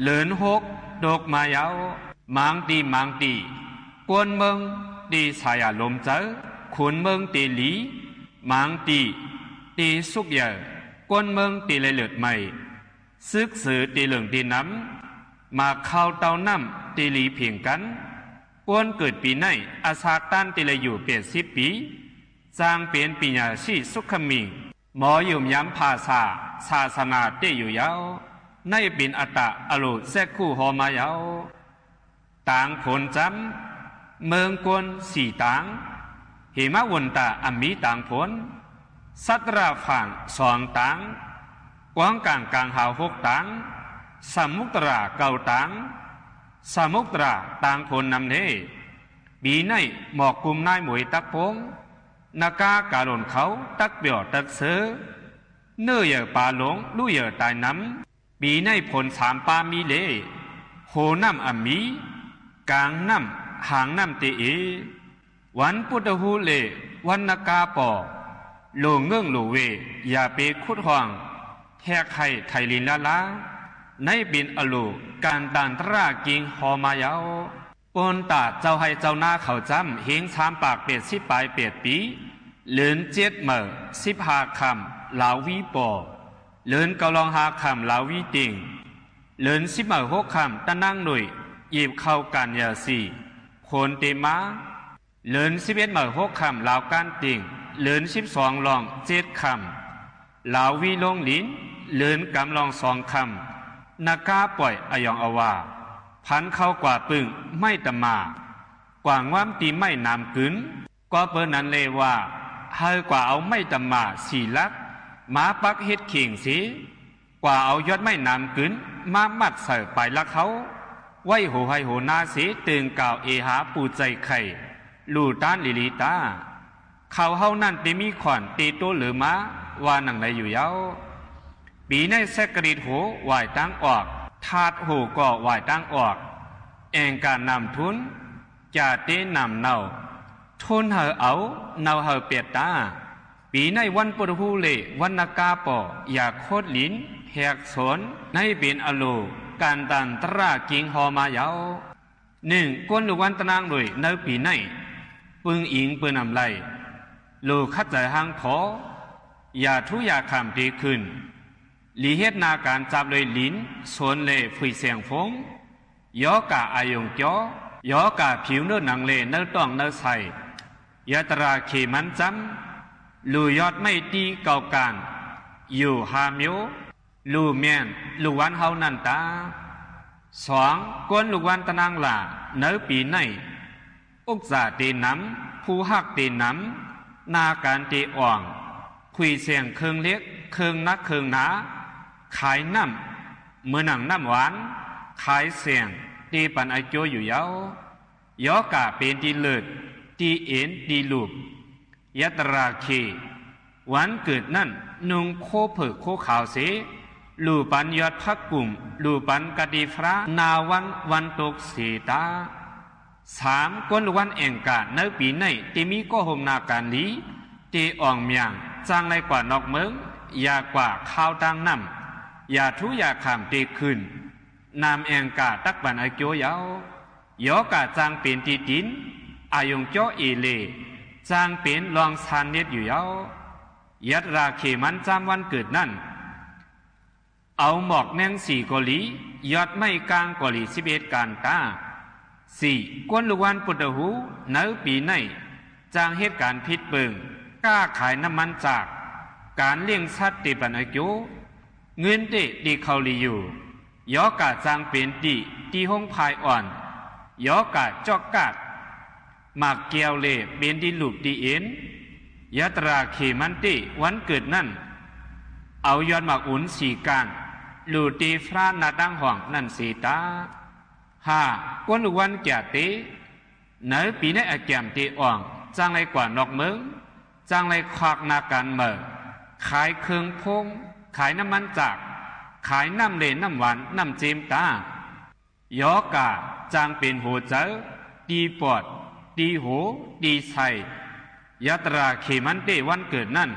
လိူนหก ตกมาเย้า บางตี้บางตี้ ก้นเมืองตี้สายอารมณ์เจอ ขุนเมืองตี้หลี บางตี้ตี้สุขเยิน ก้นเมืองตี้ได้เลิศใหม่ ศึกเสริญตี้เหลิงตี้นำ มาเข้าเต้าน้ำตี้หลีเพ่งกั๋น ก้นเกิดปี๋ใน้ อสากตันตี้ได้อยู่แปดสิบปี๋ จางเป๋นปิญญาชีสุขมิ่ง หมอหยุมยำผาษา ศาสนาเต๊อยู่เย้า ในเป๋นอัตตะอโลแซกคู่ฮอมาเย้า ตางผลจำ เมืองกวนสี่ตาง เหมะวนตะอำมีตางผล สัตราฝั่งสองตาง กว้างก๋างก๋างหาวหกตาง สมุตราเก้าตาง สมุตราตางผลนำเน่ ปี๋ใน้หมอกกุมน้ายหมวยตักพง นาก้ากาหล่นเขาตักเปี่ยวตักเซอ เนื้อเยื่อป๋าหลงลู่เยื่อต๋ายนำ ปี๋ใน้ผลสามปามีเล โฮน้ำอำมี ก๋างน้ำ หางน้ำเตเอ วันปุตตะฮูเล วันนาก้าป่อ หลู่เงิ่งหลู่เว อย่าไปขุดฮ่อง แหกไฮ่ไถลินล้าๆ ในเป๋นอโลก๋านตันตรากิงฮอมาเย้า ปนต๋าเจ้าไฮ่เจ้านาเขาจำ เฮงสามปากแปดสิบป๋ายแปดปี๋ เลินเจ็ดเหม่อสิบห้าค่ำ ลาววีป่อ เลินเก้าลองห้าค่ำ ลาววีเต็ง เลินสิบเหม่อหกค่ำ ตะนางหนุ่ย หยิบเข้าก๋านยาสี่ คนเตมา เลินสิบเอ็ดเหม่อหกค่ำ ลาวก้านเต็ง เลินสิบสองลองเจ็ดค่ำ ลาววีลงลิน เลินกำลองสองค่ำ นาก้าป่อยอะหยองอะหว่า พันเข้ากว่าปึ้งไม้ตะหม่า กว่างว้ามตี้ไม้หนามกึ๋น ก็เป๋นนั้นเลยว่า เฮากว่าเอาไม้ตะหม่าสี่ลัก มาปักเฮ็ดเข่งเส กว่าเอายอดไม้หนามกึ๋น มามัดใส่ป๋ายลักเฮา ไว้โหไฮ่โหนาเส เติ่งก่าวเอหาปู่ใจ๋ไข่ ลู่ต้านหลีๆ ต๋า เขาเฮานั้นเตมีขวัญเตโตเหลือมา ว่าหนังใดอยู่เย้า ปี๋ใน้แซกกะริดโหหว่ายตางออก ธาตุโหก็หว่ายตางออก แอ่งก๋าน้ำทุน จ่าเตน้ำเนา ทุนเฮาเอา เนาเฮาเปียดต๋า ปี๋ใน้วันปุตตะฮูเล วันนาก้าป่อ อย่าโคดลิน แหกสน ในเป๋นอโลก๋านตันตรากิงฮอมาเย้า นึ่ง ก้นลูกวันตะนางหนุ่ย ในปี๋ใน้ ปึงอิงเปิ้นอำไล หลู่คัดใจ๋หางผอ อย่าทูอย่าข่ำเตขึ้น หลีเฮ็ดนาก๋านจับเลยลิน สนเลฝุยแสงฟง ยอก่าอายุงจ้อ ยอก่าผิวเนื้อหนังเลเนื้อต้องเนื้อใส่ ยาตราเขมันจำ หลู่ยอดไม้ตี้เก่าก๋าน อยู่ฮาเมียว ลู่แม่น ลู่วันเฮานั้นต๋า สอง ก้นลูกวันตะนางหล่า ในปี๋ใน้ อุกษาเตหนำ ผู้ฮักเตหนำ นาก๋านเตอ่อง ผุยแสงเคิงเล็ก เคิงนักเคิงหนา ขายน้ำ เหมือนหนังน้ำหวาน ขายแสง เตปันอาโจ้อยู่เย้า ยอก่าเป๋นตี้เลิศ ตี้เอ็น ตี้หลุบ ยาตราเค วันเกิดนั้น นุ่งโคเผิกโคขาวเส หลู่ปันยอดผักกุ่ม หลู่ปันกะดีฟ้า นาวันวันตกเสต๋า สาม ก้นลูกวันแอ่งก๋า ในปี๋ใน้ เตมีก้อโฮมนาก๋านหลี เตอ่องเมียง จางได้กว่านอกเมือง อย่ากว่าข้าวตางน้ำ อย่าทูอย่าข่ำเตขึ้น น้ำแอ่งก๋าตักปันอาโจ้เย้า ยอก่าจางเป๋นตี้ติน อายุงจ้อเอเล จางเป๋นลองซานเน็ตอยู่เย้า ยาตราเขมันจำวันเกิดนั้น เอาหมอกแมงสี่ก็หลี ยอดไม้ก้างก็หลีสิบเอ็ดก๋านต๋า สี่ ก้นลูกวันปุตตะฮู ในปี๋ใน้ จางเฮ็ดก๋านผิดเปิง ก้าขายน้ำมันจาก ก๋านเลี้ยงสัตว์เตปันอาโจ้ เงินเต๊ะตี้เข้าหลีอยู่ ยอก่าจางเป๋นตี้ ตี้ห้องพายอ่อน ยอก่าจอกกาด หมากแก้วเลเป๋นตี้หลุบตี้เอ็น ยาตราเขมันเต๊วันเกิดนั้น เอายอดหมากอุ๋นสี่ก้าน หลู่เตฟ้าหน้าตางห้องนั้นเสต๋า ห้า ก้นลูกวันแก่เต๊ ในปี๋ใน้อาแก่มเตอ่อง จางได้กว่านอกเมือง จางได้ควักนาก๋านเหม่อ ขายเคิงพง ขายน้ำมันจาก ขายน้ำเลน้ำหวานน้ำเจมต๋า ยอก่าจางเป๋นหัวใจ๋ ตี้ปอด ตี้หู ตี้ใส่ ยาตราเขมันเต๊วันเกิดนั้น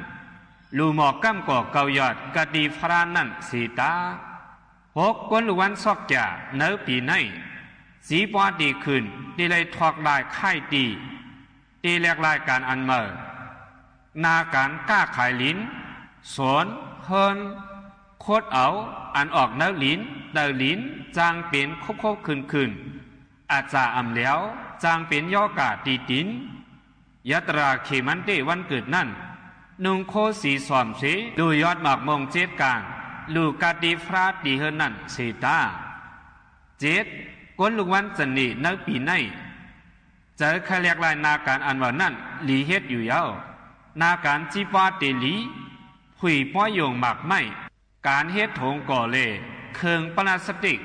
หลู่หมอกก้ำก่อเก่ายอดกะดีฟ้านั้นเสต๋า หก ก๋นลูกวันซอกแก่ ในปี๋นี้ สีปาตี้ขึ้น ตี้ไล่ถอกลายค่ายตี้ ตี้แหลกลายก๋านอันใหม่ นาก๋านก้าขายหลิน สวน เฮือน ขุดเอา อันออกเนื้อหลิน เตื้อหลิน จางเป๋นคบๆ ขึ้นๆ อาจจะอ่ำแหลว จางเป๋นย้อกาตี้ตี๋น ยาตราเขมันเตวันเกิดนั้น นุ่งโคสีส้มเส ลู่ยอดหมากม่วงเจ็ดก้าน ลู่กาตี้ฟราตี้เฮือนนั้นเสตา เจ็ด ก๋นลูกวันจะเน่ ในปี๋นี้ เจอใค่แหลกลายนาก๋านอันว่านั้น หลีเฮ็ดอยู่เย้า นาก๋านจีปาตี้หลี ผุยป้อยโยงหมากไม้ ก๋านเฮ็ดโถงก่อแล เครื่องปลาสติก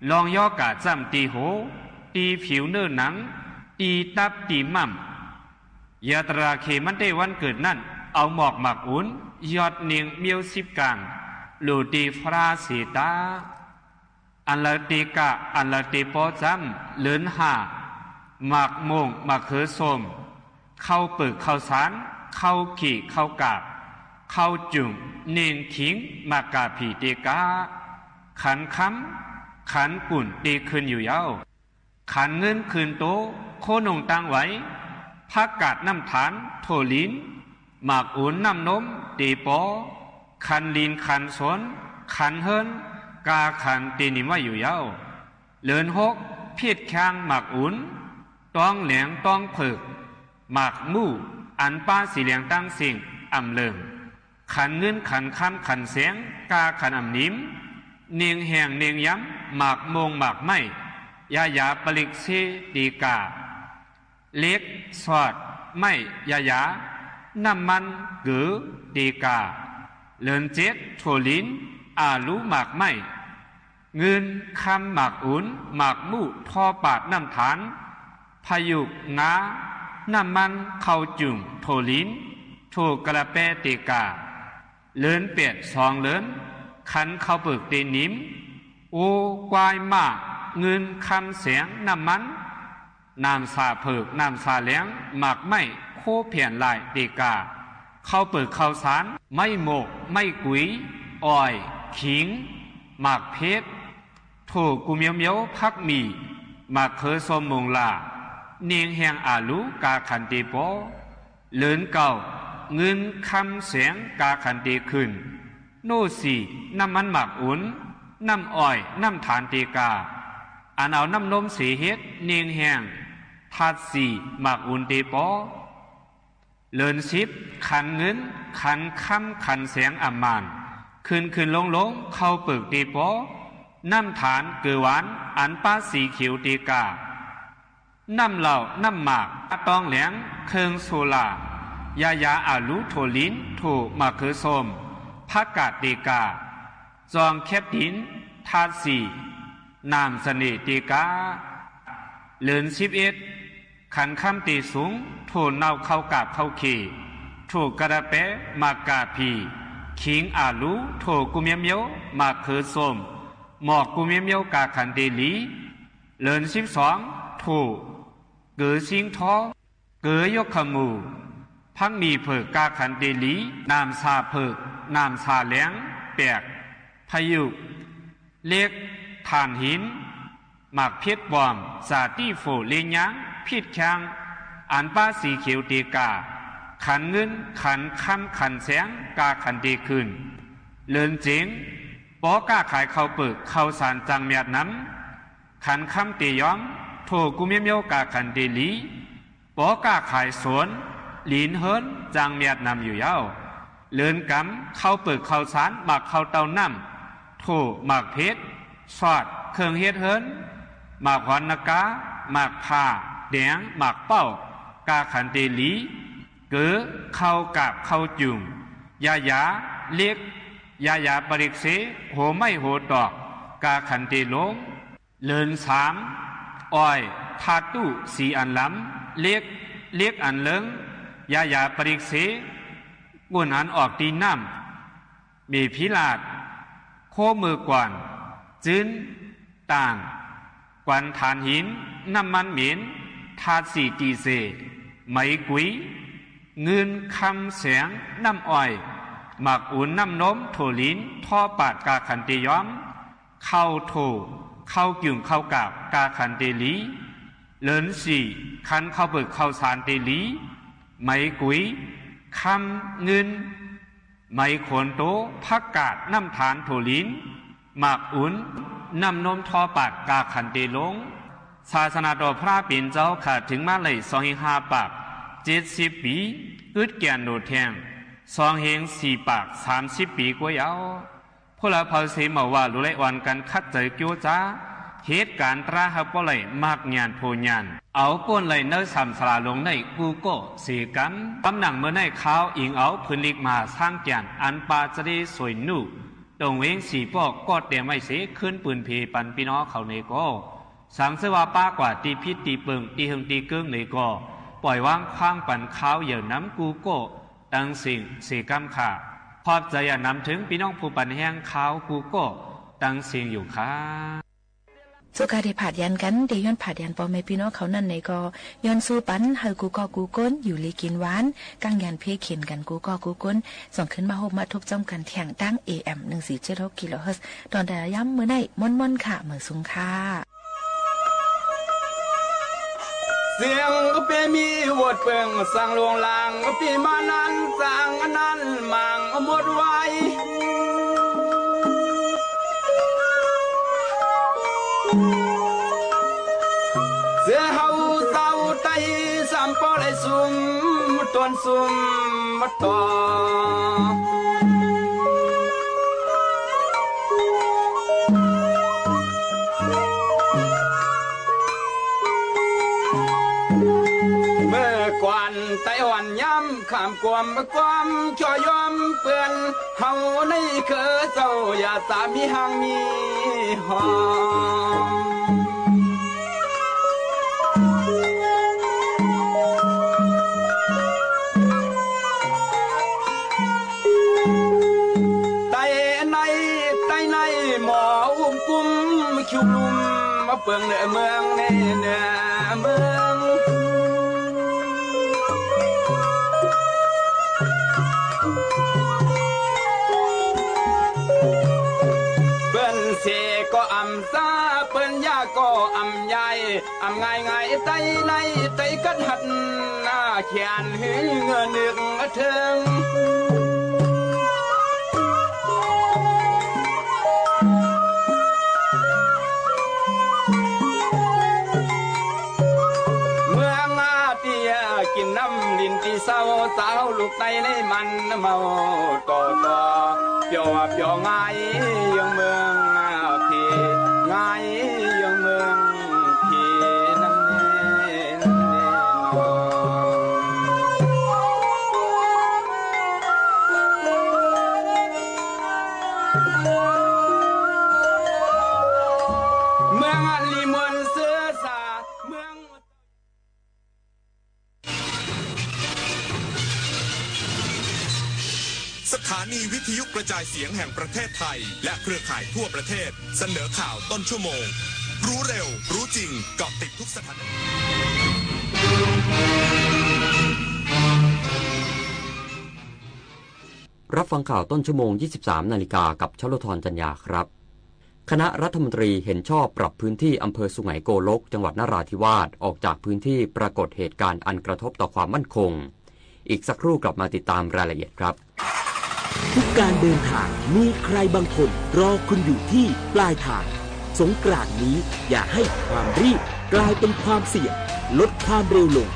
ลองย้อกาจ้ำตี้หัว ตี้ผิวเนื้อหนัง ตี้ตับตี้ม้ำ ยาตราเขมันเตวันเกิดนั้น เอาหมอกหมากอุ๋น ยอดเน่งเมี้ยวสิบก้าน ลู่ตี้ฟราเสตา อันละเตกะ อันละเตปอจ้ำ เลินห้า หมากม่วง หมากเขือส้ม ข้าวเปิก ข้าวสาร ข้าวเขียว ข้าวกาบ ข้าวจุ่ง เน่งขิง หมากกาผีเตกะ ขันคำ ขันกุ่นเตขึ้นอยู่เย้า ขันเงินขึ้นโต๊ะ โคหนุ่งตั้งไว้ ผักกาด น้ำต๋าล ถั่วลิ๋น หมากอุ๋น น้ำนม เตปอ ขันหลิน ขันสวน ขันเฮือน กาขันเตหนิมไว้อยู่เย้า เลินหก ผิดแข้ง หมากอุ๋น ตองแหลง ตองเผิก หมากมู่ อันป้าสีแหลงตังสิ่ง อ่ำเลิง ขันเงิน ขันคำ ขันแสง กาขันอ่ำหนิม เน่งแห้ง เน่งยำ หมากม่วง หมากไม้ ยายาปลิกเซ เตกา เหล็ก สอด ไม้ ยายา น้ำมัน เกลือ เตกา เลินเจ็ด ถั่วลิ๋น อาหลู หมากไม้ เงิน คำ หมากอุ๋น หมากมู่ ทอปาด น้ำต๋าล ผยุก งา น้ำมัน ข้าวจุ่ง ถั่วลิ๋น ถั่วกะละแปเตกา เลินแปด สองเลิน ขันข้าวเปิกเตหนิม โอ ควาย ม้า เงิน คำ แสง น้ำมัน น้ำสาเผิก น้ำสาแหลง หมากไม้ โคแผ่นลายเตกา ข้าวเปิก ข้าวสาร ไม้หมก ไม้กุ๋ย อ้อย ขิง หมากเผ็ด โถกู้เมียวๆ ผักหมี่ หมากเขือส้ม มงลา เน่งแห้ง อาหลู กาขันเตปอ เลินเก้า เงิน คำ แสง กาขันเตขึ้น โน่สี่ น้ำมันหมากอุ๋น น้ำอ้อย น้ำต๋าลเตกา อันเอาน้ำนมเสเฮ็ด เน่งแห้ง ธาตุสี่ หมากอุ๋นเตปอ เลินสิบ ขันเงิน ขันคำ ขันแสง อ่ำหม่าน ขึ้นๆ ลงๆ ข้าวเปิกเตปอ น้ำต๋าล เกลือหวาน อันป้าสีเขียวเตกา น้ำเหล้า น้ำหมาก ตองแหลง เครื่องสุรา ยายา อาหลู ถั่วลิ๋น ถั่ว หมากเขือส้ม ผักกาดเตกา จองแคปติน ธาตุสี่ น้ำเสน่ห์เตกา เลินสิบเอ็ด ขันคำเตสูง ถั่วเน่า ข้าวกาบ ข้าวเข่ ถั่วกะละแป หมากกาผี ขิง อาหลู โถกู้เมียวๆ หมากเขือส้ม หมอกกู้เมียวๆ กาขันเตหลี เลินสิบสอง ถั่ว เกลือซิงทอ เกลือยกขมู ผักหมี่เผิก กาขันเตหลี น้ำสาเผิก น้ำสาแหลง แปก ผยุก เหล็ก ถ่านหิน หมากเผ็ดปอม สาตี้โฝ เลย้าง ผิดแข้ง อันป้าสีเขียวเตกา ขันเงิน ขันคำ ขันแสง กาขันเตขึ้น เลินเจ็ง ปอก้าขายข้าวเปิก ข้าวสาร จังเมียดนำ ขันคำเตย้อม โถกู้เมียวๆ กาขันเตหลี ปอก้าขายสวน ลิ๋นเฮือน จังเมียดนำอยู่เย้า เลินกำ ข้าวเปิก ข้าวสาร หมากข้าวเต้าน้ำ ถั่ว หมากเผ็ด สอด เครื่องเฮ็ดเฮือน หมากหอนนากา หมากผ่า แดง หมากเป้า กาขันเตหลี เกลือ ข้าวกาบ ข้าวจุ่ง ยายา เหล็ก ยายาปลิกเซ หัวไม้ หัวตอก กาขันเตลง เลินสาม อ้อย ธาตุ สีอันลำ เหล็ก เหล็กอันเลิง ยายาปลิกเซ กุ่นอันออกตี้น้ำ เมผีลาด โคมือกว่าน จื้น ต่าน กวันถ่านหิน น้ำมันเหม็น ธาตุสี่ ตี้เส ไหมกุ๋ย เงิน คำ แสง น้ำอ้อย หมากอุ๋น น้ำนม ถั่วลิ๋น ทอปาด กาขันเตย้อม ข้าวโถ่ ข้าวกิ๋วข้าวก๋าบ กาขันเต๋หลี เหลินสี่ คันข้าวเปิกข้าวสานเต๋หลี ไหมกุ๋ย คำ เงิน ไหมโขนโต ผักกาด น้ำต๋าล โถหลิน หมากอุ่น น้ำนมทอปาด กาขันเต๋หลง ศาสนาต่อพระเป๋นเจ้าข้าเถิงมาได้สองเฮงห้าปากเจ็ดสิบปี๋ อึดแก่นโดดแท่ง สองเฮงสี่ปากสามสิบปี๋กว่าเยาว์ พวกเฮาเผาเสมาว่า ลูกหลานอ่อนกั๋นขัดใจ๋เกียวจา เหตุก๋ารณ์ตราหื้อป้อได้มากหญาณโพหญาณ เอาป้นได้เนินสามสลาหลวงในกู้โก้เสียกำ กำหนังเมื่อในข้าวอิงเอาผืนลิกมหาสร้างแก่น อันปาจะได้สวยหนู ตรงเวงสี่ป้อก็เตรียมไว้เสีย ขึ้นปืนเพปันปี้น้องเขาในก็ สังเสริญว่าป้ากว่าตี้ผิดตี้เปิง ตี้เฮิงตี้เกิงในก็ ป่อยวางคว้างปันข้าวเยินนำกู้โก้ ตังเสียงเสียกำค่ะ ขอบใจ๋อย่างหนำเถิงปี้น้องผู้ปันแฮงข้าวกู้โก้ ตังเสียงอยู่ค่ะ สุขะตี้ผาดยันกั๋น ตี้ย้อนผาดยันป้อแม่ปี้น้องเขานั้นในก็ ย้อนสู้ปันหื้อกู้โก้กู้ก้น อยู่ลีกิ๋นหวาน กั๋งยันเพเข็ญกั๋นกู้โก้กู้ก้น ส่งขึ้นมาฮบมาทบจ้อมกั๋นแท่งตาง เอ เอ็ม หนึ่งสี่เจ็ดหก กิโลเฮิรตซ์ ต๋อนแต่ละย่ำมื้อในม่อนๆ ค่ะ เหมยสุงค่ะ เสียงก็เปมีวดเปิง สังหลวงลางก็เปมานั้น สังอันนั้นมังหมดไว้ เสียเฮาเจ้าไต้สามป้อได้สุมตนสุมต่อ เมื่อก่อนไต้อ่อนย้ำข้ามความความช่อยอมเปื้อน เฮาในคือเจ้าอย่าสามีหังมีหอม ไต้ใน ไต้ในหมออุ้มกุ้มคิวลุ่มมาเปิงเหนือเมืองในเหนือเมือง เปิ้นเสก็อ่ำซ่า เปิ้นยาก็อ่ำยาย อ่ำง่ายง่ายไต้ในไต้กัดหัดหน้าเขียนหื้อเงินนึกเถิง เมืองอาเตียกิ๋นน้ำลินตี้เศร้า สาวลูกไต้ในมันเมาต่อต่อ เปียวเปียวง่ายเยืองเมืองพีง่ายเยืองเมืองพีนั่นเอง เมืองอันลีมวลเสื้อสา เมือง สถานีวิทยุกระจายเสียงแห่งประเทศไทย และเครือข่ายทั่วประเทศ เสนอข่าวต้นชั่วโมง รู้เร็ว รู้จริง เกาะติดทุกสถานการณ์ รับฟังข่าวต้นชั่วโมง ยี่สิบสามนาฬิกา กับชโลธร จันยาครับ คณะรัฐมนตรีเห็นชอบปรับพื้นที่อำเภอสุไหงโกลก จังหวัดนราธิวาส ออกจากพื้นที่ปรากฏเหตุการณ์อันกระทบต่อความมั่นคง อีกสักครู่กลับมาติดตามรายละเอียดครับ ทุกการเดินทางมีใครบางคนรอคุณอยู่ที่ปลายทาง สงกรานต์นี้อย่าให้ความรีบกลายเป็นความเสี่ยง ลดความเร็วลง